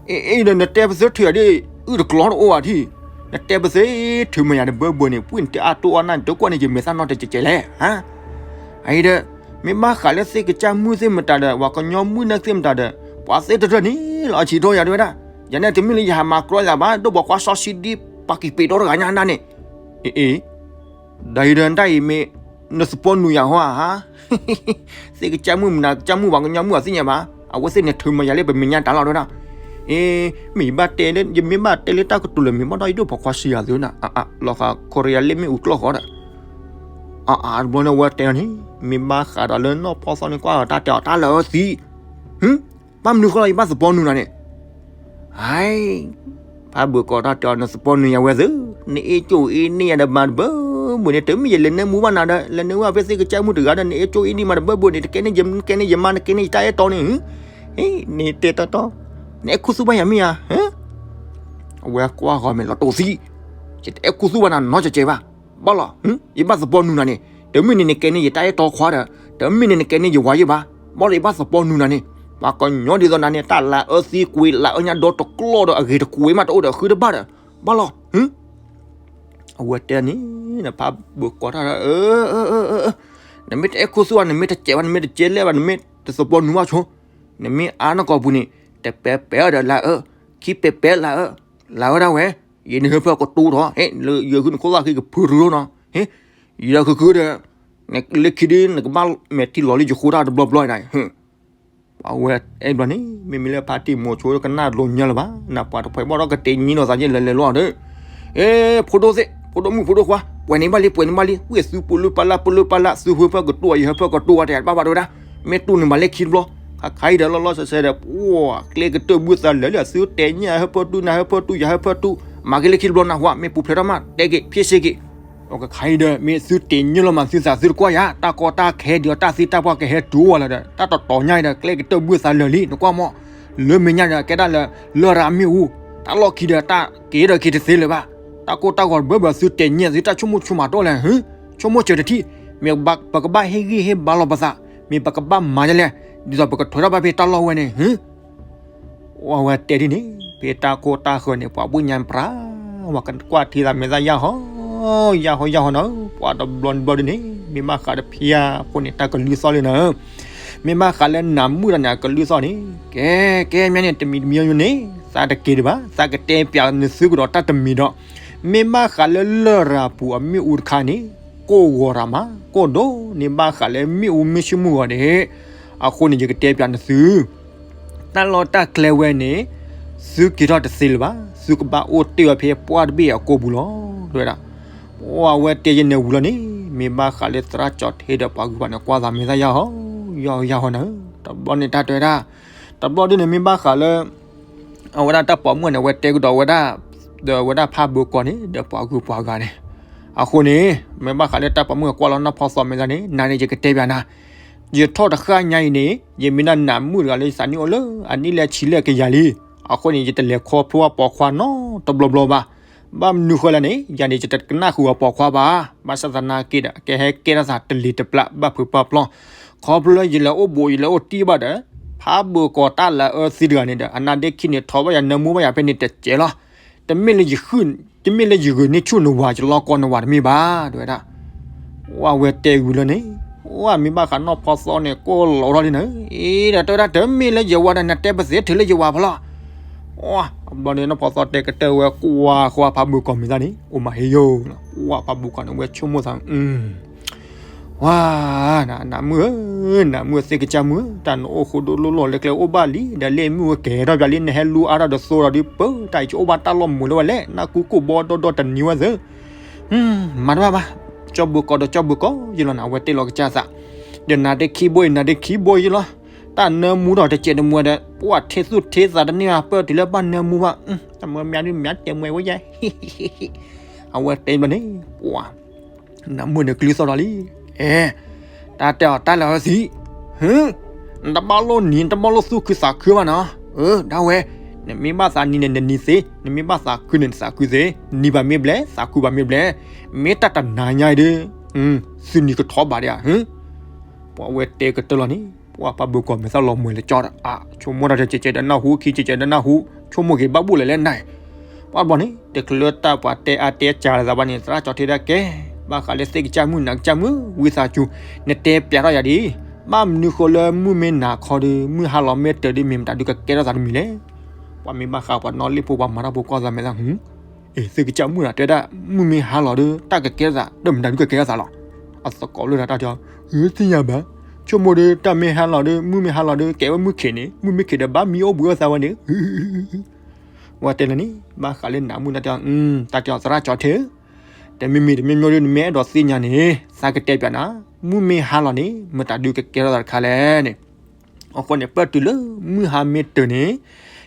အိၣ်, အ့ အ့ ဒီးနတဲပသ့ထုးယၤဒ် အုၣ်တကျီတအိၣ်ဘၣ်ထံၣ်, နတဲပသ့ထုးမ့ၢ်ယၤတဘၢဘၢန့ၣ် ပှံၢ်နတဲအါတိအါနၢ်န့ၣ် တကွၢ်န့ၢ်ယမဲာ်သၣ်နီတကဲးကဲးလဲၣ်, ဟါ, အအံၤဒီး မ့ၢ်ဘၣ်ဃးလၢသ့ၣ်ကစၢ်မုၣ်သ့ၣ်မတၤဒီး ပှၤကညီမုၣ်နၢ်သ့ၣ်မတၤဒီး ပှၤသ့ၣ်တဖၣ်န့ၣ် လီၤအဆံးထီၣ်ယၤတဝဲဒၣ်, ယၤန့ၣ်တမ့ၢ်လၢယဟးမၤကြီယၤဘၣ် ဒိၣ်ဘီၣ်ခွါစီဆှံဒ် ပှၤက့ၤပ့းဒီတဂၤညါနၢ်န့ၣ်, အ့ အ့ ဒီးအံၤဒီးတၢ်အံၤမ့ၢ် နသပီနုာ်ယၤဟီဧါ, သ့ၣ်ကစၢ်မုၣ်မနုၤကစၢ်မုၣ် ပှၤကညီမုၣ်အသ့ၣ်ညါဘၣ်, အဝဲသ့ၣ်န့ၣ်ထုးမ့ၢ်ယၤလၢပမဲာ်ညါတၢ်လီၤတဝဲဒၣ်, အ့ မ့ၢ်ယဘၣ်တဲလၢ ယမ့ၢ်ဘၣ်တဲလၢတၢ်ကတိၤလၢမ့ၢ်ဘၣ်ဒီး ယဒိၣ်ဘီၣ်ခွါစံယၤသုနၤ, လီၤဃးခိရံယါလ့ၣ်မ့ၣ်အူကျီၢ်ဃီဒီး, အါ အါ တဘျီန့ၣ်ဝဲတဲန့ၣ် မ့ၢ်ဘၣ်ဃးဒီးလၢနီၢ်ဖီသီန့ၣ် ကွၢ်တၢ်တဲအီၤတၢ်လၢအၢသံ, ဟ ဘၣ်မနုၤဃိလီၤ ယဘၣ်သပီနုာ်နၤန့ၣ်, ဟ ဖးဘၢၣ်ကီးတၢ်တဲအီၤ နသပီနုာ်ယၤဝဲသု, နအ့ၣ်ကၠိအ့ၣ်န့ၢ်ယၤဒီးမၤတဘၢဘၢန့ၣ် တမ့ၢ်ယလဲၤနၢမူဘၣ်နၤဒီး လဲၤနၢမူဘၣ်ဖဲသ့ၣ်ကစၢ်မုၣ်တဂၤဒီး နအ့ၣ်ကၠိအ့ၣ်န့ၢ်မၤတဘၢဘၢန့ၣ် တကဲန့ၢ်ယ ကဲန့ၢ်ယမါ နကဲန့ၢ်ယတၢ်အဲၣ်တီန့ၣ်, နတဲတီတီ, နအဲၣ်ခူသူၣ်ဘၣ်ယၤမ့ၢ်ဧါ, အဝဲကွၢ်ဃီၤမ့ၢ်လီၤတိၢ်သံ, ယတအဲၣ်ခူသူၣ်ဘၣ်နၤနီတစဲးဘၣ်, ဘၣ်လီၤ, ယဘၣ်သပီနုာ်နၤန့ၣ် တမ့ၢ်န့ၣ်နကဲန့ၢ်ယတၢ်အဲၣ်တီခွါဒီး တမ့ၢ်န့ၣ်နကဲန့ၢ်ယဝၤယ့ၣ်ဘၣ်, ဘၣ်လီၤ ယဘၣ်သပီနုာ်နၤန့ၣ်, ပှၤကညီဒ်သိးနၤန့ၣ် တၢ်လၤအၢသံကွံာ် လၤအၢညါဒီတကျီၢ်ဒီး အဂ့ၤတကွံာ်မးတအိၣ်ဒီးဃုတဘၣ်ဒီး, ဘၣ်လီၤ, အဝဲတဲန့ၣ် နဖးဘၢၣ်ကီးတၢ်ဒီး နမ့ၢ်တအဲၣ်ခူသူၣ်ဘၣ် နမ့ၢ်တစဲးဘၣ် နမ့ၢ်တကဲလဲၣ်ဘၣ် နမ့ၢ်တသပီနုာ်ဘၣ်ဆိ နမ့ၢ်အါနကိာ်ပူၤန့ၣ် တပဲးပဲးအီၤဒီးလါအၢ, ခံပဲးပဲးလါအၢ, လါအၢဒၣ်ဝဲ, ယဲနဟၢဖၢကတိၤထီၣ် ဟဲလၢယဃုနခိၣ်သၣ်ဃံကဖုရူနီၤ, ဟဲ, ယဒီးဃုဃုဒီး, နလၢခံဒု နကဘၣ်မဲာ်ထံလီၤလၢယဃိတၢ်တဘျီဘျီအံၤနၤ, ဟ ပှၤဝဲအဲၣ်ဘျီန့ၣ် မ့မ့ၢ်လၢဖါတံၢ်မိၤဆိကနၣ်ဒိးညါလၢၤဘၣ်, နပှၤတဖှဲးဘၣ်ဒီးကတဲာ်ညံနီၤသးယဲလဲၤလဲၤလီၤဒီး, အ့ ဖိဒိၣ်သ့ၣ် ဖိဒိၣ်မုၣ်ဖိဒိၣ်ခွါ ပှဲၤန့ၣ်ဘၣ်လံ ပှဲၤန့ၣ်ဘၣ်လံ ဝံၣ်သုပူၤလၢပၢ်လၢ် ပူၤလၢပၢ်လၢ် သုဟၢဖၢကတိၤ ယဟၢဖၢကတိၤဝဲတဘၣ်ဘၣ်တဝဲဒၣ်, မ့ၢ်တူၢ်န့ၢ်မးလၢခံတဘျီ, ခါခါအံၤဒီးလီၤလီၤဆဲးဆဲးဒီး ပှၤကျဲကတၢၢ်ဘုသးလၢာ်လံ သုတဲာ်ညါဟၢဖၢတူၢ် နဟၢဖၢတူၢ် ယဟၢဖၢတူၢ်, မၤက့ၤလၢခံတဘျီနၢ်ဟူ မ့ၢ်ပူၤဖျဲးထီၣ်မး တဲက့ၤ ဖ့စ့က့ၤ ဒီးခါအံၤဒီး မ့ၢ်သုတဲာ်ညါလီၤမးသုသးသုတကွၢ်ယၤ, တၢ်ကီတၢ်ခဲဒ်အီၤ တၢ်သံတၢ်ပှၢ်ကဟဲတုၤဝဲလီၤဒီး တၢ်တတီၤညါအံၤဒီး ကျဲကတၢၢ်ဘုသးလၢာ်လံ နကွၢ်မး, လၢမဲာ်ညါဒီး ကဲဒၣ်လၢ လရာ်မ့ၣ်အူ, တၢ်လီၢ်ခံဒီး တၢ်က့ၤဒီးက့ၤတသ့လၢၤဘၣ်, တၢ်ကိၢ်တၢ်ဂီၤတဘၢဘၢသုတဲာ်ညါသုတၢ်ဆိကမိၣ်ဆိကမးတအိၣ်လဲၣ်, ဟ့, ဆိကမိၣ်စၢၤတထံၣ်, မ့ၢ်ပကဘၣ်ဟ့ၣ်ဂံၢ်ဟ့ၣ်ဘါလီၤပသး, မ့ၢ်ပကဘၣ်မၤဒ်လဲၣ်, ဒ်သိးပကထွဲထီၣ်ဘၣ်ဖဲတၢ်လီၢ်ဝဲန့ၣ်, ဟ့ အဝဲတဲဒ်န့ၣ် ဖဲတၢ်ကိၢ်တၢ်ဂီၤန့ၣ် ပှၤဘှ့ၣ်ညါပြး, ဝဲကကွၢ်ထံသးမဲာ်သၣ်ယၢ်ဟီ, ယၢ်ဟီယၢ်ဟီနီၤ, ပှၤတဘျီတဘျီဒ်န့ၣ် မ့ၢ်ဘၣ်ဃးဒီးဖဲအံၤအဃိန့ၣ် တၢ်ကလုၢ်သီၣ်လံနီၤ, မ့ၢ်ဘၣ်ဃးလၢနးမုၣ်တၢ်န့ၣ် အကလုၢ်သီၣ်န့ၣ်, ကဲ ကဲမ့ၢ်န့ၣ် တမံၤတမံၤယိန့ၣ် သးတက့ၤဒံးဘၣ်, သးကတဲပျးနသုကဒီးတၢ်တမံၤဒီး, မ့ၢ်ဘၣ်ဃးလၢလရာ်ပူၤအမ့ၣ်အူတခါန့ၣ်, ကိၢ်ဂီၤရၤမး ကိၢ်ဒိၣ်န့ၢ်ဘၣ်ဃးလၢမ့ၣ်အူမ့ၢ်ဆ့ၣ်မုၢ်ဂီၤန့ၣ်, အဃိန့ၣ် ယကတဲပျးနသု တၢ်လီၢ်တၢ်ကျဲဝဲန့ၣ်, သုက့ၤထီၣ်တသ့လၢၤဘၣ်, သုကဘၣ်အိၣ်တ့ၢ်ဝဲဖဲပှၢ်တဘ့ၣ်အကိာ်ပူၤလီၤ, တဲဝဲဒၣ်. ပှၤဝဲတဲယဲန့ၣ်ဝံၤလီၤန့ၣ်, မ့ၢ်ဘၣ်ဃးလၢသရၣ်ကၠီၤထ့ဒီးပှၤဂုၤပှၤန့ၣ် ကွၢ်သးမဲာ်သၣ်ယၢ်ဟီ, ယၢ်ဟီယၢ်ဟီနီၤ, တဘျီန့ၣ်တၢ်တဲဝဲဒၣ်, တဘျီဒ်န့ၣ်မ့ၢ်ဘၣ်ဃးလၢ အဝဲဒၣ်တၢ်ပိာ်မုၣ်န့ၣ် အဝဲတဲကဒီးဝဲဒၣ်, ဒီးဝဲဒၣ်ဖးဘၢကီၢ်န့ၣ် ဒီးပှၤဂုၤပှၤဂၤန့ၣ်, အဃိန့ၣ် မ့ၢ်ဘၣ်ဃးလၢတၢ်ပိာ်မုၣ်ကွၢ်လီၤနီၢ်ဖီသီမဲာ်သၣ်န့ၣ် နၤန့ၣ် ယကတဲပျးနၤ, ယထီၣ်တဃၣ်ညါအံၤန့ၣ် ယမ့ၢ်ဒၣ်နးမုၣ်တဂၤလၢယသးနံၣ်အိၣ်လၢအနံၣ်လၢဆံလၢကယၤလံ, အဃိန့ၣ် ယတလဲၤခီဖျိအပိာ်ခွါနီတဘျီဘျီဘၣ်, ဘၣ်မနုၤဃိလဲၣ်န့ၣ် ယၤန့ၣ် ယတကနၣ်ဃုာ်အပိာ်ခွါဘၣ်, ဘၣ်ဆၣ်သနာ်က့ဒီး ကဟဲကဲထီၣ်သးတလံၤတပျၢ်ဘၣ်ဖုးပှၢ်ပျီ, ခီဖျိလၢယလဲၤအိၣ်ဘူးယလဲၤအိၣ်တံၢ်ဘၣ်ဒီး, ဖးဘၢကီၢ်တၢ်လၢအၢသံတဂၤန့ၣ်ဒီး အနါဒ့ခံန့ၣ် ထီၣ်ဘၣ်ယၤနၢမူဘၣ်ယၤဖဲန့ၣ်တစဲးလီၤ, တမ့ၢ်လၢယဃု, တမ့ၢ်လၢယဂုာ်န့ၢ်ဆူၣ်နဝၤ ယလီၢ်ကီနဝၤတမ့ၢ်ဘၣ် တဲဝဲဒၣ်. ဝဲတဲဝံၤလၢန့ၣ်, ဝဲမ့ၢ်ဘၣ်ဃးနီၢ်ဖီသီန့ၣ် ကိၢ်လီၤထီၣ်လံန့ၣ်, အ့ ဒီးတဲဝဲဒၣ် တမ့ၢ်လၢယဝၤဒီး နတဲပသ့ထဲလၢယဝၤဖီလီၤ. အဘျီန့ၣ် နီၢ်ဖီသီတဲကတၢၢ်ဝဲကွၢ်ဃီဖးဘၢကီၢ်မဲာ်သၣ်န့ၣ် အိၣ်မးဟ့ယိာ်, ကွၢ်ဖးဘၢကီၢ်န့ၣ် ဝဲဆိကမိၣ်သး ဝါ, နးမုၣ်ဧၢ, နးမုၣ်သ့ၣ်ကစၢ်မုၣ်ဧၢ, တၢ်နအိၣ်ဃိဒိၣ်လိၣ်လီၢ်လၢကျဲအိၣ်ဘၣ်လံ, ဒီးလၢမုၢ်ဝဲကဲထီၣ်ပၠးလံ နဟဲလူအါထီၣ်ဒီးသိဒီးဒုးပၢ, တၢ်အံၤကအိၣ်ဘၣ်တၢ်လီၢ်မုာ်လၢဝဲလဲၣ်, နၢ်ကူကိၢ်ဘီဒီဒီတနံၤဝဲသ့, မၤတဘၣ်ဘၣ်, ကၠီဘုးကီးဒီးကၠီဘုးကီးယလီၤနၤ အဝဲတဲလီၤကစၢ်သး, ဒီးနၤဒ့ခံဘိအံၤ နၤဒ့ခံဘိယလီၤ, တၢ်နၢမူထီၣ်တစဲးတမှဲဒီး ပှၤထ့သူၣ်ထ့သးတန့ၢ်ဘၣ် ပၢၢ်တုၤလၢဘၣ်နၢမူဘၣ်, တမ့ၢ်မ့ၢ်ဒုးမ့ၢ်တဲမှဲဝဲယဲ အဝဲတဲဘျီန့ၣ်, ပှၤ နးမုၣ်န့ၣ်ကလုၢ်သီၣ်ဒီးလံ, အဲ, တၢ်တဲအီၤတၢ်လၢအၢသံ, ဟ, နတဘၣ်လိၣ်နံၤ နတဘၣ်လိၣ်သူၣ်ခုသးခုဘၣ်နီၤ, အၢ ဒၣ်ဝဲ, နမ့ၢ်ဘၣ်သးနံၤန့ၣ် နနံၤသ့, နမ့ၢ်ဘၣ်သးခုန့ၣ် နသးခုသ့, နံၤဘၣ်မ့ၢ်ဘျဲၣ် သးခုဘၣ်မ့ၢ်ဘျဲၣ်, မ့ၢ်တၢ်တနၤညါအံၤဒီး, သုနံၤကထီၣ်ဘၣ်ဒံးဧါ, ဟ, ပှၤဝဲတဲကတၢၢ်လီၤန့ၣ်, ပှၤဖးဘုးကီၢ်မဲာ်သၣ်လီၤမှဲၤလၢကၠီဒီး အါ, ဆိကမိၣ်တၢ်တကဲးကဲးဒီးနၢ်ဟူ ခံကဲးကဲးဒီးနၢ်ဟူ, ဆိကမိၣ်က့ၤဘၣ်ဘူၣ်လဲၣ်လဲၣ်နၤ, ပှၤဘျီန့ၣ် တချုးလၢတၢ်ပှၤတဲအါတဲစှၤလၢၤသးဘၣ်န့ၣ် သရၣ်ကၠီၤထ့ဒၣ်ကဲ, ဘၣ်ဃးလၢသ့ၣ်ကစၢ်မုၣ် နၤကစၢ်မုၣ် ဝံသးစူၤ, နတဲပျးထီၣ်ယၤဒ်, ဘၣ်မနုၤဃိလၢမုၢ်မ့ၢ်နၤခီဒီး မုၢ်ဟါလီၤမ့ၢ်တၢၤဒီး မ့ၢ်မတၤဒုးကကဲထီၣ်သးတမံၤလဲၣ်, ပှၤမ့ၢ်ဘၣ်ဃးပှၤနီၣ်လ့ၣ်ဖိ ပှၤမၤတၢ်ဖိကွၢ်သးမဲာ်သၣ်, အ့ သ့ၣ်ကစၢ်မုၣ်နၤတဲဒၣ် မုၢ်မ့ၢ်ဟါလီၤဒီး တၢ်ကကဲထီၣ်သး ဒီးမတၤဒုးကကဲထီၣ်သးလီၤ, အသကိးလၢတၢ်တဲအီၤ, အၢ သ့ၣ်ညါဘၣ်, ဆိကမိၣ်ဒီး တၢ်မ့ၢ်ဟါလီၤဒီး မုၢ်မ့ၢ်ဟါလီၤဒီး ကဲဝဲမုၢ်ခံးန့ၣ် မုၢ်မ့ၢ်ခံးဒီး ဘၣ်မံအိၣ်ဘှံးအိၣ်သါဝဲန့ၣ် ဝဲတဲလၢန့ၣ် ဘၣ်ဃးလၢနးမုၣ်တၢ်တဲအီၤ, တၢ်တဲအီၤသရၣ်ကၠီၤထ့ဧၢ, တမံၤမံၤတမံၤမံၤဒီး နမ့ၢ်အဲၣ်ဒိးသ့ၣ်ညါန့ၣ် သးကတဲပျးနၤ, မုၢ်မ့ၢ်ဟါလီၤန့ၣ် မတၤဒုးကကဲထီၣ်သးတခါလဲၣ်န့ၣ်, အဃိန့ၣ် ပၢၢ်တုၤလၢမုၢ်ဟါမ့ၢ်တၢၤန့ၣ်,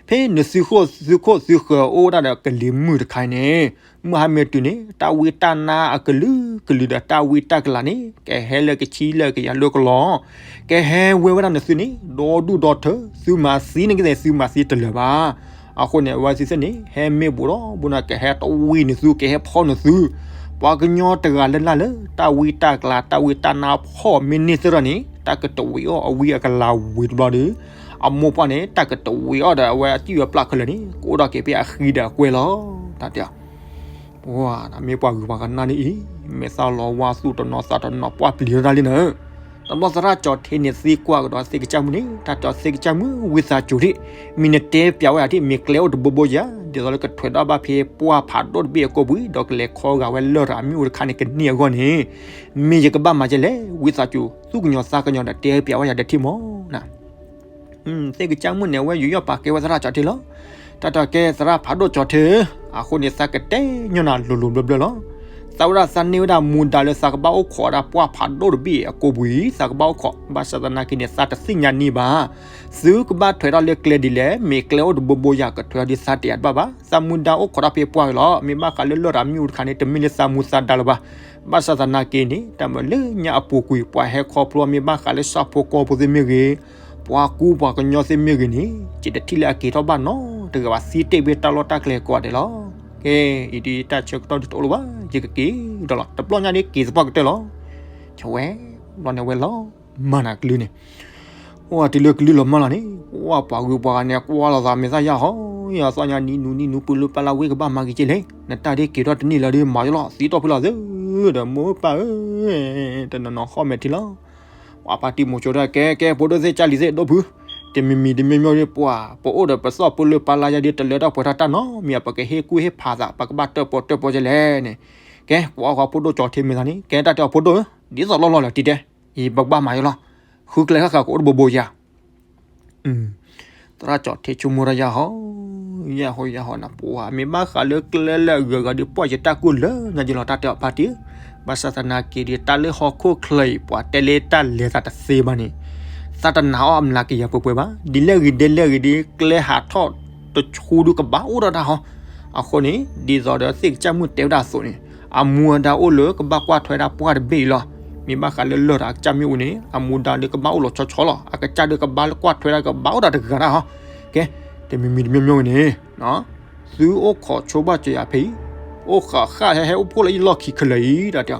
ဖဲနသုးခိၣ်သုးခိၣ်သုဃၢၤအိၣ်ဒၣ်ဒီးကလံၤမုၢ်တခါအံၤန့ၣ်, မုၢ်ဟါမ့ၢ်တုၤန့ၣ် တၢ်ဝံတၢ်နါအကလုာ်ကလုာ်ဒီး တၢ်ဝံတၢ်ကလၤန့ၣ် ကဟဲလၢကဆံလၢကယၤလၢကလီၤ, ကဟဲဝဲဝဲဒၣ်နသုန့ၣ် ဒီဒူၣ်ဒီထၢ, သုမၤသံန့ၣ်ကသ့ၣ် သုမၤသံတလၢၤဘၣ်. အဃိန့ၣ် အဝဲသ့ၣ်န့ၣ် ဟဲမ့ၢ်ဘူးဒီးဘူးန့ၣ် ကဟဲတဝံနသု ကဟဲဖီၣ်နသု, ပှၤကညီတဂၤလၢ်လၢ်လၢ တၢ်ဝံတၢ်ကလၤ တၢ်ဝံတၢ်နါဖီၣ်မ့ၢ်န့ၢ်သ့ၣ်ဒီးန့ၣ် တၢ်ကတဝံအီၣ်အဝံအကလၤဝံၤတဘျီဒီး အမိၢ်ပှၢ်န့ၣ် တၢ်ကတဝံအီၣ်ဒီးအဝဲအစုၣ်အပျၢ်ခဲလၢာ်န့ၣ် ကအိၣ်ဒီးက့ၤဖဲအဃံဒီးအကွဲၢ်လီၤ. တၢ်တဲအီၤ, ပှၤမ့ၢ်ပှၤဂုၤပှၤကနၣ်ဒ်အံၤ, မဲာ်သၣ်လီၤဝါသူၣ်တနီၤသးတနီၤ ပှၢ်ပျံၤထီၣ်တၢ်လံန့ၣ်, တဘျီသရၣ်ကၠီၣ်ထ့န့ၣ်သံကွၢ်ကဒီးသ့ၣ်ကစၢ်မုၣ်န့ၣ် တၢ်တဲသ့ၣ်ကစၢ်မုၣ် ဝံသးစူၤဒံး မ့ၢ်နတဲပျးဝဲဒၣ်ဒံး မ့ၢ်ကျဲအိၣ်တဘိဘိဧါ, ဒ်သိးလၢကထွဲးဒီးဘၣ်ဖဲပှၢ်ဖးဒိၣ်တဘ့ၣ်အကိာ်ပူၤ ဒီးကလဲၤခီဂာ်ဝဲလၢၢ်တၢ်မ့ၣ်အူတခါန့ၣ်ကန့ၢ်အဂီၢ်န့ၣ် မ့ၢ်ယကဘၣ်မၤဒ်လဲၣ်, ဝံသးစူၤ သူၣ်ကညီၤသးကညီၤဒီးတဲပျးဝဲယၤဒီးထံၣ်မီၤနၤ သ့ၣ်ကစၢ်မုၣ်န့ၣ် အဝဲယူးယီၣ်ပာ်ကဲဝဲသရၣ်ကၠီၣ်ထ့လီၤ. တၢ်တဲကဲသရၣ်ဖးဒိၣ်ကၠီၣ်ထ့ဧၢ, အဃိန့ၣ် သးကတဲညီနၤလိၤလိၤဘျၢဘျၢလီၤ. သးဝဲဒၣ်သးန့ၢ်ဝဲဒၣ်မူဒါလၢသးကဘၣ်အိၣ်ခိးဒၣ်ပှၢ်ဖးဒိၣ်တဘ့ၣ်အကိာ်ပူၤအံၤ သးကဘၣ်အိၣ်ခိး, ဘၣ်ဆၣ်သနာ်က့န့ၣ် သးတသ့ၣ်ညါန့ၢ်ဘၣ် သုကဘၣ်ထွဲးထီၣ်လၢကျဲဒ်လဲၣ်, မ့ၢ်ကျဲအိၣ်တဘိဘိယၤ ကထွဲးဒီးသးတယၤတဘၣ်ဘၣ်. သးမူဒါအိၣ်ခိးဒၣ်ဖဲပှၢ်အံၤလီၤ. မ့ၢ်ဘၣ်ဃးလၢလၢၢ်တၢ်မ့ၣ်အူတခါန့ၣ် တမ့ၢ်လၢသးမူသးဒါလၢၤဘၣ်. ဘၣ်ဆၣ်သနာ်က့န့ၣ် တၢ်မၤလၢညါအပူၤကွံာ် ပှၤဟဲခီဖျိမ့ၢ်ဘၣ်ဃးလၢဆၣ်ဖိကီၢ်ဖိသ့ၣ်မ့ၢ်ဂ့ၤ, ပှၤကူပှၤကညီသ့ၣ်မ့ၢ်ဂ့ၤန့ၣ် ယတထံၣ်လၢအက့ၤထီၣ်ဘၣ်နီတဂၤဘၣ် သံတ့ၢ်ဖဲတၢ်လီၢ်တၢ်ကျဲကိးဂၤဒဲးလီၤ. ကဲ, အံၤဒ်တၢ်ဆၢကတီၢ်ဒ်တအိၣ်လၢၤဘၣ် ယကက့ၤဒီးလီၤ. တဘျီညါဒ်က့ၤသပှၢ်ကတၢၢ်လီၤ. ဆဝဲ, ဘျီန့ၣ်ဝဲလီၤ မၤနၤကလုၢ်န့ၣ် အိၣ်တုၤလၢကလုၢ်လီၤမၢ်လီၤန့ၣ် ပှၤဂုၤပှၤဂၤန့ၣ် ကွၢ်လိာ်သးမ့ၢ်သၣ်ယၢ်ဟီ, ယသီၣ်ညါနံၤနူနံၤနူ ပှၤလၢပှၤလၢဝ့ၢ်ကဘၣ်မၤက့ၤက့ၤလဲၣ်, နတၢ်ဒ်က့ၤထီၣ်တန့ၢ်လၢၤဒီး မၤယလီၤ သံတီၢ်ဖုလီၤသ့, ဒီးမိၢ်ပၢ်ဧၢ, တနီၤနီၤဃီၣ်မဲာ်ထံလီၤ. ပှၤဖါတံၢ်မိၤစိဒၣ် ကဲကဲ ဖိဒိၣ်သ့ၣ်ကၢ်လံၤသ့ၣ် ဒိၣ်ဖု, တမံၤမံၤတမံၤမံၤဒ်ပှၤ ပအိၣ်ဒီးပသီၣ်ပှၤလၢပှၤလၢယၤဒ်တလၢတၢ်ပှဲၤထီၣ်တၢ်နီတမံၤ ပကဟ့ၣ်ကူၣ်ဟ့ၣ်ဖးသး ပကဘၣ်တၢၣ်ပီတၢၣ်ပီကဲလဲၣ်န့ၣ်, ကဲ ကွၢ်ဃီဖိဒိၣ်ကၠီၣ်ထ့မ့ၢ်သးန့ၣ် ကဲတၢ်တဲအီၤဖိဒိၣ်ဧၢ, ဒ်သိးလီၢ်လီၢ်လၢာ်တံၤတဲ, ယပကဘၣ်မၤယလီၤ, ဃုကျဲဃၣ်ဃၣ်ကအိၣ်တဘိဘိယၤ သရၣ်ကၠီၣ်ထ့ဆိကမိၣ်တၢ်ယၢ်ဟီ, ယၢ်ဟီယၢ်ဟီနပှၤ မ့ၢ်ဘၣ်ဃးလၢကျဲလၢအဂၤဂၤဒီးပှၢ်ယတၢ်ကိၢ်လၢညါယလီၤ တၢ်တဲအီၤဖါတံၢ်, ဘၣ်ဆၣ်သနာ်က့ဒီး တၢ်လၢဟီၣ်ခိၣ်ချၢအံၤ ပှၤတဲလၢတၢ်လဲၤသးတသ့ဘၣ်န့ၣ်, သးတနာ်အီၤအမျးကယၤပှဲၤပှဲၤဘၣ်. ဒ်လဲၣ်ဂ့ၤဒ်လဲၣ်ဂ့ၤဒီး ကျဲဟးထီၣ်တဆူဒုးကဘၣ်အိၣ်ဒီးတၢ်ဟီ, အဃိန့ၣ် ဒ်သိးဒီးသ့ၣ်ကစၢ်မုၣ်တဲဝဲဒၣ်အသိးန့ၣ် အမူအဒါအိၣ်လၢကဘၣ်ကွၢ်ထွဲဒၣ်ပှၢ်တဘ့ၣ်အံၤလီၤ. မ့ၢ်ဘၣ်ဃးလၢလၢၢ်တၢ်ကစၢ်မ့ၣ်အူန့ၣ် အမူဒါဒီးကဘၣ်အိၣ်လီၤဆီဆီလီၤ. အကစၢ်ဒီးကဘၣ်ကွၢ်ထွဲဒၣ်ကဘၣ်အိၣ်ဒီးတဂၤတၢ်ဟီ, ကဲ, တမံၤမံၤတမံၤမံၤဝဲန့ၣ် သုအိၣ်ခိးဆိဘၣ်စၢၤယၤဖဲအံၤ, အိၣ်ဃးဃၣ်ဟဲဟဲအိၣ်ဖှိၣ်လၢယလီၢ်ခံခဲလၢာ်အံၤ တၢ်တဲအီၤ,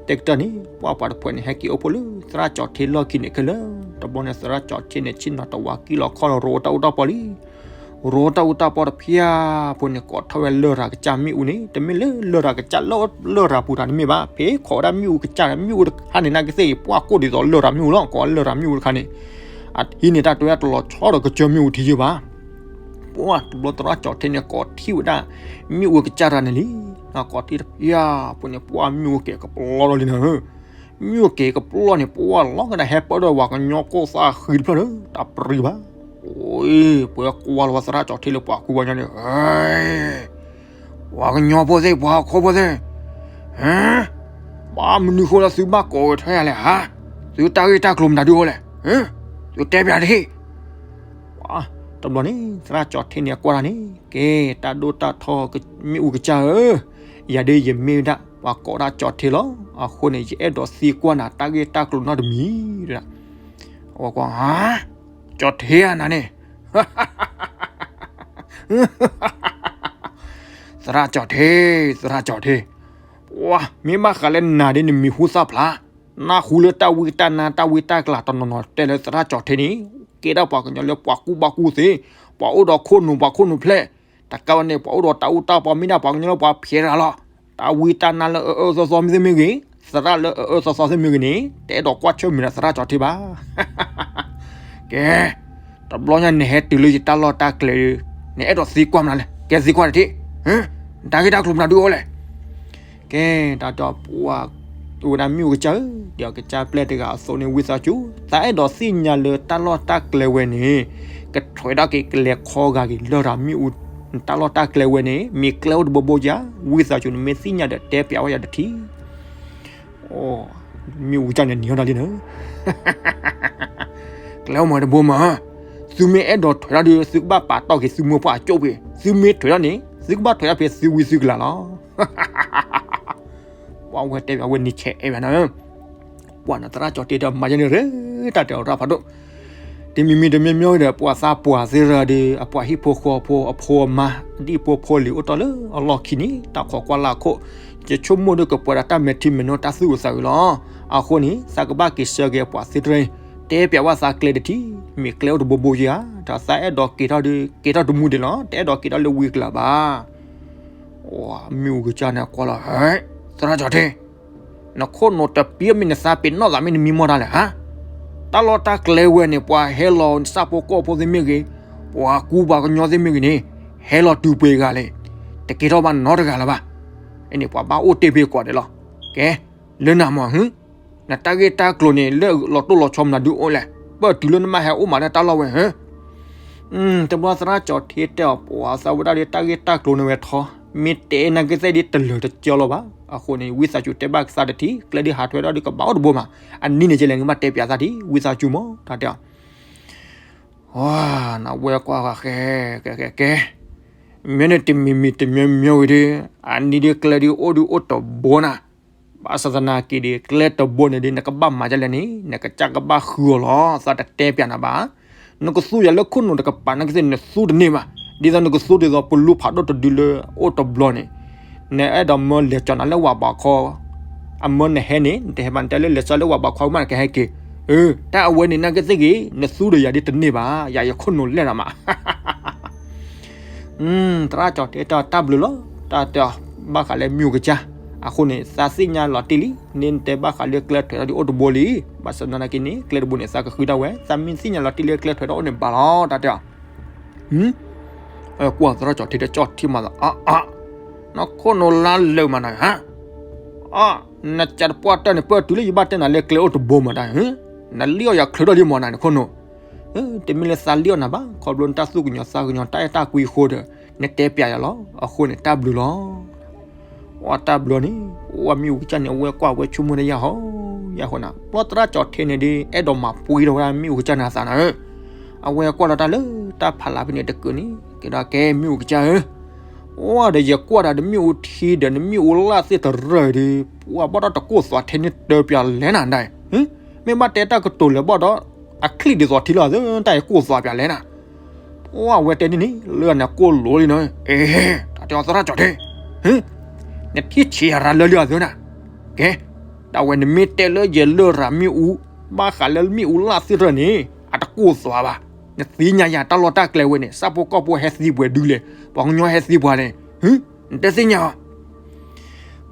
တဲကတၢၢ်န့ၣ် ပှၢ်ပှၤတဖုန့ၣ် ဟဲက့ၤအိၣ်ဖှိၣ်လၢသရၣ်ကၠီၣ်ထ့လီၢ်ခံန့ၣ်ခဲလၢာ်, တဘျီန့ၣ်သရၣ်ကၠီၣ်ထ့န့ၣ် ဆ့ၣ်နီၤတဝါကံၢ်လီၤခီၣ်ဒီးရိတၢ်အူတၢ်ပီလံ ရိတၢ်အူတၢ်ပီတဖၣ်ဖိန့ၣ် ကိးထီၣ်ဝဲလၢၢ်တၢ်ကစၢ်မ့ၣ်အူန့ၣ် တမ့ၢ်လၢလၢၢ်တၢ်ကစၢ်လၢလၢၢ်တၢ်ပူၤတၢ်တမ့ၢ်ဘၣ်, ဖဲခိးဝဲဒၣ်မ့ၣ်အူကစၢ် မ့ၣ်အူတခါန့ၣ် နာ်က့သ့ၣ်အံၤ ပှၢ်ကိၣ်ဒ်သိးလၢၢ်တၢ်မ့ၣ်အူလီၤ, ကိးလၢၢ်တၢ်မ့ၣ်အူတခါန့ၣ် အထံန့ၣ် တၢ်တဲဝဲဒၣ်တလီၤဆီဒီးကစၢၢ်မ့ၣ်အူထံယၢဘၣ်. ပှၢ်တဘျီသရၣ်ကၠီၣ်ထ့န့ၣ် ကိးထံၣ်ဝဲဒၣ် မ့ၣ်အူကစၢ်တၢ်န့ၣ်လံ, ကိးထံၣ်တဖၣ်ဖိန့ၣ် ပှၢ်မ့ၣ်အူကဲၤကပျီလီၤလံနၤ မ့ၣ်အူကဲၤကပျီန့ၣ် ပှၢ်လီၤကဒါဟဲပၢၢ်ဒီးပှၤကညီကိၢ်သၣ်ဃံတဖျၢၣ်ဒီး တၢ်ပြံဘၣ်. အိ ပှၤကွၢ်လီၤဝဲသရၣ်ကၠီၣ်ထ့လၢပှၤကူပှၤကညီန့ၣ်, ပှၤကညီဖိသ့ၣ် ပှၤဟီၣ်ခိၣ်ဖိသ့ၣ်, ဘၣ်မနုၤဃိလၢသုဘၣ်ကိးဝဲထွဲယၤလဲၣ်ဧါ, သုတၢ်ဂ့ၢ်တၢ်ကျိၤမတၤဒုအိၣ်လဲၣ်, သုတဲပျးတဟ့ၣ် တဘျီန့ၣ် သရၣ်ကၠီၣ်ထ့န့ၣ် ကွၢ်တၢ်န့ၣ် ကဲ တၢ်ဒိၣ်တၢ်ထီ မ့ၣ်အူကစၢ်ဧၢ, ယၤဒ်ယမ့ၢ်ဝဲဒၣ် ပှၤကိးဒၣ်ကၠီၣ်ထ့လီၤ. အဃိန့ၣ် ယအဲၣ်ဒိးသံကွၢ်နၤတၢ်ဂ့ၢ်တၢ်ကျိၤနီတမံၤ, အဝဲကွၢ်, ကၠီၣ်ထ့ဧါနၤန့ၣ်, သရၣ်ကၠီၣ်ထ့, သရၣ်ကၠီၣ်ထ့, ပှၤ မ့ၢ်ဘၣ်ဃးလၢနၤဒ်နမံၤဟူသၣ်ဖျါ, နၢ်ဟူလၢတၢ်ဝံတၢ်နါတၢ်ဝံတၢ်ကျးတနီၤနီၤတဲလၢသရၣ်ကၠီၣ်ထ့န့ၣ် ကဲဒၣ်ပှၤကညီလၢပှၤကူၣ်ဘၣ်ကူၣ်သ့, ပှၤအိၣ်ဒီးခိၣ်နူာ်ပှၤခိၣ်နူာ်ဖျဲၣ်, တကးဝဲန့ၣ် ပှၤအိၣ်ဒီးတၢ်အူတၢ်ပီမ့ၢ်ဒၣ်ပှၤကညီလၢပှၤဖျဲးတၢ်လီၤ. တၢ်ဝံတၢ်နါလၢအအၢအၢသီသီမ့ၢ်သ့မ့ၢ်ဂ့ၤ, သရၣ်လၢအအၢသီသီသ့ၣ်မ့ၢ်ဂ့ၤန့ၣ် တအဲၣ်ဒိးကွၢ်ဆၢၣ်မဲာ်ဒီးသရၣ်ကၠီၣ်ထ့ဘၣ်. ကဲ, တဘျီညါနဟဲတုၤလၢယတၢ်လီၢ်တၢ်ကျဲ, နအဲၣ်ဒိးသံကွၢ်မနုၤလဲၣ်, ကဲသံကွၢ်တထံၣ်, နတၢ်ဂ့ၢ်တၢ်ကျိၤမနုၤဒုအိၣ်လဲၣ်. ကဲ, တၢ်တဲပှၤ အိၣ်ဝဲဒၣ်မ့ၣ်အူကစၢ်ဧၢ, ဒီးကစၢ်ပျဲၢ်တဂၤအသိးန့ၣ် ဝံသးစူၤ သးအဲၣ်ဒိးသ့ၣ်ညါလၢတၢ်လီၢ်တၢ်ကျဲဝဲန့ၣ် ကထွဲးဒၣ်က့ၤကလဲၤခီဂာ်က့ၤလၢတၢ်မ့ၣ်အူ, တၢ်လီၢ်တၢ်ကျဲဝဲန့ၣ် မ့ၢ်ကျဲအိၣ်တဘိဘိဧါ, ဝံသးစူၤ နမ့ၢ်သ့ၣ်ညါဒီးတဲပျးဝဲယၤတထံၣ်. အိ, မ့ၣ်အူကစၢ်န့ၣ်နံၤထီၣ်တၢ်လံနၤ ကျဲအိၣ်မးတဘိမး, သုမ့ၢ်အဲၣ်ဒိးထွဲးထီၣ်ဒီး သုကဘၣ်ပာ်တီၢ်က့ၤသုမိၢ်ပှၢ်အကၠိၣ်ပှ့ၤ, သုမ့ၢ်ထွဲးထီၣ်န့ၣ် သုကဘၣ်ထွဲးထီၣ်ဖဲသုဝံသုကလၤလီၤ. ပှၤဝဲတဲဘၣ်ဝဲန့ၣ်ဆဲးအဲၣ်ဘၣ်နၤ, ပှၤနသရၣ်ကၠီၣ်ထ့ဒီးမၤယဲန့ၣ်ရၢ, တၢ်တဲအီၤရၣ်ဖးဒိၣ် တမံၤမံၤတမံၤမံၤဒီး ပှၤသးပှၢ်သ့ၣ်ရၢဒီး အပှၤဟံၣ်ဖိဃီဖိအဖိအမါ ဒ်ဖိဖိလံၤအိၣ်တီၢ်လၢအလီၢ်ခံန့ၣ် တၢ်ခိးကွၢ်လၢခိၣ်, ယဆိကမိၣ်ဒီးကပှဲၤဒီးတၢ်မဲာ်ထံမဲာ်နိတၢ်သူၣ်အုးသးအုးလီၤ. အဃိန့ၣ် သးကဘၣ်က့ၤဆှၢက့ၤပှၤသ့ၣ်တဖၣ်, တဲပျးဝဲသးကျဲတထံၣ်, မ့ၢ်ကျဲအိၣ်တဘိဘိဧါ, ဒီးသးအဲၣ်ဒိးက့ၤထီၣ်ဒီး က့ၤထီၣ်တမူဒံးလီၤ, တအဲၣ်ဒိးက့ၤထီၣ်လၢဝံၤကလၤဘၣ်. မ့ၣ်အူကစၢ်န့ၣ်ကွၢ်လီၤ, သရၣ်ကၠီၣ်ထ့, နခိၣ်နူာ်တပံၤမ့ၢ်နသးပ့ၤနီၣ်သးမ့ၢ်နမံမီၢ်တၢ်လဲၣ်ဧါ. တၢ်လီၢ်တၢ်ကျဲဝဲန့ၣ် ပှၤဟဲလီၤဆၣ်ဖိကီၢ်ဖိသ့ၣ်မ့ၢ်ဂ့ၤ, ပှၤကူပှၤကညီသ့ၣ်မ့ၢ်ဂ့ၤန့ၣ်, ဟဲလီၤတုၤပှဲၤဂၤလဲၣ်, တကဲထီၣ်ဘၣ်နီတဂၤလၢၤဘၣ်. အန့ၣ် ပှၤဘၣ်အိၣ်တ့ၢ်ဖဲကိးဒဲးလီၤ. ကဲ, လၢနၤမ့ၢ်ဟၢ, နတၢ်ဂ့ၢ်တၢ်ကျိၤန့ၣ် လၢလီၤတိၢ်လီၤဆီမနုၤဒုအိၣ်လဲၣ်, ပၢၢ်တုၤလၢနဘၣ်ဟဲအိၣ်မးလၢတၢ်လီၢ်ဝဲဟၢ. တဘျီသရၣ်ကၠီၤထံတဲအီၤ ပှၤသးဝဲဒၣ်ဒီးတၢ်ဂ့ၢ်တၢ်ကျိၤန့ၣ်ဝဲထီ, မ့ၢ်တဲနာ်က့သ့ၣ်ဒ်တလၢာ်တကၠီလီၤဘၣ်. အဃိန့ၣ် ဝံသးစူၤတဲဘၣ်ကသးတထံၣ်, ကျဲဒ်ဟးထွဲထီၣ်ဒ်ကဘၣ်အိၣ်တဘိမး, အနံၤန့ၣ်ကလဲၣ် နကဘၣ်တဲပၠးသးထံၣ်, ဝံသးစူၤမး တၢ်တဲအီၤ. ဝဲကွၢ်ဃဲ, ကဲ, ကဲ, ကဲ, မ့ၢ်န့ၣ်တမံၤမံၤတမံၤမံၤဝံၤဒီး, အနံၤဒ်ကျဲဒ်အိၣ်ဒ်အိၣ်တဘိနၤ, ဘၣ်ဆၣ်သနာ်က့ဒီး ကျဲတဘိန့ၣ်ဒီး နကဘၣ်မၤဒ်လဲၣ်န့ၣ် နကစၢ်ကဘၣ်ဃုအီၤလီၤ, သးတတဲပၠးနၤဘၣ်. နကသူယၤလၢခိၣ်နူာ်တကပၤနာ်က့သ့ၣ် နသူတန့ၢ်ဘၣ်, ဒ်သိးနကသူဒ်သိးပလူဖးဒိၣ်တဒုလၢအိၣ်တဘျီန့ၣ်, နအဲၣ်ဒိးမၢလဲၤကၠီၤနၤလၢဝၤဘးခီ, အမၢနဟဲန့ၣ် နတဟဲဘၣ် နတဲလၢလဲၤကၠီၤလၢဝၤဘးခီမး နကဟဲက့ၤ, အၢ, တၢ်အဝဲန့ၣ်နာ်က့သ့ၣ်ဂ့ၤ နသူဒီးယၤဒ်တန့ၢ်ဘၣ်, ယၤယခိၣ်နူာ်လဲၢ်လီၤမး. သရၣ်ကၠီၤထံတဲအီၤတၢ်ဘျုးလီၤ, တၢ်တဲအီၤ, ဘၣ်ဃးလၢမ့ၣ်အူကစၢ်, အဃိန့ၣ် သးသ့ၣ်ညါလီၤတံၢ်လံ, န့ၣ်နတဲဘၣ်ဃးလၢကျဲထွဲထီၣ်ဒ်အိၣ်တဘိလံ, ဘၣ်ဆၣ်သနာ်က့န့ၣ် ကျဲတဘိန့ၣ် သးကဃုဒၣ်ဝဲ, သးမ့ၢ်သ့ၣ်ညါလီၤတံၢ်လၢကျဲထွဲထီၣ်အိၣ်န့ၣ်ဘၣ်လီၤ, တၢ်တဲအီၤ. ကွၢ်သရၣ်ကၠီၤထံတဲကၠီထံမးသး, အါ, နခိၣ်နူာ်လါလၢာ်မးနၤ, အါ, နကးတပှၢ်တၢၢ်န့ၣ် ပၢၢ်တုၤလၢယဘၣ်တဲနၤလၢကျဲအိၣ်တဘိမးတၢ်, နလံၣ်အီၣ်ယၤချုးထီၣ်လံမးနၤ နခိၣ်နူာ်, တမ့ၢ်လၢသးလံၣ်အီၣ်နၤဘၣ်, ခီဖျိနတၢ်သူၣ်ကညီၤသးကညီၤ တၢ်အဲၣ်တၢ်ကွံအဃိဒီး နတဲပၠးယၤလီၤ, အဃိန့ၣ် တၢ်ဘျုးလီၤ. အတၢ်ဘျုးန့ၣ်, အိၣ်ဝဲမ့ၣ်အူကစၢ်န့ၣ် အဝဲကွၢ်ဝဲဆိကမိၣ်တယၢ်ဟီ, ယၢ်ဟီနၤ, ဘျီသရၣ်ကၠီၤထံန့ၣ်ဒီး အဲၣ်ဒိးမၤပှ့ၤထီၣ်ဝဲဒၣ်မ့ၣ်အူကစၢ်န့ၣ်အသးနၤဧၢ, အဝဲကွၢ်လီၤတၢ်လၢတၢ်ဖးလၢ်ဖဲန့ၣ်တကုာ်န့ၣ်, ကဲဒၣ်ကဲမ့ၣ်အူကစၢ်ဧၢ, အိၣ်ဒီးယကွၢ်တၢ်ဒီးမ့ၣ်အူထံဒီးနမ့ၣ်အူလၢ်သ့ၣ်တရၢၢ်ဒီး, ပှၤဘၣ်ဒီးတကိၢ်သွးထဲန့ၣ်တပျးလဲၣ်နၤဒၣ်, မ့ၢ်ဘၣ်တဲတၢ်ကတိၤလဲၤဘၣ်ဒီး, အချံၣ်ဒ်သိးထံလီၤသၢ, တၢ်အံၤကိၢ်သွးပျးလဲၣ်နၤ ပှၤဝဲတဲန့ၣ်န့ၣ် လၢအန့ၣ်ကိၢ်လိၤလံနီၤ, တၢ်တဲအီၤသရၣ်ကၠီၤထံ, နထံၣ်ဆံးယၤရၤလၢလံအသၢနၤ, ကဲ, ဒၣ်ဝဲနမ့ၢ်တဲလၢယလၢၢ်ရၤမ့ၣ်အူ, ဘၣ်ဃးလၢမ့ၣ်အူလၢ်သ့ၣ်တရၢၢ်န့ၣ်, အတကိၢ်သွးဘၣ်, နသ့ၣ်ညါယၤတၢ်လီၢ်တၢ်ကျဲဝဲန့ၣ် ဆၣ်ဖိကီၢ်ဖိဟဲသံပှဲၤဒုလဲၣ်, ပှၤကညီဟဲသံပှၤလဲၣ်, နတသ့ၣ်ညါ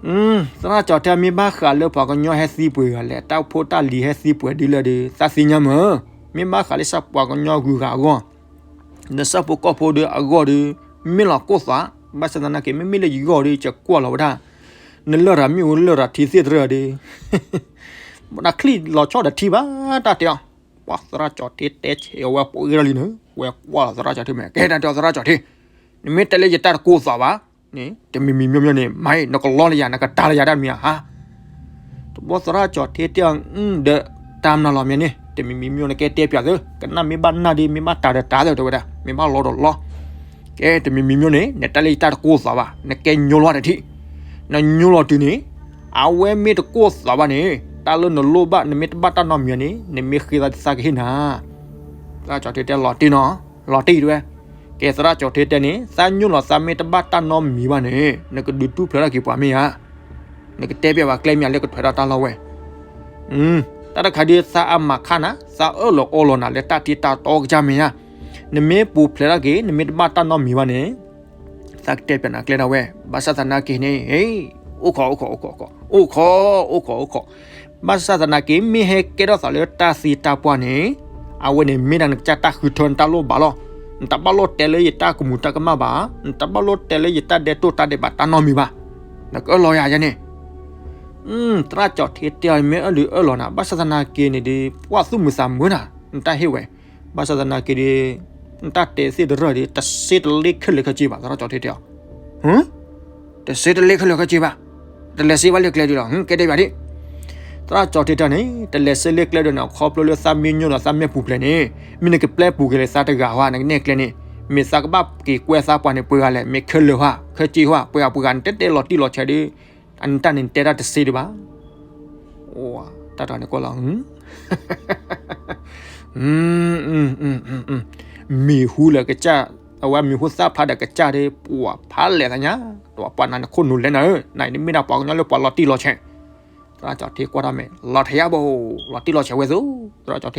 အီၤ သရၣ်ကၠီၤထံမ့ၢ်ဘၣ်ဃးလၢပှၤကညီဟဲသံပှဲၤဂၤလဲၣ်, တၢ်ဖိတၢ်လံၤဟဲသံပှဲၤဒ်လဲၣ်ဒီး သးသ့ၣ်ညါမ့ၢ်, မ့ၢ်ဘၣ်ဃးလၢပှၤကညီဂုၤဂၤအဂီၢ်, ဒီးဆၣ်ဖိကီၢ်ဖိဒီးအဂီၢ်ဒီး, မ့ၢ်လီၤကိၢ်သွး, ဘၣ်ဆၣ်သနာ်က့ မ့မ့ၢ်လၢယဂီၢ်ဒီး ယကွၢ်လီၤဝဲဒၣ်, နလၢၢ်ရၤမ့ၣ်အူလၢၢ်ရၤထံသ့ၣ်တရၢၢ်ဒီး နချံၣ်လီၤဆီဒီးထံဘၣ်, တၢ်တဲအီၤ, ပှၤသရၣ်ကၠီၤထံတဲဆဲးအဝဲပှဲၤဂ့ၤလီၤလံန့ၣ်, ဝဲကွၢ်လီၤသရၣ်ကၠီၤထံမ့ၢ်, ကဲတၢ်တဲအီၤသရၣ်ကၠီၤထံ, နမ့ၢ်တဲလၢယတၢ်တကိၢ်သွးဘၣ်, န့ၣ် တမံၤမံၤမ့ၢ်မ့ၢ်န့ၣ် မၤအံၤ နကလီလၢယၤ နကဒါလၢယၤတၢ်တမံၤဧါ, ဟါ, တဘျီသရၣ်ကၠီၤထံတဲအီၤ အၢ ဒီး တၢ်မနုၤလီၤမ့ၢ်န့ၣ် တမံၤမံၤမ့ၢ်န့ၣ် ကဲတဲပၠးသု, ကနၣ်မ့ၢ်ဘၣ်နၢ်ဒီး မ့ၢ်ဘၣ်တၢ်ဒီးတၢ်သု တဲဝဲဒၣ်, မ့ၢ်ဘၣ်လီဒီးလီ, ကဲ တမံၤမံၤမ့ၢ်န့ၣ် နတဲလၢယတၢ်တကိၢ်သွးဘၣ် နကဲညိလီၤတထံၣ်, နညိလီၤတုၤန့ၣ်, အဝဲမ့ၢ်တကိၢ်သွးဘၣ်န့ၣ် တၢ်လၢနလိၣ်ဘၣ် နမ့ၢ်တဘၣ်တၢ်နီတမံၤန့ၣ် နမ့ၢ်ဃ့သးဒ်သးကဟ့ၣ်နၤ, သရၣ်ကၠီၤထံတဲလီၤတံၢ်နီၤ, လီၤတံၢ်တဲဝဲ, ကဲသရၣ်ကၠီၤထံတဲန့ၣ် သးညိလီၤသးမ့ၢ်တဘၣ်တၢ်နီတမံၤဘၣ်န့ၣ် နကဒုးတူၢ်ဖျဲးထီၣ်က့ၤပှၤမ့ၢ်ဧါ, နကတဲပျးဘၣ်ကျဲမ့ၢ်ဧါလၢကထွဲဒီးတၢ်လီၢ်ဝဲ, တၢ်တခါဒ်သးအမၤခါနၤ သးအၢၣ်လီၤအီလီၤနၤလၢတၢ်ထံတၢ်တီကစၢ်မ့ၢ်ဧါ, နမ့ၢ်ပူၤဖျဲးထီၣ်က့ၤ နမ့ၢ်တဘၣ်တၢ်နီတမံၤဘၣ်န့ၣ် သးကတဲပျးနၤကျဲဒၣ်ဝဲ, ဘၣ်ဆၣ်သနာ်က့န့ၣ်, အိၣ်ခိး အိၣ်ခိး အိၣ်ခိး အိၣ်ခိး, အိၣ်ခိး အိၣ်ခိး, ဘၣ်ဆၣ်သနာ်က့ မ့ၢ်ဟဲကဲထီၣ်သးလၢတၢ်သံတၢ်ပှၢ်န့ၣ်, အဝဲန့ၣ်မ့ၢ်ဒၣ်နကစၢ်တၢ်ဃုထၢနတၢ်လိၣ်ဘၣ်လီၤ, နတဘၣ်လိၣ်တဲလၢယတၢ်ကမူၤတၢ်ကမၣ်ဘၣ်, နတဘၣ်လိၣ်တဲလၢယတၢ်ဒဲးတိၢ်တၢ်ဒဲးဘးတၢ်နီတမံၤဘၣ်, နကအၢၣ်လီၤယၤယဲန့ၣ် သရၣ်ကၠီၤထံတဲအီၤ မ့ၢ်အၢၣ်ဒုးအၢၣ်လီၤနၤ ဘၣ်ဆၣ်သနာ်က့န့ၣ်ဒီး ပှၢ်သူၣ်မုာ်သးမုာ်နၤ နတၢ်ဟ့ၣ်ဝဲ, ဘၣ်ဆၣ်သနာ်က့ဒီး နတၢ်တဲသ့ၣ်တရၢၢ်ဒီး တစ့တလ့ခဲလၢာ်ခဲဆ့ဘၣ် သရၣ်ကၠီၤထံတဲအီၤ, တစ့တလ့ခဲလၢာ်ခဲဆ့ဘၣ်, တလဲၤစ့ဘၣ်လၢကျဲဒၣ်လီၤ ကဲတဲပျးဒ် သရၣ်ကၠီၤထံတဲန့ၣ် တလဲၤစ့လၢကျဲဒၣ်န့ၣ် ခီဖျိလၢသးမ့ၢ်ညိလီၤသးမ့ၢ်ပူၤဖျဲးန့ၣ်, မ့ၢ်နကပျဲပူၤက့ၤလၢသးတဂၤဧါ နကနဲၣ်ကျဲန့ၣ်, မ့ၢ်သးကဘၣ်က့ၤကွဲသးပှၤန့ၣ်ပှဲၤဂၤလဲၣ်, မ့ၢ်ခဲလၢာ်ဧါ ခဲဆ့ဧါ ပှဲၤဂၤပှဲၤဂၤ နတဲတဲလီၤတံၢ်လီၤဆဲးဒီး အနတၢ်န့ၣ်နတဲတၢ်တစ့ဒံးဘၣ်, တၢ်တၢ်န့ၣ်ကွၢ်လီၤ မံၤဟူလၢကစၢ်, အဝဲမံၤဟူသၣ်ဖျါဒီးကစၢ်ဒီး ပှၤဖးလဲၢ်သးညါ, တပှၤနၤန့ၣ်ခိၣ်နူာ်လဲၣ်နၤဧၢ, နမ့ၢ်ဒၣ်ပှၤကညီလၢပှၤလီၤတံၢ်လီၤဆဲး, သရၣ်ကၠီၤထံကွၢ်တၢ်မ့ၢ် လီၤထဲယါဘိ, လီၤတံၢ်လီၤဆဲးဝဲသိ, သရၣ်ကၠီၤထံတဲ,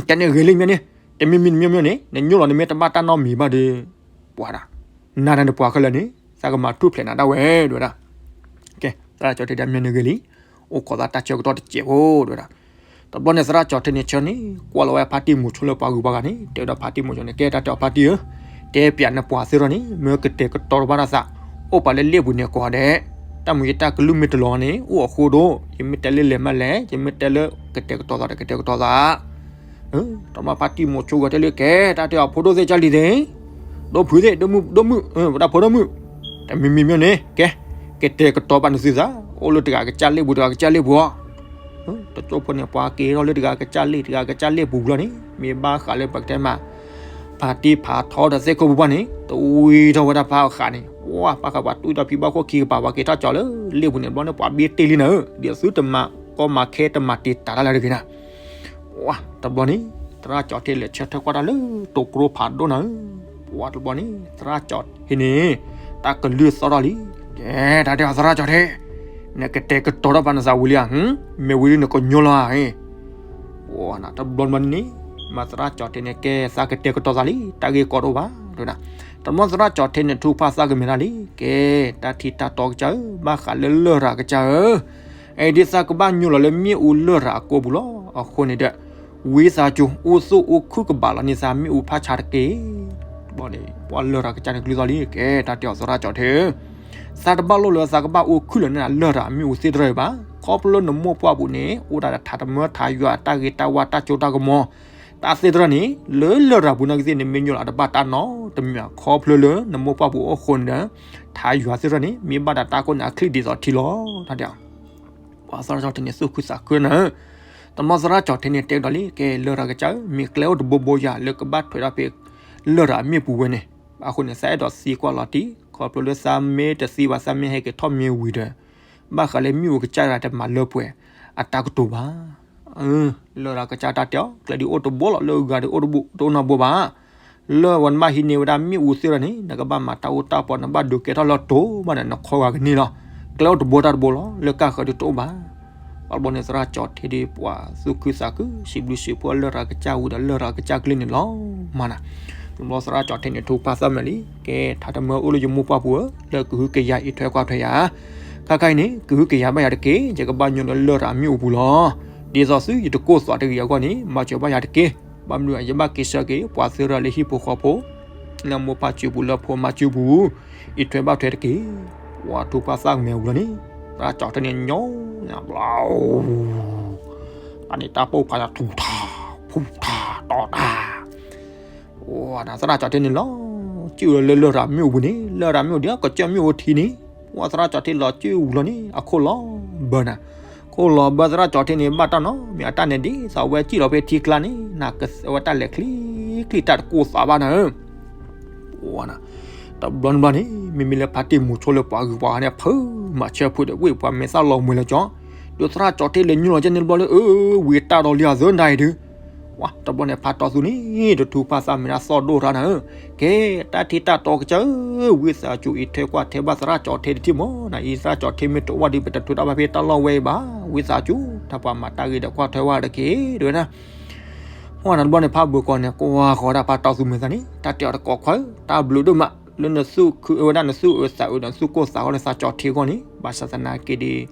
ကဲန့ၣ်ဂ့ၤလံမ့ၢ်န့ၣ်, တမံၤမံၤတမံၤမ့ၢ်န့ၣ် နညိလီၤနမ့ၢ်တဘၣ်တၢ်နီတမံၤဘၣ်ဒီး, ပှၤဒၣ်, နၤန့ၣ်တပှၤခဲလၢာ်န့ၣ် သးကမၤထူၣ်ဖျဲးနၤဒၣ်ဝဲ ဒ်ဝဲဒၣ်, ကဲ, သရၣ်ကၠီၤထံတဲမ့ၢ်န့ၣ်ဂ့ၤလံ, အိၣ်ခိးသးတၢ်ဆၢကတီၢ်တစဲးဖိ ဒ်ဝဲဒၣ် တဘျီန့ၣ်သရၣ်ကၠီၣ်ထဲန့ၣ်ဆၢန့ၣ် ကွၢ်လီၤဝဲဖါတံၢ်မိၤဆိလၢပှၤဂုၤပှၤဂၤန့ၣ် တဲဝဲဒီးဖါတံၢ်မိၤဆိန့ၣ် ကဲတၢ်တဲအီၤဖါတံၢ်ဧၢ, တဲပၠးနပှၤသ့ၣ်ဒီးန့ၣ် မ့ၢ်ကတဲာ်ကတီၤတဘၣ်တၢ်သး အိၣ်ပာ်လၢလ့ၣ်ပူၤန့ၣ်ကိးဂၤဒဲး, တၢ်မုာ်ယတၢ်ကလုၢ်မ့ၢ်တလီၤန့ၣ် အိၣ်အဃိဒီး ယမ့ၢ်တဲလၢလဲၤမးလဲၣ် ယမ့ၢ်တဲလၢကတဲာ်ကတီၤသးဒီးကတဲာ်ကတီၤသး တဘျီဖါတံၢ်မိၤဆိဂီၤတဲလၢကဲ တၢ်တဲအီၤဖိဒိၣ်သ့ၣ်ကၢ်လံၤသ့ၣ်, ဒိၣ်ဖုသ့ၣ် ဒိၣ်မုၣ် ဒိၣ်မုၣ် ပတၢ်ဖိဒိၣ်မုၣ်, တမံၤမံၤမ့ၢ်န့ၣ် ကဲ ကတဲာ်ကတီၤဘၣ်နသုသး အိၣ်လၢတဂၤကစၢ်လ့ၣ်ပူၤ တဂၤကစၢ်လ့ၣ်ပူၤအီၤ, တကၠိဖိန့ၣ် ပှၤက့ၤထီၣ်လၢတဂၤကစၢ်လ့ၣ် တဂၤကစၢ်လ့ၣ်ပူၤလီၤန့ၣ် မ့ၢ်ဘၣ်ဃးလၢပကတဲမး ဖါတံၢ်ဖးထီဒီးသ့ၣ်ခိၣ်ပူၤပှၢ်န့ၣ် တဝံထီၣ်ဝဲဒၣ်ဖးအီၣ်ဃာ်န့ၣ် ပှၤဘၣ်ဃးပှၤတူၢ်ထီၣ်ဖံဘၣ်ခိၣ်ခံကပၤ ပှၤက့ၤထီၣ်ကၠီၤလၢလ့ၣ်ပူၤန့ၣ် တဘျီန့ၣ် ပှၤဘ့တ့ၢ်လံနၤဧၢ, ဒ်သုတမၤကီမၤခဲတမၤတံာ်တာ်တၢ်လၢတဂ့ၤနၤ တဘျီန့ၣ် သရၣ်ကၠီၣ်ထဲလဲၤဆၢထၢၣ်ကွၢ်တၢ်လၢ တိၤကျိဖးဒိၣ်နၤဧၢ, ပှၤတဘျီန့ၣ် သရၣ်ကၠီၣ်ထဲန့ၣ် တၢ်ကလုၢ်သီထီၣ်လံ, ကဲ တၢ်တဲအီၤသရၣ်ကၠီၣ်ထဲ, နကတဲာ်ကတီၤထီၣ်ဘၣ်နသးဝံၤလံဧါ, မ့ၢ်ဝံၤလံနကညီလီၤဧါ, တဘျီန့ၣ် မၤသရၣ်ကၠီၣ်ထဲန့ၣ် ကဲသးကတဲာ်ကတီၤသးလံ တၢ်ဂ့ၢ်ကီတအိၣ်ဘၣ်, တဘျီသရၣ်ကၠီၣ်ထဲန့ၣ် ထုကဖၣ်သးကမဲာ်တၢ်လံ, ကဲ တၢ်ထံၣ်တၢ်တီကစၢ်ဧၢ, ဘၣ်ဃးလၢလရာ်ကစၢ်ဧၢ အံၤဒ်သးကဘၣ်ညိလီၤလၢမ့ၣ်အူလရာ်အကိာ်ပူၤလီၤ, အဃိန့ၣ်ဒီး ဝံသးစူၤ အိၣ်သူၣ်အိၣ်ခုၣ်ကဘၣ်လီၤန့ၢ်သးမ့ၣ်အူဖးဆါတက့ၢ်. တဘျီန့ၣ် ပှၤလရာ်ကစၢ်န့ၣ်ကလုၢ်သီၣ်လံ, ကဲ တၢ်တဲအီၤသရၣ်ကၠီၣ်ထဲဧၢ, သးတဘၣ်လိၣ်လၢသးကဘၣ်အိၣ်ခုၣ်လီၤန့ၢ်လရာ်မ့ၣ်အူသ့ၣ်တဖၣ်အံၤဘၣ်, ခီဖျိလၢနမိၢ်ပှၢ်ပူၤန့ၣ် အိၣ်ဒၣ်ဒီးထးတမၢထးယွၤ တၢ်ဂ့ၤတၢ်ဝါ တၢ်စိတၢ်ကမီၤ တၢ်သ့ၣ်တဖၣ်န့ၣ် လၢလရာ်ပူၤနာ်က့သ့ၣ်န့ၣ် မ့ၢ်ညိလီၤတဘၣ်တၢ်နီတမံၤဘၣ်, ခီဖျိလၢနမိၢ်ပှၢ်ပူၤအိၣ်ဃိန့ၣ်ဒီး ထးယွၤသ့ၣ်တဖၣ်န့ၣ် မ့ၢ်ဘၣ်ဒၣ်တၢ်ကိၢ်န့ၣ် အချံၣ်ဒ်သိးထံလီၤ, တၢ်တဲအီၤ ပှၤသရၣ်ကၠီၣ်ထဲန့ၣ် သူၣ်ခုသးခုနၤဧၢ, တဘျီသရၣ်ကၠီၣ်ထဲန့ၣ် တဲကဒီးလံ, ကဲ လရာ်ကစၢ်ဧၢ, မ့ၢ်ကျဲအိၣ်တဘိဘိယၤ လၢကဘၣ်ထွဲဒီးဖဲ လရာ်မ့ၣ်ပူၤဝဲန့ၣ်, အဃိန့ၣ် သးအဲၣ်ဒိးသံကွၢ်လီၤတံၢ်, ခီဖျိလၢသးမ့ၢ်တသံဘၣ် သးမ့ၢ်ဟဲက့ၤထီၣ်မ့ၢ်ဝံၤဒီး ဘၣ်ဃးလၢမ့ၣ်အူကစၢ်တဂၤတမၤလၢပှဲၤအတၢ်ကတိၤဘၣ်. လရာ်ကစၢ်တၢ်တဲအီၤ ကျဲဒ်အိၣ်တဘိလီၤ, လၢဂၤဒ်အိၣ်တဘိ တအိၣ်နီတဘိဘၣ်. လၢဝဲနဘၣ်ဟံးန့ၢ်ဝဲဒၣ်မ့ၣ်အူသ့ၣ်တဖၣ်န့ၣ် နကဘၣ်မၤတၢ်အိၣ်တၢ်ပီ နဘၣ်ဒုးကဲထီၣ်လၢတိၤဘၣ်ဒီး နခီဂာ်ကန့ၢ်လီၤ. ကျဲအိၣ်တဘိတၢ်တဘိလီၤ, လၢကၢ်ဃၢၤဒ်တအိၣ်ဘၣ်. ဘၣ်တဘျီန့ၣ် သရၣ်ကၠီၣ်ထဲဒ်ပှၤသူၣ်ခုသးခု စံးဘျုးစံးဖှိၣ်လရာ်ကစၢ်ဝံၤဒီး လရာ်ကစၢ်ကလုၢ်န့ၣ်လီၤမးနၤ. တဘျီသရၣ်ကၠီၣ်ထဲန့ၣ် ထုကဖၣ်သးမဲာ်လံ, ကဲ ထးတမၢအိၣ်လၢယမိၢ်ပှၢ်ပူၤဧၢ, လၢကဟုကယာ်အံးထွဲကွၢ်ထွဲယၤ ခါခါအံၤန့ၣ် ကဟုကယာ်ဘၣ်ယၤတက့ၢ်, ယကဘၣ်ညိလၢလရာ်မ့ၣ်အူပူၤလီၤ. ဒ်သိးသုယတကိၢ်သွးတဂ့ၤအဂီၢ်န့ၣ် မၤစၢၤဘၣ်ယၤတက့ၢ်. ဘၣ်မနုၤယဘၣ်က့ၤဆၢက့ၤ ပှၤသ့ၣ်တဖၣ်လၢဟံၣ်ဖိဃီဖိ လၢမိၢ်ပၢ်စုပူၤ လၢဖိမါစုပူၤ အံးထွဲဘၣ်ထွဲတက့ၢ်. ပှၤထုကဖၣ်သးကမဲာ်ဝံၤလီၤန့ၣ် သရၣ်ကၠီၣ်ထဲန့ၣ် ညီ ဘျီ တၢ်န့ၣ်တၢ်ပိၢ်ဖးလီၤ ထူးထး ဖူးထး တီၤတၢ် သရၣ်ကၠီၣ်ထဲန့ၣ်လီၤ စုၣ်လၢလရာ်မ့ၣ်အူပူၤန့ၣ် လရာ်မ့ၣ်အူဒ်ကစၢၢ်မ့ၣ်အူထံန့ၣ် ပှၤသရၣ်ကၠီၣ်ထဲလီၤစုၣ်ဝံၤလီၤန့ၣ် အခိၣ်လီၤဘၢနၤ ခိၣ်လီၤဘၢသရၣ်ကၠီၣ်ထဲန့ၣ် ဘၣ်တၢ်နီတမံၤ အတၢ်န့ၣ်ဒ်သိးဝဲစံၣ်လီၤဖဲထံကျါန့ၣ် နကဝဲတၢ်လဲၤချံချံ တၢ်တကိၢ်သးဘၣ်နၤဧၢ တဘျီနဘျီန့ၣ် မ့မ့ၢ်လၢဖါတံၢ်မိၤဆိလၢပှၤဂုၤပှၤဂၤန့ၣ် ဖုးမၤဆၢဖုးဒီးဝ့ၢ်ပှၤမဲာ်သၣ်လီၤမှဲၤလၢကၠီ ဒီးသရၣ်ကၠီၣ်ထဲလဲၤညိလီၤကဲန့ၣ်တဘျီလၢ အၢ ဝံၤတၢ်ဒီးလံအသၢနၤအံၤဒုး ဝဲတဘျီန့ၣ် ဖါတီသူန့ၣ် တထုကဖၣ်သးမဲာ်တၢ်သီၣ်ဒိၣ်တၢ်နၤဧၢ ကဲ တၢ်ထံၣ်တၢ်တီကစၢ်ဧၢ ဝံသးစူၤအံးထွဲကွၢ်ထွဲဘၣ်သရၣ်ကၠီၣ်ထဲတထံၣ်မးနၤ အံၤသရၣ်ကၠီၣ်ထဲမ့ၢ်တအိၣ်ဘၣ်ဒီး ပတထုးတၢ်ဘၣ်ဖဲတၢ်လီၢ်ဝဲအံၤဘၣ် ဝံသးစူၤ တၢ်ပှၤမၤတၢ်ဂ့ၤဒီးကွၢ်ထွဲဝဲတက့ၢ် တဲဝဲဒၣ် ဝဲန့ၣ်တဘျီန့ၣ် ဖးဘၢၣ်ကီၢ်န့ၣ် ကွၢ်ဃီၤဝဲဒၣ်ဖါတီသူမဲာ်သးန့ၣ် တၢ်တဲအီၤတကိးခွါဧၢ တၢ်ဘျုးဒိၣ်မး လၢနသူၣ်ခုအဝဲဒၣ်နသူၣ်အၢသးအၢဒီးနသူၣ်ကိၢ်သးဂီၤလၢသးကၠီၣ်ထဲအဂီၢ်န့ၣ် ဘၣ်ဆၣ်သနာ်က့ဒီး ဒ်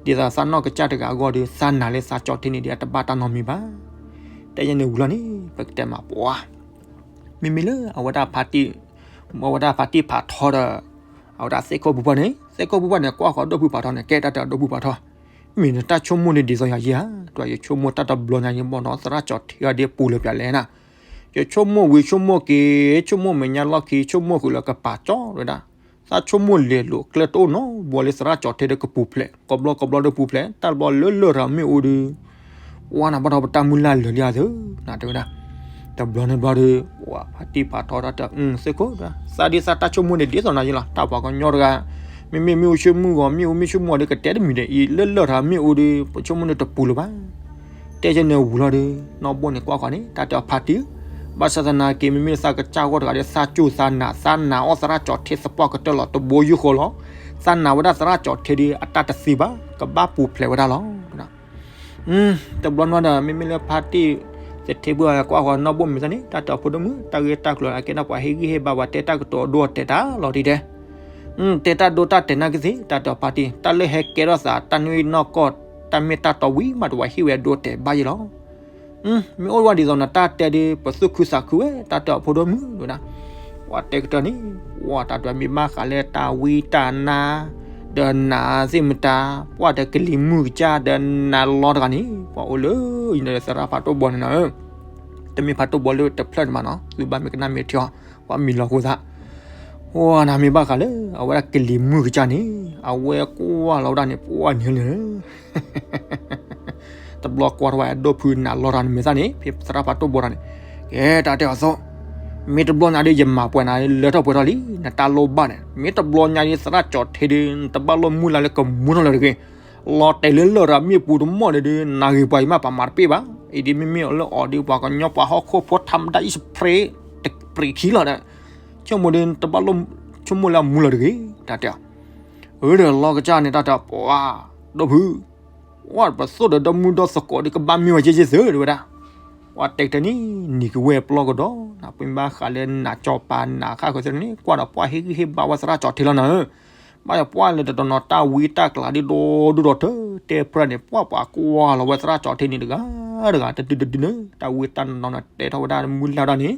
သိးသးနီၢ်ကစၢ်တဂၤအဂီၢ်ဒီး သးနာ်လၢသးကၠီၣ်ထဲန့ၣ်ဒီး အတဘၣ်တၢ်နီတမံၤဘၣ် တဲယဲန့ၣ်ဝံၤလီၤန့ၣ် ပကတဲမးပှၤ မ့မ့ၢ်လၢအဝဲဒၣ်ဖါတံၢ် အဝဲဒၣ်ဖါတံၢ်ဖးထီဒီး အဝဲဒၣ်သ့ၣ်ခိၣ်ပူၤပှၢ်န့ၣ် သ့ၣ်ခိၣ်ပူၤပှၢ်န့ၣ် ကွၢ်ဃီၤဒိၣ်ဖုဖးထီန့ၣ် ကဲတၢ်တဲအီၤဒိၣ်ဖုဖးထီ မ့ၢ်နတၢ်ဆိကမိၣ်န့ၣ်ဒ်သိးယၤယဲဧါ ဒီးယဆိကမိၣ်တၢ်တဘျီညါယဘီၣ်ဒီး သရၣ်ကၠီၣ်ထဲအီၤဒ်ပူၤလၢပျၢၤလဲၣ်နၤ ယဆိကမိၣ်ဝံၤဆိကမိၣ်က့ၤ ဆိကမိၣ်မဲာ်ညါလီၢ်ခံ ဆိကမိၣ်ဃုာ်လၢကပာ်ကၠီဝဲဒၣ် သးဆိကမိၣ်လဲၤလိာ်ကျဲတအိၣ်နီတဘျီလၢသရၣ်ကၠီၣ်ထဲဒီးကပူၤဖျဲး ကဘျီကဘျီဒီးပူၤဖျဲး တၢ်တဘျီလၢလရာ်မ့ၣ်အူဒီး ဝါနၤဘၣ်ဒီးပတၢ်မုၢ်လၢ်လၢာ်လံဧါသၢ နၤတဲဝဲဒၣ် တဘျီန့ၣ်ဘျီဒီး ဝဲဖါတံၢ်ဖးထီတၢ်တဲ သ့ၣ်ခိၣ် သးဒ်သးတၢ်ဆိကမိၣ်န့ၣ်ဒ်သိးနၤယဲလီၤ တၢ်ပှၤကညီတဂၤ မ့မ့ၢ်မ့ၣ်အူဆိကမိၣ်ဂီၤ မ့ၣ်အူမ့ၢ်ဆိကမိၣ်ဂီၤဒီးကတဲတမံၤဒီး အံၤလၢလရာ်မ့ၣ်အူဒီး ပဆိကမိၣ်န့ၣ်တပူၤလၢၤဘၣ် တဲယဲန့ၣ်ဝံၤလီၤဒီး နီၢ်ဘိန့ၣ်ကွၢ်ဃီၤန့ၣ် တၢ်တဲအီၤဖါတံၢ် ဘၣ်ဆၣ်သနာ်က့ မ့မ့ၢ်သးကစၢ်ဂီၢ်တဂၤဒီး သးစူၤသးနာ် သးနာ်အီၣ်သရၣ်ကၠီၣ်ထဲသပှၢ်ကတၢၢ်လီၤ တဘိယူၢ်ဃီလီၤ သးနာ်ဝဲဒၣ်သရၣ်ကၠီၣ်ထဲဒီး အတၢ်တသံဘၣ် ကဘၣ်ပူၤဖျဲးဝဲဒၣ်လီၤ တဘျီနီၤဒီး မ့မ့ၢ်လၢဖါတံၢ်သထ့ဘၣ်ကွၢ်ဃီၤနီၢ်ဘိမ့ၢ်သးန့ၣ် တၢ်တဲအီၤဖိဒိၣ်မုၣ် တၢ်ဂ့ၢ်တၢ်ကျိၤအကဲထီၣ်ပှၤဟ့ၣ်ဂံၢ်ဟ့ၣ်ဘါပှၤတဲတၢ်ကတိၤအဒိအတဲာ်တၢ်လီၤတံၢ်တဲ တဲတၢ်ဒိတၢ်တဲာ်နာ်က့သ့ၣ် တၢ်တဲအီၤဖါတံၢ် တၢ်လၢဟဲကဲထီၣ်သးတၢ်နွံနီၢ်ကီၢ် တၢ်မ့ၢ်တၢ်တီဝံၤမးတဝဲဟ့ၣ်ဝဲဒိတဲာ်ဘၣ်ယဲလီၤ. မ့ၢ်အိၣ်ဝဲဒ်သိးနတၢ်တဲဒီး ပသူၣ်ခုသးခုဝဲ တၢ်တဲအီၤဖိဒိၣ်မုၣ်ဒိၣ်ဒၣ်. ပှၤတဲကတၢၢ်န့ၣ်, ပှၤတၢ်ဒွဲမ့ၢ်ဘၣ်ဃးလၢတၢ်ဝံတၢ်နါ ဒီးနးသ့ၣ်မတၤ, ပှၤဒီးကလံၤမုၢ်ကစၢ်ဒီးနးလီၤတဂၤန့ၣ် ပှၤအိၣ်လၢယနသရၣ်ဖးတိၢ်ဘီန့ၣ်နီၤဧၢ, တမ့ၢ်ဖးတိၢ်ဘီလၢတဖျၢၣ်န့ၣ်မးနီၤ, သုဘၣ်မ့ၢ်ကနၣ်မ့ၢ်ထံအီၤ, ပှၤမံၤလီၤဃိသး, ပှၤနၤမ့ၢ်ဘၣ်ဃးလၢ အဝဲဒၣ်ကလံၤမုၢ်ကစၢ်န့ၣ် အဝဲကွၢ်လီၤဝဲဒၣ်န့ၣ် ပှၤန့ၣ်လၢ တဘျီကွၢ်ထီၣ်ဝဲအဒိၣ်ဖုနးလီၤတဂၤန့ၣ် မ့ၢ်သၣ်န့ၣ် ဖဲသရၣ်ဖးတိၢ်ဘီတဂၤန့ၣ်, ကဲတၢ်တဲအီၤသီ, မ့ၢ်တဘျီညါဒီးယမၤပှဲၤနၤလၢထီၣ်ပှဲၤထီၣ်လံ, နတၢ်လိၣ်ဘၣ်န့ၣ်, မ့ၢ်တဘျီညါဒီးသရၣ်ကၠီၤထ့ဒီး နတဘၣ်လိၣ်မုၢ်လၢ်လၢကမူထီၣ်လၢၤတဂ့ၤ, လီၤတဲာ်လၢလရာ်မ့ၣ်ပူၤတမီၢ်န့ၣ်ဒီး နဂ့ၤပှၤအံၤမးပှၤမၤတပ့ၣ်ဘၣ်, အံၤဒ်မ့မ့ၢ်အီၤလၢအီၤဒီး ပှၤကညီပှၤဟီၣ်ခိၣ်ဖိထးမတၤအံၤစပရ့း တပရ့းခံလီၤဒီး, ဆိကမိၣ်ဒီး နတဘၣ်လိၣ်ဆိကမိၣ်လၢအမူလၢၤတဂ့ၤ, တၢ်တဲအီၤ အၢဒီးလီၤကစၢ်န့ၣ် တၢ်တဲအီၤ ပှၤဒိၣ်ဖု ပှၤပသိၣ်ဒီးဒီမုၢ်ဒီသကိးဒီး ကဘၣ်မ့ၢ်ဝဲကဲကဲသၢ တဲဝဲဒၣ်, ပှၤတဲကတၢၢ်န့ၣ် နံၤကဝဲၢ်ပျီကဒီး, နပမ့ၢ်ဘၣ်ဃးလၢနးကၠီၤပၤနးခၣ်ဃၢၤသ့ၣ်န့ၣ် ကွၢ်ဒီးပှၤဟ့ၣ်ဂံၢ်ဟ့ၣ်ဘါဝဲသရၣ်ကၠီၤထ့လီၤနၤဧၢ, ဘၣ်ယပှၢ်လၢတတီၤနီၤ တၢ်ဝံတၢ်ကျးဒ်ဒီဒူၣ်ဒီထၢ တဲဖျၢၣ်န့ၣ် ပှၢ်ပှၤကွၢ်လီၤဝဲသရၣ်ကၠီၤထ့န့ၣ်တဂၤတဂၤ တဒုတဒုန့ၣ် တၢ်ဝံတၢ်နီၤန့ၣ် တဲထီၣ်ဝဲဒၣ်မုၢ်လၢ်ဒၣ်န့ၣ်,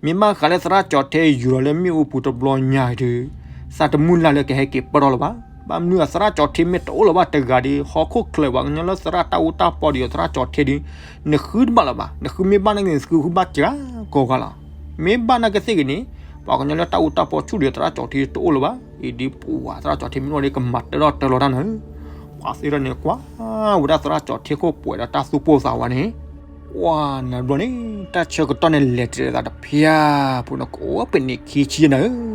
မ့ၢ်ဘၣ်ဃးလၢသရၣ်ကၠီၤထ့ယူၤလီၤလၢမ့ၣ်အူပူၤတဘျီညါဒီး သးတမုၢ်လၢ်လၢကဟဲက့ၤပၢၢ်ထီၣ်လၢၤဘၣ်, ဘၣ်မနုၤအသရၣ်ကၠီၤထ့မ့ၢ်တအိၣ်လၢၤဘၣ်တဂၤဒီး ဟီၣ်ခိၣ်ချၢပှၤကညီလၢသရၣ်တၢ်အူတၢ်ပီဒီးသရၣ်ကၠီၤထ့ဒီး နဃုတဘၣ်လၢၤဘၣ်, နဃုမ့ၢ်ဘၣ်နာ်က့ၤ နဃုဃုဘၣ်စှၤကိးဂၤလီၤ, မ့ၢ်ဘၣ်နာ်က့ၤသ့ၣ်ဂ့ၤန့ၣ် ပှၤကညီလၢတၢ်အူတၢ်ပီဆူၣ်ဒီးသရၣ်ကၠီၤထ့တအိၣ်လၢၤဘၣ်, အံၤဒ်ပှၤသရၣ်ကၠီၤထ့မ့ၢ်အိၣ်ဒီးကမၤတၢထီၣ်တၢလီၤတၢ်နၤဧၢ, ပှၤသ့ၣ်ထီၣ်န့ၣ်ကွၢ်ဝဲဒၣ်သရၣ်ကၠီၤထ့ခိၣ်ပှဲၤဒီးတၢ်သူၣ်ပိၢ်သးဝးန့ၣ် ပှၤနၤဘျီန့ၣ် တၢ်ဆၢကတီၢ်န့ၣ်လဲၤတ့ၢ်သးတဖၠၣ်ဖိန့ၣ် ကအိၣ်ပနံးခံဆံနၤဧ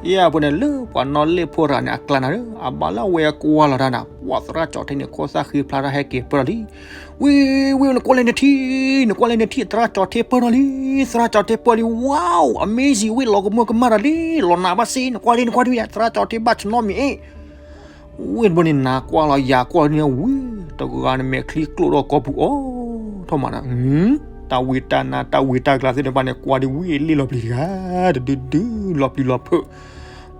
ၢ, ယဖိန့ၣ်လၢပှၤနီၣ်လဲၢ်ဖိတဂၤန့ၣ် အကျါနၤဧၢ, အဘၣ်လၢအဝဲကွၢ်လီၤတၢ်နၤ ပှၤသရၣ်ကၠီၤထ့န့ၣ် ခိၣ်သၣ်ဃ့ဖျါထီၣ်ဟဲက့ၤပၢၢ်ထီၣ်လံ, ဝံၤဝံၤ နကွၢ်လဲၣ်နထံၣ်, နကွၢ်လဲၣ်နထံၣ် သရၣ်ကၠီၤထ့ပၢၢ်ထီၣ်လံ, သရၣ်ကၠီၤထ့ပၢၢ်လံ, wow amazing ဝံၤလီၤကမၢကမၣ်တၢ်လံ, လီၤနးဘၣ်စ့ နကွၢ်လံ နကွၢ်လံ သရၣ်ကၠီၤထ့ဘၣ်ဆနီမ့ၢ်အ့ၣ် ဝံၤတဘျီန့ၣ် နၤကွၢ်လီၤယၤကွၢ်လီၤန့ၣ် ဝံၤ တဂၤန့ၣ်မဲာ်ချံကျိၣ်ထီၣ်ကိာ်ပူၤအိၣ်ထီၣ်မးနၤ, တၢ်ဝံတၢ်နါ တၢ်ဝံတၢ်ကျါသ့ၣ်တဖၣ်န့ၣ် ကွၢ်ဒ်ဝံၤလ့ၣ်လီၤပျံၤတဂၤ တဒုဒု လီၤပျံၤလီၤဖုး,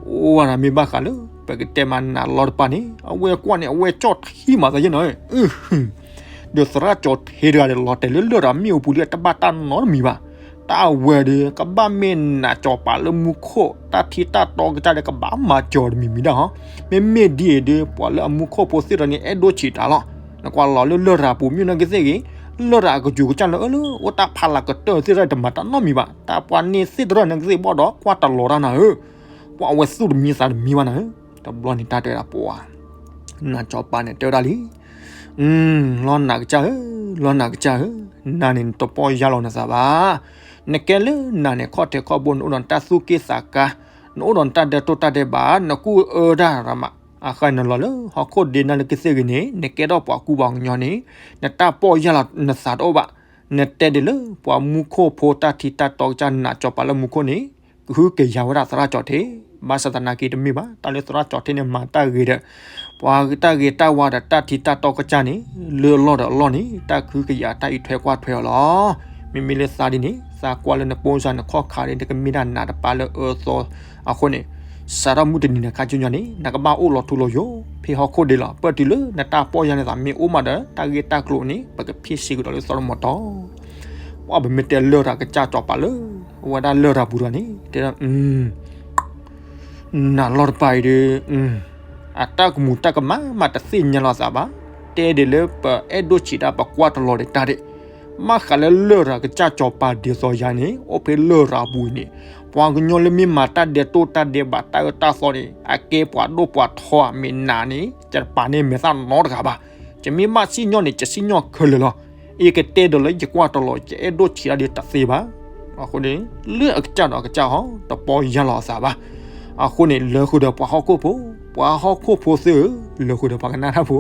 အိၣ်ဝဲနၤမ့ၢ်ဘၣ်ဃးလၢ ပကတဲမးနးလီၤတပၤန့ၣ် အဝဲကွၢ်န့ၣ် အဝဲကၠီၣ်ထံမးသးယဲၢ်နီၤ ဒီးသရၣ်ကၠီၤထ့တဂၤဒီး လီၤတဲာ်လၢလရာ်မ့ၣ်အူပူၤလံ တဘၣ်တၢ်နီတမံၤဘၣ်, တၢ်ဝဲဒီး ကဘၣ်မ့ၢ်နးကၠီၤပၤလၢမူခိၣ် တၢ်ထံတၢ်တီကစၢ်ဒီး ကဘၣ်မၤကၠီၤတမံၤမံၤဒၣ်ဟီ, မ့မ့ၢ်ဒ်အံၤဒီး ပှၤလၢအမူခိၣ်ဖိသ့ၣ်တဖၣ်န့ၣ် အဲၣ်ဒိၣ်ဆံးတၢ်လီၤ, နကွၢ်လီၤလၢလရာ်ပူၤ မ့ၢ်နာ်က့ၤသ့ၣ်ဂ့ၤ, လရာ်အကစူၤကစၢ်လၢအၢလၢ အိၣ်တၢ်ဖးလၢ်ကတၢၢ်သ့ၣ်တဖၣ် တမၤတၢ်နီတမံၤဘၣ်, တၢ်ပှၤန့ၢ်သ့ၣ်တဖၣ်နာ်က့ၤသ့ၣ်ဘၣ်ဒီး ကွၢ်တလီၤတၢ်နၤဧၢ, ပှၤအဝဲသူၣ်တမံသးတမံဘၣ်နၤဧၢ, တဘျီန့ၣ် တၢ်တဲဒၣ်ပှၤ နးကၠီၤပၤန့ၣ် တဲဝဲဒၣ်လံ, လီၤနးကစၢ်ဧၢ, လီၤနးကစၢ်ဧၢ, နၤန့ၣ်နတပီၢ်ယၢ်လီၤနသးဘၣ်, နကဲလၢနၤန့ၣ် ခီၣ်ထံးခီၣ်ဘိ နအိၣ်ဒီးနတၢ်သူၣ်က့ၣ်သးကါ, နအိၣ်ဒီးနတၢ်ဒဲးတိၢ်တၢ်ဒဲးဘး နကူၣ်အၢတၢ်ရမး, အဃိနလီၤလၢဟီၣ်ခိၣ်ဒ့နာ်က့ၤသ့ၣ်ဂ့ၤန့ၣ် နကဲထီၣ်ပှၤကူပှၤကညီန့ၣ် နတၢ်ပီၢ်ယၢ်လီၤနသးတအိၣ်ဘၣ်, နတဲဒ်လၢပှၤမူခိၣ်ဖိတၢ်ထံတၢ်တီကစၢ် နးကၠီၤပၤလၢမူခိၣ်န့ၣ် ကဟုကယာ်ဝဲဒၣ်သရၣ်ကၠီၤထ့, ဘၣ်ဆၣ်သနာ်က့တမ့ၢ်ဘၣ်, တၢ်လၢသရၣ်ကၠီၤထ့န့ၣ် မၤတၢ်ဂ့ၤဒီး ပှၤတၢ်ဂ့ၤတၢ်ဝါဒီးတၢ်ထံတၢ်တီကစၢ်န့ၣ် လၢအလီၢ်ဒီးအလီၢ်န့ၣ် တၢ်ကဟုကယာ်တၢ်အံးထွဲကွၢ်ထွဲအီၤလီၤ. မ့မ့ၢ်လၢသးဒ်န့ၣ် သးကွၢ်လၢနပိစါနခီၣ်ခါဒီး နကမ့ၢ်ဒၣ်နးတပၤလၢအၢသီအဃိန့ၣ် စးထီၣ်မုၢ်တနံၤန့ၣ်ခါဆူညါန့ၣ် နကဘၣ်အိၣ်လီၤထူလီၤယိာ် ဖဲဟီၣ်ခိၣ်ဒ့လီၤ. ပၢၢ်တုၤလၢနတၢ်ပီၢ်ယၢ်နသးမ့ၢ်အိၣ်မးဒီး တၢ်ဂ့ၢ်တၢ်ကျိၤန့ၣ် ပကဖ့ၣ်ဆ့ကဒီးလၢသီတမီၤတီၤ ပှၤပမ့ၢ်တဲလရာ်ကစၢ်ကၠီၤပၤလၢ အဝဲဒၣ်လရာ်ပူၤတဂၤန့ၣ် တဲဒၣ် နးလီၤတပၤအံၤဒီး အတၢ်ကမူၤတၢ်ကမၣ်မးတသ့ၣ်ညါလီၤသးဘၣ်. တဲဒ်လၢပအဲၣ်ဒိၣ်ဆံးတၢ် ပကွၢ်တလီၤဒံးတၢ်ဒံး ဘၣ်ဃးလၢလရာ်ကစၢ်ကၠီၤပၤဒ်သိးယၤန့ၣ် အိၣ်ဖဲလရာ်ပူၤအံၤန့ၣ် ပှၤကညီလၢမ့ၢ်မၤတၢ်ဒဲးတိၢ်တၢ်ဒဲးဘး တၢ်အၢတၢ်သီန့ၣ် အကဲပှၤဒိၣ်ပှၤထီ မ့ၢ်နၤန့ၣ် ယတပာ်န့ၢ်မဲာ်သၣ်နီတဂၤဘၣ်. ယမ့ၢ်ဘၣ်စံၣ်ညီၣ်န့ၣ် ယစံၣ်ညီၣ်ခဲလၢာ်လီၤ. ယကတဲဒီးလၢယကွၢ်တလီၤ ယအဲၣ်ဒိၣ်ဆံးတၢ်ဒ်တသ့ဘၣ်. အဃိန့ၣ် လၢအကစၢ်ဒီးအကစၢ်ဟီ တပီၢ်ယၢ်လီၤအသးဘၣ်. အဃိန့ၣ် လၢဃုာ်ဒီးပှၤဟီၣ်ခိၣ်ဖိ, ပှၤဟီၣ်ခိၣ်ဖိသ့ၣ်ဧၢ, လၢဃုာ်ဒီးပှၤကနၣ်တၢ်ဖိ,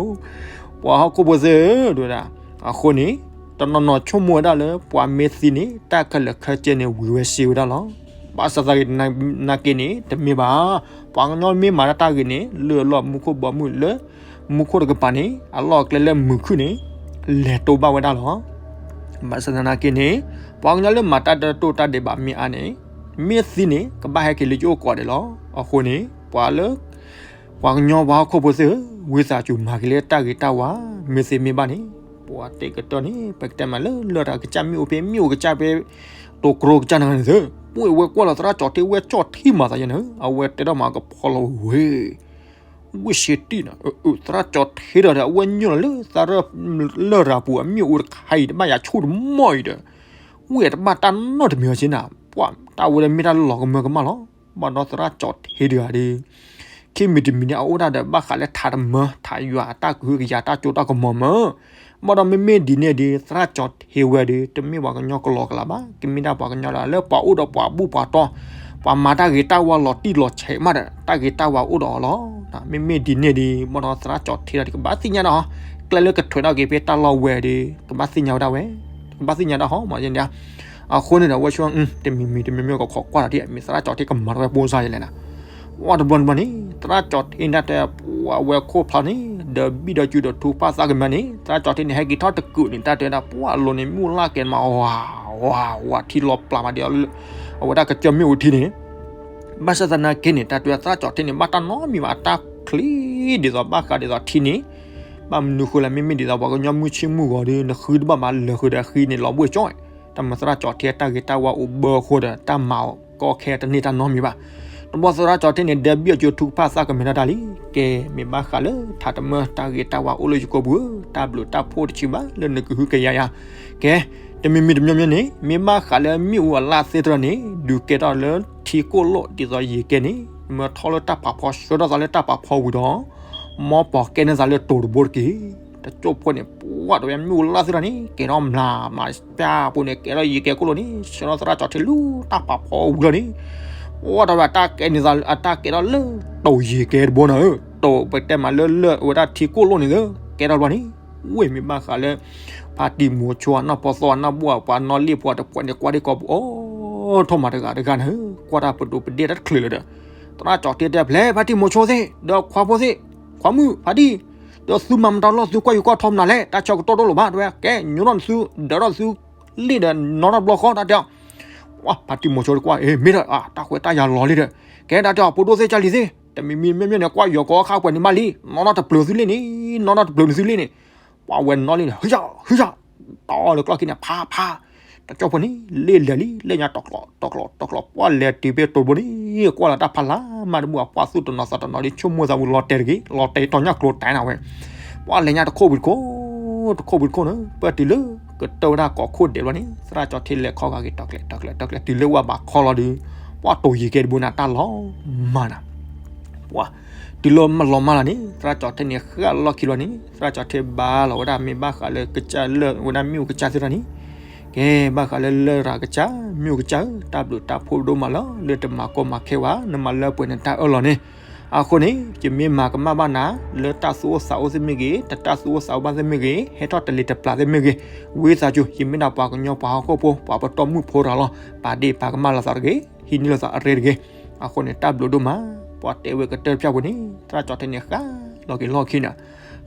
ပှၤဟီၣ်ခိၣ်ဖိသ့ၣ်ဧၢ တဲဝဲဒၣ်. အဃိန့ၣ် တနီၤနီၤဆိကမိၣ်ဝဲဒၣ်လၢ ပှၤမ့ၢ်သံန့ၣ် တၢ်ခဲလၢာ်ခဲဆ့န့ၣ် ဝံၤဝဲစ့ဝဲဒၣ်လီၤ. ဘၣ်ဆၣ်သနာ်က့န့ၣ် တမ့ၢ်ဘၣ်. ပှၤကညီမ့ၢ်မၤတၢ်တၢ်ဂ့ၤန့ၣ် လၢအလီၢ်မူခိၣ်ဘီမုၢ်လၢ မူခိၣ်တကပၤန့ၣ် အလီၢ်အကျဲလၢမုာ်ခုၣ်န့ၣ် လဲၤတိဘၣ်ဝဲဒၣ်လီၤ. ဘၣ်ဆၣ်သနာ်က့န့ၣ် ပှၤကညီလၢမၤတၢ်ဒဲးတိၢ်တၢ်ဒဲးဘးမ့ၢ်အါန့ၣ် မ့ၢ်သံန့ၣ် ကဘၣ်ဟဲက့ၤလၢယအိၣ်ကိးဂၤဒဲးလီၤ. အဃိန့ၣ် ပှၤလၢ ပှၤကညီပှၤဟီၣ်ခိၣ်ဖိသ့ၣ်ဧၢ, ဝံသးစူၤမၤက့ၤလၢတၢ်ဂ့ၤတၢ်ဝါ, မ့ၢ်သ့မ့ၢ်ဘၣ်န့ၣ်, ပှၤတဲကတၢၢ်န့ၣ် ပကတဲမးလၢလရာ်ကစၢ်မ့ၣ်အူဖဲမ့ၣ်အူကစၢ်ဖဲ တိၤကရိကစၢ်န့ၣ်သ့ၣ်, ပှၤဝဲကွၢ်လီၤသရၣ်ကၠီၤထ့ဝဲကၠီၣ်ထံမၤသးယဲန့ၣ်, အဝဲတဲထီၣ်မးကဖီလီၤဝဲ ဝ့ၢ်ရှ့တံၢ်န့ၣ်, သရၣ်ကၠီၤထ့ဒီး အဝဲညိၣ်လီၤလၢသးရၢၣ် လရာ်ပူၤအမ့ၣ်အူတခါအံၤ တဘၣ်ယၤဆူၣ်တမီၢ်အံၤဒီး, ဝ့ၢ်တဘၣ်တၢ်နီတမံၤအီၤက့နၤ, ပှၤတၢ်ဝဲလၢမ့ၢ်တၢ်လီၤကမၢကမၣ်လီၤ. ဘၣ်ဒီးသရၣ်ကၠီၤထ့တဂၤဒီး ခံမံၤတမံၤန့ၣ် အအိၣ်ဒၣ်ဒီးဘၣ်ဃးလၢထးတမၢ ထးယွၤအတၢ်ကဟုကယာ်တၢ်စိတၢ်ကမီၤမၢ်, ဘၣ်ဒီးမ့မ့ၢ်ဒ်န့ၣ်ဒီး သရၣ်ကၠီၤထ့ဝဲဒီး တမ့ၢ်ပှၤကညီကလီကလးဘၣ်, ကမ့ၢ်ဒၣ်ပှၤကညီလၢပှၤအိၣ်ဒီးပှၤဘူၣ်ပှၤတီၢ်, ပှၤမၤတၢ်ဂ့ၤတၢ်ဝါလီၤတံၢ်လီၤဆဲးမးဒီး တၢ်ဂ့ၤတၢ်ဝါအိၣ်ဒီးအီၤလီၤ. မ့မ့ၢ်ဒ်န့ၣ်ဒီး ဘၣ်ဒီးသရၣ်ကၠီၤထ့ဒီး ကဘၣ်သ့ၣ်ညါဒီး ကျဲလၢကထွဲးထီၣ်က့ၤဖဲတၢ်လီၢ်ဝဲဒီး ကဘၣ်သ့ၣ်ညါဝဲဒၣ်ဝဲ, ကဘၣ်သ့ၣ်ညါဒၣ်ဟီမးန့ၣ်, အဃိန့ၣ်ဒီး အဝဲဆ တမံၤမံၤတမံၤမံၤကခိးကွၢ်ဒီး မ့ၢ်သရၣ်ကၠီၤထ့ကမၤတၢ်ဝဲပိစါယဲလဲၣ်နၤ, ဝဲတဘျီတဘျီန့ၣ် သရၣ်ကၠီၤထ့န့ၣ်တဲ ပှၤဝဲခိၣ်ဖျါန့ၣ် ဒီးဘံၣ်ဒီးစူၤဒီးထူဖၣ်သးကမဲာ်န့ၣ် သရၣ်ကၠီၤထ့န့ၣ် ဟဲက့ၤထီၣ်တကုာ်န့ၣ် တၢ်တဲဒၣ် ပှၤလိၤန့ၣ် မ့ၣ်အူလၢ်ကဲမး ဝၤ ဝၤ ဝၤထံလီၤပျၢ်မးဒီး အဝဲဒၣ်ကစၢၢ်မ့ၣ်အူထံန့ၣ်, ဘၣ်ဆၣ်သနာ်က့န့ၣ် တၢ်တဲသရၣ်ကၠီၤထ့န့ၣ် ဘၣ်တၢ်နီတမံၤဘၣ် အတၢ်ချ့ဒ်သိးဘၣ်ဃးဒ်သိးထံန့ၣ်, ဘၣ်မနုၤဃိလဲၣ် မ့မ့ၢ်ဒ်သိးပှၤကညီမုၢ်ဆ့ၣ်မုၢ်ဂီၤဒီး နဃုတဘၣ်မးလၢာ်ဃုာ်ဒီးအဃံန့ၣ် လီၤဘှ့ၣ်ကၠီၣ်, တၢ်မၤသရၣ်ကၠီၤထ့တၢ်ဂ့ၤတၢ်ဝါအိၣ်ဘၢအဃိဒီး တၢ်မၤအီၤကီခဲတန့ၢ်တၢ်နီတမံၤဘၣ်. တဘျီသရၣ်ကၠီၤထ့န့ၣ် ဒီးဘံၣ်အစူၤထူဖၣ်သးကမဲာ်တၢ်တၢ်လံ, ကဲ မ့ၢ်ဘၣ်ဃးလၢထးတမၢတၢ်ဂ့ၤတၢ်ဝါအိၣ်လၢယကိာ်ပူၤဧၢ, တၢ်ဘျုးတၢ်ဖှိၣ်တဆံးဘၣ်လၢနကဟုကယာ်ယၤ, ကဲ တမံၤမံၤတမံၤမံၤန့ၣ် မ့ၢ်ဘၣ်ဃးလၢမ့ၣ်အူအလၢ်သ့ၣ်တဖၣ်န့ၣ် ဒုးကဲထီၣ်လၢထံကိၣ်လိၣ်ဒ်သိးယံာ်ကဲန့ၣ် မၢထီၣ်လၢတၢ်ဖးဖီ ဆှၢထီၣ်သးလၢတၢ်ဖးဖီဝံၤဒီး မ်ပှၤကဲန့ၢ်သးလၢတိၤတဘိတက့ၢ်. တကၠိၢ်ဖိန့ၣ် ပှၤတဝဲမ့ၣ်အူလၢ်သ့ၣ်တဖၣ်န့ၣ် ကဲထီၣ်မျးမျးပျၢ်ပူၤန့ၣ် ကဲထီၣ်ယံာ်ကဲကိၣ်လိၣ်န့ၣ် ဆှၢထီၣ်သရၣ်ကၠီၤထ့လၢတၢ်ဖးဖီဝံၤလီၤန့ၣ် ပှၤတဝဲတၢ်ကဲန့ၢ်သး အတၢ်ကဲထီၣ်လၢတိၤယံာ်ကဲတဘိနၤဧၢ, တိၤပတဲမးလၢလၢာ်ဝဲဒၣ်ထံကိၣ်လိၣ်န့ၣ်ဧၢ, ကဲထီၣ်တဘျီန့ၣ် ဝ့ၢ်မ့ၢ်ဘၣ်ဃးလၢ ဖါတံၢ်မိၤဆိအနီၢ်ပီသီအနီၢ်ဘိၣ်အပှၤနီၢ်လ့ၣ်ပှၤတပှဲၤန့ၣ် ကွၢ်ဒံးကီးပူၤ အိၣ်ထီၣ်မးတဂၤတဂၤနၤဧၢ, ကွၢ်တၢ်ပဒိးပဒ့ၣ်တၢ်တချုးလၢၤဒီး သရၣ်ကၠီၤထ့တဲဖျဲးဖါတံၢ်မိၤဆိသ့ၣ် ဒီးခွါဖိသ့ၣ်, ခွါမုၣ်ဖါတံၢ်, ဒီးသုမၤမတၤလီၢ်သုကွၢ်ယူၤကွၢ်ထီမနုၤလဲၣ် တၢ်ဆၢကတီၢ်ဒိၣ်လီၤဘၣ် တဝဲ ကဲညိထီၣ်နသု ဒၢးထီၣ်သု လ့ၣ်ဒီးနီၣ်ထီၣ်တဘျီဃီ တၢ်တဲအီၤ ဝဲ ဖါတံၢ်မိၤဆိတကွၢ် အ့ မ့ၢ်ဒီး တၢ်ခွဲးတၢ်ယာ်လီၤလံဒီး ကဲတၢ်တဲအီၤ ဖိဒိၣ်သ့ၣ်ကၢ်လံၤသ့ၣ် တမံၤမံၤမ့ၢ်မ့ၢ်န့ၣ် ကွၢ်ယီၤကီၤခါပှဲၤန့ၣ်မးလံ နီၣ်ထီၣ်တပျၢၤသုလ့ၣ်န့ၣ် နီၣ်ထီၣ်တပျၢၤန့ၣ်သုလ့ၣ်န့ၣ် ပှၤဝဲနီၣ်လံန့ၣ် ဟုၣ်ယၣ် ဟုၣ်ယၣ် တီလၢကျီၢ်ခံန့ၣ် ဖးဖး တကၠိၢ်ဖိန့ၣ် လ့ၣ်လဲၤလံ လ့ၣ်ညါတီၤကျီၤ တီၤကျီၤ တီၤကျီၤ ပှၤလဲၤတုၤဖဲတိၤတဘိန့ၣ် ကွၢ်လီၤတၢ်ဖးလၢ်မးတဘူၣ် အပှၢ်သူၣ်တနီၤသးတနီၤဒီး ဆိကမိၣ်သးဝံၤလီၤတဲာ်တဂ့ၤ လီၤတဲာ်တီညၣ်ကျိၤတဲာ်နၤဝဲ ပှၤလဲၤညါတခိၣ်ဝံၤတခိၣ် တခိၣ်ဝံၤတခိၣ်န့ၣ် ပှၤတုၤလၢ ကတၢၢ်ဝဲဒၣ်ကိးခိၣ်ဒဲးဘျီန့ၣ် သရၣ်ကၠီၤထ့လဲၤခီဂာ်က့ၤတီၤကျဲၤ တီၤကျဲၤ တီၤကျဲၤ တုၤလၢဝဲဘၣ်ခီလီၤဒီး ပှၤတိၤယံာ်ကဲတဘိန့ၣ် တၢ်လီၤမၢ်နၤ ပှၤ တုၤလၢမၢ်လီၤမၢ်လီၤန့ၣ် သရၣ်ကၠီၤထ့န့ၣ် ဃၣ်လီၢ်ခံလီၤန့ၣ် သရၣ်ကၠီၤထ့ဘါလီၤဝဲဒၣ်မ့ၢ်ဘၣ်ဃးလၢကစၢ်လၢာ်ဝဲဒၣ်မ့ၣ်အူကစၢ်သ့ၣ်တဖၣ်န့ၣ် ကဲဘၣ်ဃးလၢလရာ်ကစၢ် မ့ၣ်အူကစၢ်ဧၢ တၢ်ဘျုးတၢ်ဖှိၣ်ဒိၣ်မးလီၤ လၢတမၤကီမၤခဲဝဲ နမၤလၢပှဲၤနတၢ်အၢၣ်လီၤန့ၣ် အဃိန့ၣ် ယမ့ၢ်မၤကမၣ်ဘၣ်နၤ လၢတၢ်သူၣ်အိၣ်သးအိၣ်သ့ၣ်မ့ၢ်ဂ့ၤ တၢ်သူၣ်အိၣ်သးအိၣ်ဘၣ်သ့ၣ်မ့ၢ်ဂ့ၤ ဟဲထီၣ်တလံၤတပျၢ်သ့ၣ်မ့ၢ်ဂ့ၤ ဝံသးစူၤ ယမ့ၢ်ဒၣ်ပှၤကညီပှၤဟီၣ်ခိၣ်ဖိ ပှၤပတီၢ်မုၢ်ဖိတဂၤလီၤ ပာ်ဒ့ၣ်ပာ်ကမၣ်လိာ်သးတဂ့ၤ ဟံးန့ၢ်လိာ်သးအရ့တဂ့ၤ အဃိန့ၣ် တၢ်ဘျုးဒိၣ်မး ပှၤတဲဝဲကတၢၢ်တဖၣ်ပူၤန့ၣ် သရၣ်ကၠီၤထ့န့ၣ် ဃၣ်လီၤက့ၤလီၢ်ခံန့ၣ်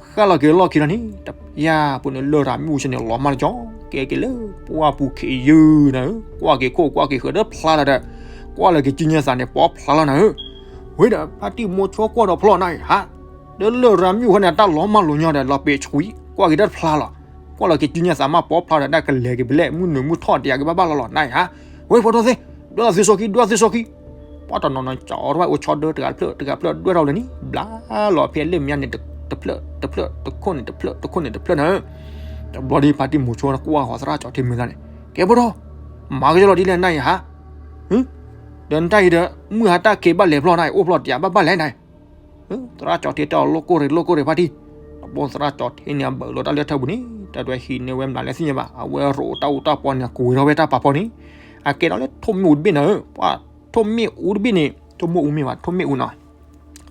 ဃၣ်လီၤက့ၤလီၢ်ခံလီၤန့ၣ် တပျၢ်ပူၤန့ၣ် လရာ်မ့ၣ်အူဆ့န့ၣ် လီၤမၢ်လီၤကၠီ ကဲက့ၤလၢ ပှၢ်ပူၤခံးယုၢ်နၤဧၢ ကွၢ်က့ၤခိၣ်ကွၢ်က့ၤဃၢၤဒီးဖျါလီၤဒီး ကွၢ်လီၤက့ၤစုညါသးန့ၣ် ပီဖျါလီၤနၤဧၢ ဝဲဒီး ဖါတံၢ်မိၤဆိကွၢ်ဒီးဖျီနၤအံၤဟါ လၢလရာ်မ့ၣ်အူဃီန့ၣ် တၢ်လီၤမၢ်လီၤညီဒီး လီၤပ့ၤဆှံ ကွၢ်က့ၤတၢ်တဖျါလီၤ ကွၢ်လီၤက့ၤစုညါသးမး ပီဖျါဒီး တၢ်ကလဲၤက့ၤပလဲၣ် မုၢ်နုာ်မုၢ်ထီၣ်တယၤက့ၤဘၣ်ဘၣ်လီၤလီၤ နၤအံၤဟါ ဝဲဖိဒိၣ်သ့ၣ် ဒွဲၣ်သုစီခံ ဒွဲၣ်သုစီခံ ပှၤတနီၤနီၤ ကၠီထီၣ်ဝဲအိၣ်ဆီဒၢတဂၤတဖျၢၣ် တဂၤတဖျၢၣ်ဒွဲၣ်ထီၣ်လၢန့ၣ် ဘျါလီၤဖဲလၢမၠါန့ၣ် တဖျၢၣ်တဖျၢၣ် တခိၣ်န့ၣ်တဖျၢၣ် တခိၣ်န့ၣ်တဖျၢၣ်နၤဧၢ တဘျီဒီး ဖါတံၢ်မိၤဆိကွၢ်ဃီၤသရၣ်ကၠီၤထ့မ့ၢ်သးန့ၣ် ကဲဖိဒိၣ် မၤကယီလီၤဒ်လဲၣ်နၤအံၤဟါ ဒီးနတၢ်အံၤဒီး မုၢ်ဟါတၢ်က့ၤဘၣ်လဲၤဖျီနၤအံၤ အိၣ်ဖျီတယၤဘၣ်ဘၣ်လဲၣ်နၤ သရၣ်ကၠီၤထ့တဲအီၤ လိၣ်ကိၢ်ရ့ၣ် လိၣ်ကိၢ်ရ့ၣ်ဖါတံၢ် တဘျီသရၣ်ကၠီၤထ့န့ၣ် အဘၢၣ်လီၤတၢ်လၢထၢပူၤန့ၣ် တၢ်ဒွဲဟံးန့ၢ်ဝဲမျးလဲၣ်သ့ၣ်ညါဘၣ် အဝဲရိးတၢ်အူတၢ်ပီန့ၣ် ကွံာ်ထီၣ်ဝဲတၢ်ပာ်ဖီန့ၣ် အကဲထီၣ်လၢထိၣ်မ့ၣ်အူတဘ့ၣ်နၤဧၢ ပှၤထိၣ်မ့ၣ်အူတဘ့ၣ်န့ၣ် ထိၣ်မ့ၣ်အူမ့ၢ်ဘၣ် ထိၣ်မ့ၣ်အူနီၤ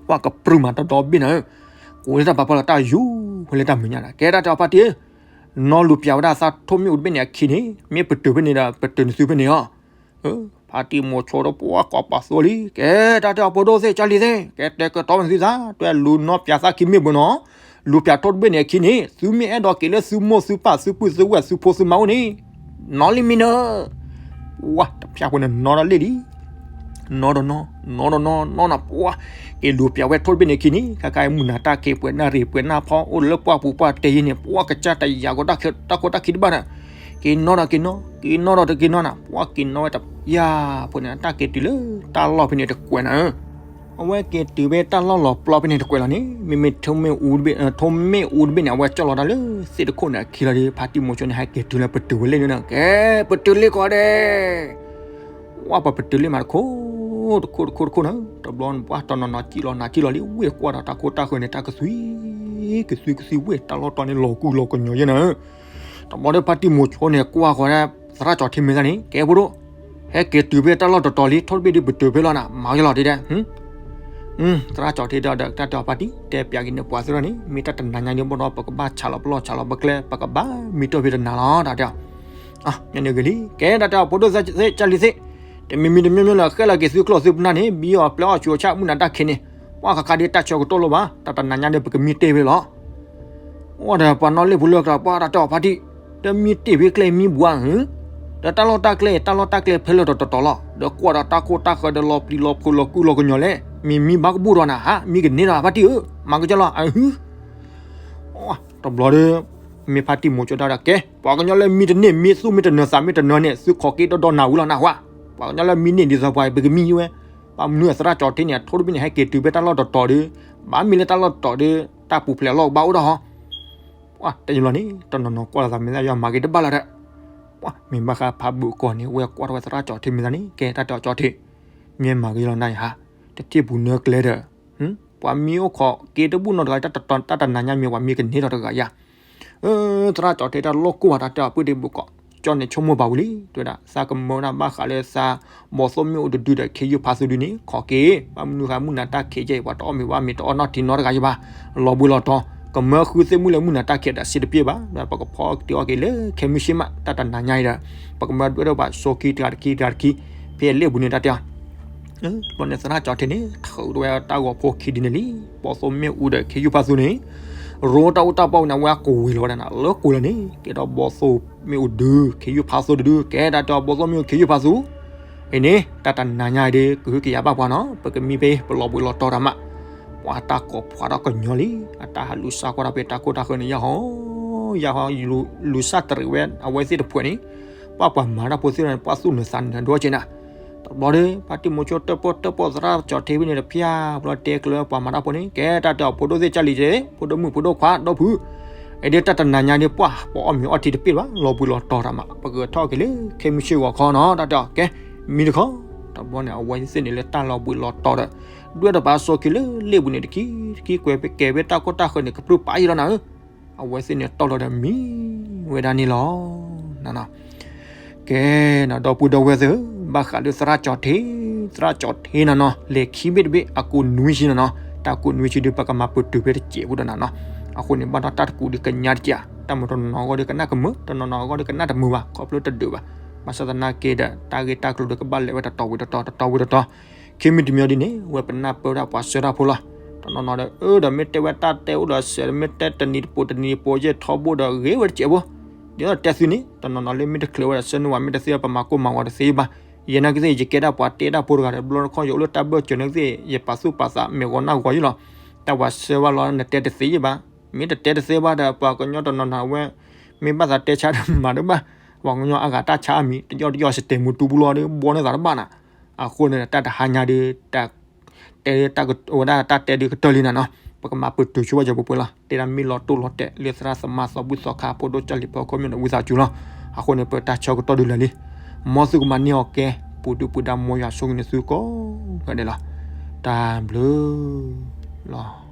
ပှၤကပြုၢ်မးတဒီဘ့ၣ်နၤဧၢ ကွံာ်လၢတၢ်ပာ်ဖီလီၤ တၢ်ယူၤဝဲလၢတၢ်မဲာ်ညါဒီး ကဲတၢ်တဲအီၤဖါတံၢ်ဧၢ နီၢ်လူၤပျးဝဲဒၣ်သးထိၣ်မ့ၣ်အူတဘ့ၣ်န့ၣ်အခံန့ၣ် မ့ၢ်ပတုာ်ဖဲန့ၣ်ဒီး ပတုာ်နသုဖဲန့ၣ်အီၤ ဖါတံၢ်မိၤဆိဒီးပှၤကိးပာ်သိလံ ကဲတၢ်တဲအီၤဖိဒိၣ်သ့ၣ် ကၢ်လံၤသ့ၣ် ကဲတဲာ်ကတီၤဝဲနသုသး တဲလူၤနီၢ်ပျးသးခံမ့ၢ်ဘၣ်နီၤ လူၤပျးထိၣ်တဘ့ၣ်န့ၣ်အခံန့ၣ် သုမ့ၢ်အဲၣ်ဒိးက့ၤလၢသုမိၢ်သုပၢ်သုပုၢ်သုဝဲၢ်သုဖိသုမါအိၣ်န့ၣ် နီၢ်လံမံနၢ ဝဲတဖၣ်ဖိန့ၣ်နီၢ်ထီၣ်လံလံ နီၢ်ဒီးနီၢ် နီၢ်ဒီးနီၢ် နီၢ်နၤ ပှၤ က့ၤလူၤပျးဝဲထိၣ်တဘ့ၣ်န့ၣ်ခံန့ၣ် ခဲခါမုၢ်နၤတၢ်ခံး ပှဲၤနၣ်ရံၣ် ပှဲၤနၣ်ဖီ အိၣ်လၢပှၢ်ပူၤပှၢ်တဲယဲန့ၣ် ပှၤ ကစၢ်တယာ်ကီးတၢ်ခဲ တၢ်ခိတၢ်ခံတဘၣ်နၤ က့ၤနီၢ်ဒီးက့ၤနီၢ် က့ၤနီၢ်ဒီးတက့ၤနီၢ်နၤ ပှၤက့ၤနီၢ်ဝဲတယၢ်ဖိန့ၣ် တၢ်က့ၤတုၤလၢတၢ်လီၢ်ဖဲန့ၣ်တကွဲးနၤဧၢ အဝဲက့ၤတုၤဖဲတၢ်လီၢ်လီၤပျီဖဲန့ၣ်တကွဲးလီၤန့ၣ် မ့မ့ၢ် ထိၣ်မ့ၣ်အူတဘ့ၣ်န့ၣ် အဝဲကၠီၣ်လီၤတၢ်လၢသ့ၣ်တခိၣ်န့ၣ်အခံလီၤဒီး ဖါတံၢ်မိၤဆိန့ၣ် ဟဲက့ၤတုၤလၢပတုာ်ဝဲလ့ၣ်န့ၣ် ကဲ ပတုာ်လ့ၣ်ကီးဒဲး ဝဲပပတုာ်လ့ၣ်မးတခိၣ် တခိၣ်တခိၣ်တခိၣ်နၤ တဘျီန့ၣ်ပှၤတနီၤနီၤကံၣ်လီၤနၤကံၣ်လီၤလံ ဝ့ၢ်ကွၢ်ဒီးတၢ်ခိတၢ်ဃၢၤန့ၣ် တၢ်ကသွံ ကသွံကသွံဝ့ၢ် တၢ်လီၢ်တီန့ၣ် လီၤကူလီၤကညီၤယဲနၤ တဘျီဒီးဖါတံၢ်မိၤဆိန့ၣ် ကွၢ်ဃီၤဒၣ် သရၣ်ကၠီၤထံမ့ၢ်သၣ်န့ၣ် ကဲဖိဒိၣ် ဟဲက့ၤတုၤဖဲတၢ်လီၢ်တတီၤလံ ထိၣ်တဘ့ၣ်ဒုးပတုာ်ဖဲလီၤနၤ မၤက့ၤလီၤဒ်ဒဲး သရၣ်ကၠီၤထံဒီးတၢ်တဲအီၤဖါတံၢ် တဲပျးက့ၤန့ၣ်ပှၤသ့ၣ်တဖၣ်န့ၣ် မ့ၢ်တၢ်တနၤညါဒ်ဘၣ်ဒီး ပကဘၣ်ဆးလီၤပလီၢ်ဆးလီၤပကျဲ ပကဘၣ်မံတီၢ်ဖဲတနၤလီၤ တၢ်တဲအီၤ မ့ၢ်န့ၣ်ဂ့ၤလံ ကဲတၢ်တဲအီၤဖိဒိၣ်သ့ၣ်ကၢ်လံၤသ့ၣ် တမံၤမံၤတမံၤမံၤလၢ ဃဲလီၤက့ၤသုကျိၣ်သုပနၢ်န့ၣ် ဘံအီၤပျဲအီၤဆူးအီၤဆၣ် မုၢ်နၤတၢ်ခံးန့ၣ် ပှၤခးခးဒ်တၢ်ဆၢကတီၢ်လီၤဘၣ် တၢ်တနၤညါဒ်ပကမံတ့ၢ်ဖဲလီၤ အိၣ်ဒီးပှၤနီၣ်လ့ၣ်ဖိလၢကျါ ပှၤတၢ်တဲအီၤဖါတံၢ် တမံတ့ၢ်ဖဲကျဲမံဘှါဧၢ, ဒီးတၢ်လီၢ်တၢ်ကျဲ တၢ်လီၢ်တၢ်ကျဲဖဲလဲၣ်တတီၤတီၤလီၤ, ဒီးကွၢ်ဒီးတၢ်ခိၣ်တၢ်ဃၢၤဒီးလီၤပျံၤလီၤဖုးလီၤကူလီၤကညီၤလဲၣ်, မ့ၢ်မံဘၣ်ကဘူၣ်ဒီးနၤဧါ, မံကန့ၢ်ဒီးဖါတံၢ်ဧၢ, မၤကစၢ်လီၤ အဟု တဘျီဒီး မ့ၢ်ဖါတံၢ်မိၤကၠီတၢ်ဒီး ကဲ ပှၤကညီလၢမံတန့ၢ် မ့ၢ်သူၣ်မ့ၢ်တနၢၤသးမ့ၢ်တနၢၤန့ၣ် သုခိးက့ၤဒီဒီနၤဝံၤလီၤနၢ်ဟူဧါ, ပှၤကညီလၢမံန့ၢ်ဒ်သိးပှၤ ပကမံဝဲ, ဘၣ်မနုၤအသရၣ်ကၠီထံန့ၣ် အထိၣ်တဘ့ၣ်န့ၣ် ဟဲက့ၤတုၤဖဲတၢ်လီၢ်တတီၤဒီး, ဘၣ်မ့ၢ်လၢတၢ်လီၢ်တတီၤဒီး တၢ်ပူၤဖျဲးအလီၢ်ကဘၣ်အိၣ်ဒီးဟီ ပှၤတဲယလီၤန့ၣ် တနီၤနီၤကွၢ်လီၤသးမ့ၢ်သၣ် ယွၤမၤက့ၤတဘၣ်လၢၤဒီး, ပှၤမ့ၢ်ဘၣ်ဃးဖးဘုးကီၢ်န့ၣ် ဝဲကွၢ်ထီၣ်ဝဲသရၣ်ကၠီထံမ့ၢ်သၣ်န့ၣ် ကဲတၢ်တဲအီၤကၠီထံ, မ့ၢ်မၤက့ၤယလီၤနၢ်ယဟါ, တထံၣ်ပူၤနၢကျဲဒီး, ပှၤမံအိၣ်ခိးက့ၤတဘူၣ်နီတဂၤ တၢ်တနၤညါမ့ၢ်ပှၤမံကန့ၢ်ဒီးတဂၤယၤ သရၣ်ကၠီထံတၢ်လိၣ်ကိၢ်ဘၣ်တၢ်တဲအီၤပုၢ်ဒ့ဘူးကီး, ကၠီန့ၣ်ဆိကမိၣ်ဘၣ်ဝံၤလံ, တဲဝဲဒၣ် သးကမၢဝဲဒၣ်ဘၣ်ဃးလၢသး ဘီၣ်သိၣ်မ့ၣ်အူတဒုဒီးခ့ယုၢ်ဖးသူဒုန့ၣ် ခိးက့ၤ, ဘၣ်မနုၤဃာ်မုၢ်နၤတၢ်ခံးယဲအံၤ ပှၤတအီၣ်မ့ၤဘၣ်မ့ၤတအီၣ်နီၢ်ထံနီတဂၤယဘၣ်, လီၤဘှံးလီၤတီၤ, ကမၢဃုသ့ၣ်မုၣ်လၢမုၢ်နၤတၢ်ခံးဒီးစ့တပျ့ၢ်ဘၣ်, ဒီးပကဖီက့ၤအီၣ်က့ၤလၢခဲမုၢ်ဆ့ၣ်မး တၢ်တနၤညါအံၤဒီး, ပကမၢဒွဲၣ်ထီၣ်ဘၣ်ဆိခံတဂၤတခံတဂၤတခံ, ဖဲအလ့ၣ်ပူၤန့ၣ်တၢ်တဲအီၤ တဘျီန့ၣ်သရၣ်ကၠီထံန့ၣ် ထုးထီၣ်ဝဲတၢ်ဂီၤဖိခံဒုန့ၣ်လံ, ဘီၣ်သိၣ်မ့ၣ်အူဒီးခ့ယုၢ်ဖးသူန့ၣ်, ရိတၢ်အူတၢ်ပီၣ်ဝံၤန့ၣ် အဝဲအကဝံၤလီၤဝဲဒၣ်န့ၣ် လၢကွံာ်လီၤန့ၣ် ကဲဒီးဘီၣ်သိၣ်မ့ၣ်အူဒု ခ့ယုၢ်ဖးသူတဒု, ကဲတၢ်တဲအီၤဘီၣ်သိၣ်မ့ၣ်အူခ့ယုၢ်ဖးသူ, အံၤန့ၣ် တၢ်တနၤညါအံၤဒီး ကဟုကယာ်ဘၣ်ပှၤနီၤ ပကမံဖဲ ပလီၤဘှံးလီၤတီၤတၢ်မး, ပှၤတၢ်ကိးဖှၤထီၣ်ကညီလံ, အတၢ်ဟးလူၤစၢ်ကွၢ်တၢ်ဖဲတၢ်ခိၣ်တၢ်ဃၢၤန့ၣ် ယဟီ ယဟီ လူၤစၢ်တရံးဝဲအဝဲသ့ၣ်တဖှဲးန့ၣ်, ပှၤပှၤမၤတၢ်ဖိသ့ၣ်တဖၣ်န့ၣ် ပှၤသူၣ်နုာ်သးနုာ်ဒိၣ်က့ၤနၤ, တဘျီဒီး ဖါတံၢ်မိၤဆိတၢၣ်ပီၣ်တၢၣ်ပီၣ်သရၣ်ကၠီထံဖဲန့ၣ်တဖၠၣ် ဘျီတဲကျၢၤပှၤမၤတၢ်ဖိန့ၣ် ကဲတၢ်တဲအီၤဖိဒိၣ်သ့ၣ်ကၢ်လံၤက့ၤ, ဖိဒိၣ်မုၣ်ဖိဒိၣ်ခွါဒီဖု, အံၤဒီးတၢ်တနၤညါန့ၣ် ပှၤပအီၣ်မ့ၤအီထံတပျ့ၢ်ဘၣ် လီၤဘှံးလီၤတီၤတၢ်မး ပကထီၣ်က့ၤလၢခဲမုၢ်ဆ့ၣ်ဂီၤခီနီၤ တၢ်တဲအီၤ ကဲ မံတခီ, တဘျီန့ၣ် အဝဲသ့ၣ်န့ၣ်လၢတၢ်လီၤဘှံးလီၤတီၤဒီး, ဒွဲၣ်ထီၣ်ဘၣ်ဆိခံလၢလ့ၣ်ပူၤန့ၣ်တခံ, တခံကွဲးကဲၤဖဲတၢ်ခိၣ်တၢ်ဃၢၤန့ၣ် ကပြုၢ်ပာ်ယံာ်လီၤနၤဧၢ, အဝဲသ့ၣ်န့ၣ်တီၢ်လီၤဒီးမံဝဲဒၣ်န့ၣ်လီၤ. ကဲနီၤ ဒီပုၢ်ဒီဝဲၢ်သ့ၣ်ဧၢ, ဘၣ်ဃးလၢသရၣ်ကၠီထံ, သရၣ်ကၠီထံနီၤနီၤ လဲၤခံဘ့ၣ်တဘ့ၣ် အကိးနွံဆံနီၤနီၤ, တၢ်ကိးနွံဆံဒုး ပကမၤပတုာ်ဖဲတစဲးဖိဒီးနၤနီၤ, အဃိန့ၣ် ဘၣ်ဒီးတၢ်တကူးဒုးကညးတစဲး, တၢ်မၤတနီၤနီၤအဂီၢ်ဒီးကနၣ်ကမုာ်, တနီၤနီၤအဂီၢ်ဒီးကနၣ်တမုာ်ဘၣ် ခီဖျိတဒုးဘၣ်, ဘၣ်ဆၣ်သနာ်က့ဒီး တၢ်ဂ့ၢ်တၢ်ကျိၤဒီးကဘၣ်လဲၤဝဲတတီၤဝံၤတတီၤ တတီၤဝံၤတတီၤ, ခံမံၤတမံၤဒ်န့ၣ် ဝဲပနၢ်ပၢၢ်ဝဲဒၣ်ပှၤဆှၢတၢ်ဖိလီၤ. တနီၤနီၤဒီး အၢ ဒီးမ့ၢ်တဲဝဲတၢ်တဲအိၣ်ဒီးစဲး မ့ၢ်တဲတနံၤတပိၤတနံၤတပိၤယဲၢ်ထီဘိဒီးဂ့ၤဝဲတစဲးဖိ, ဒ်သိးတဲသုန့ၣ် တနီၤနီၤလၢမ့ၢ်တချုးဝဲဒီးဆှၢနုာ်ဝဲ မ့ၢ်တသ့ဝဲပမၤကိၢ်မၤဂီၤတသ့ဘၣ်. ယနာ်က့သ့ၣ် ယကဲဒၣ်ပှၤတဲတၢ်ဖိတဂၤဒီး ဘျီတခီယအိၣ်လၢတၢ်ဘၢၣ်စၢၤနာ်က့သ့ၣ် ယပာ်သူၣ်ပာ်သးမဲာ်ဂီၤနၢ်ဂီၤယံလီၤ. တၢ်ပှၤဆှၢဘၣ်လီၤ နတဲတသ့ယဲၢ်ဘၣ်. မ့ၢ်တတဲတသ့ဘၣ်ဒီး ပှၤကညီတနီၤနီၤဝဲ မ့ၢ်ဘၣ်သးတဲဆါတမၤတဘၣ်, ပှၤကညီအဂၤတၢ်ဆါအမံၤ တယီၢ်တယီၢ်စတဲာ်မူတူပူၤလီၤဒီး ဘီန့ၢ်သးတဘၣ်နၤ. အဃိန့ၣ် တၢ်တဟါညါဒီး တၢ်တဲဝဲဒၣ်တၢ်တဲဒုးကတၢၢ်လံနၤနီၤ, ပကမၤပတုာ်ဆိဝဲယပှဲၤပှဲၤလီၤ. တဲဒၣ်မ့ၢ်လီၤတိၢ်လီၤတဲာ် လၢသရၣ်သမါသီဘူၣ်သီခါ ဖိဒိၣ်ကၢ်လံၤဖီခိၣ်မ့ၢ်ဒီးဝံသးစူၤလီၤ. အဃိန့ၣ် ပတၢ်ဆၢကတီၢ်ဒုးလၢာ်လံ. မ်သုကမၤန့ၢ်အီၤကဲ ပူၤဒုၣ်ပူၤဒါ မ်ယွၤဆိၣ်ဂ့ၤန့ၢ်သုကိးဂၤဒဲးလီၤ. တၢ်ဘျုးလီၤ.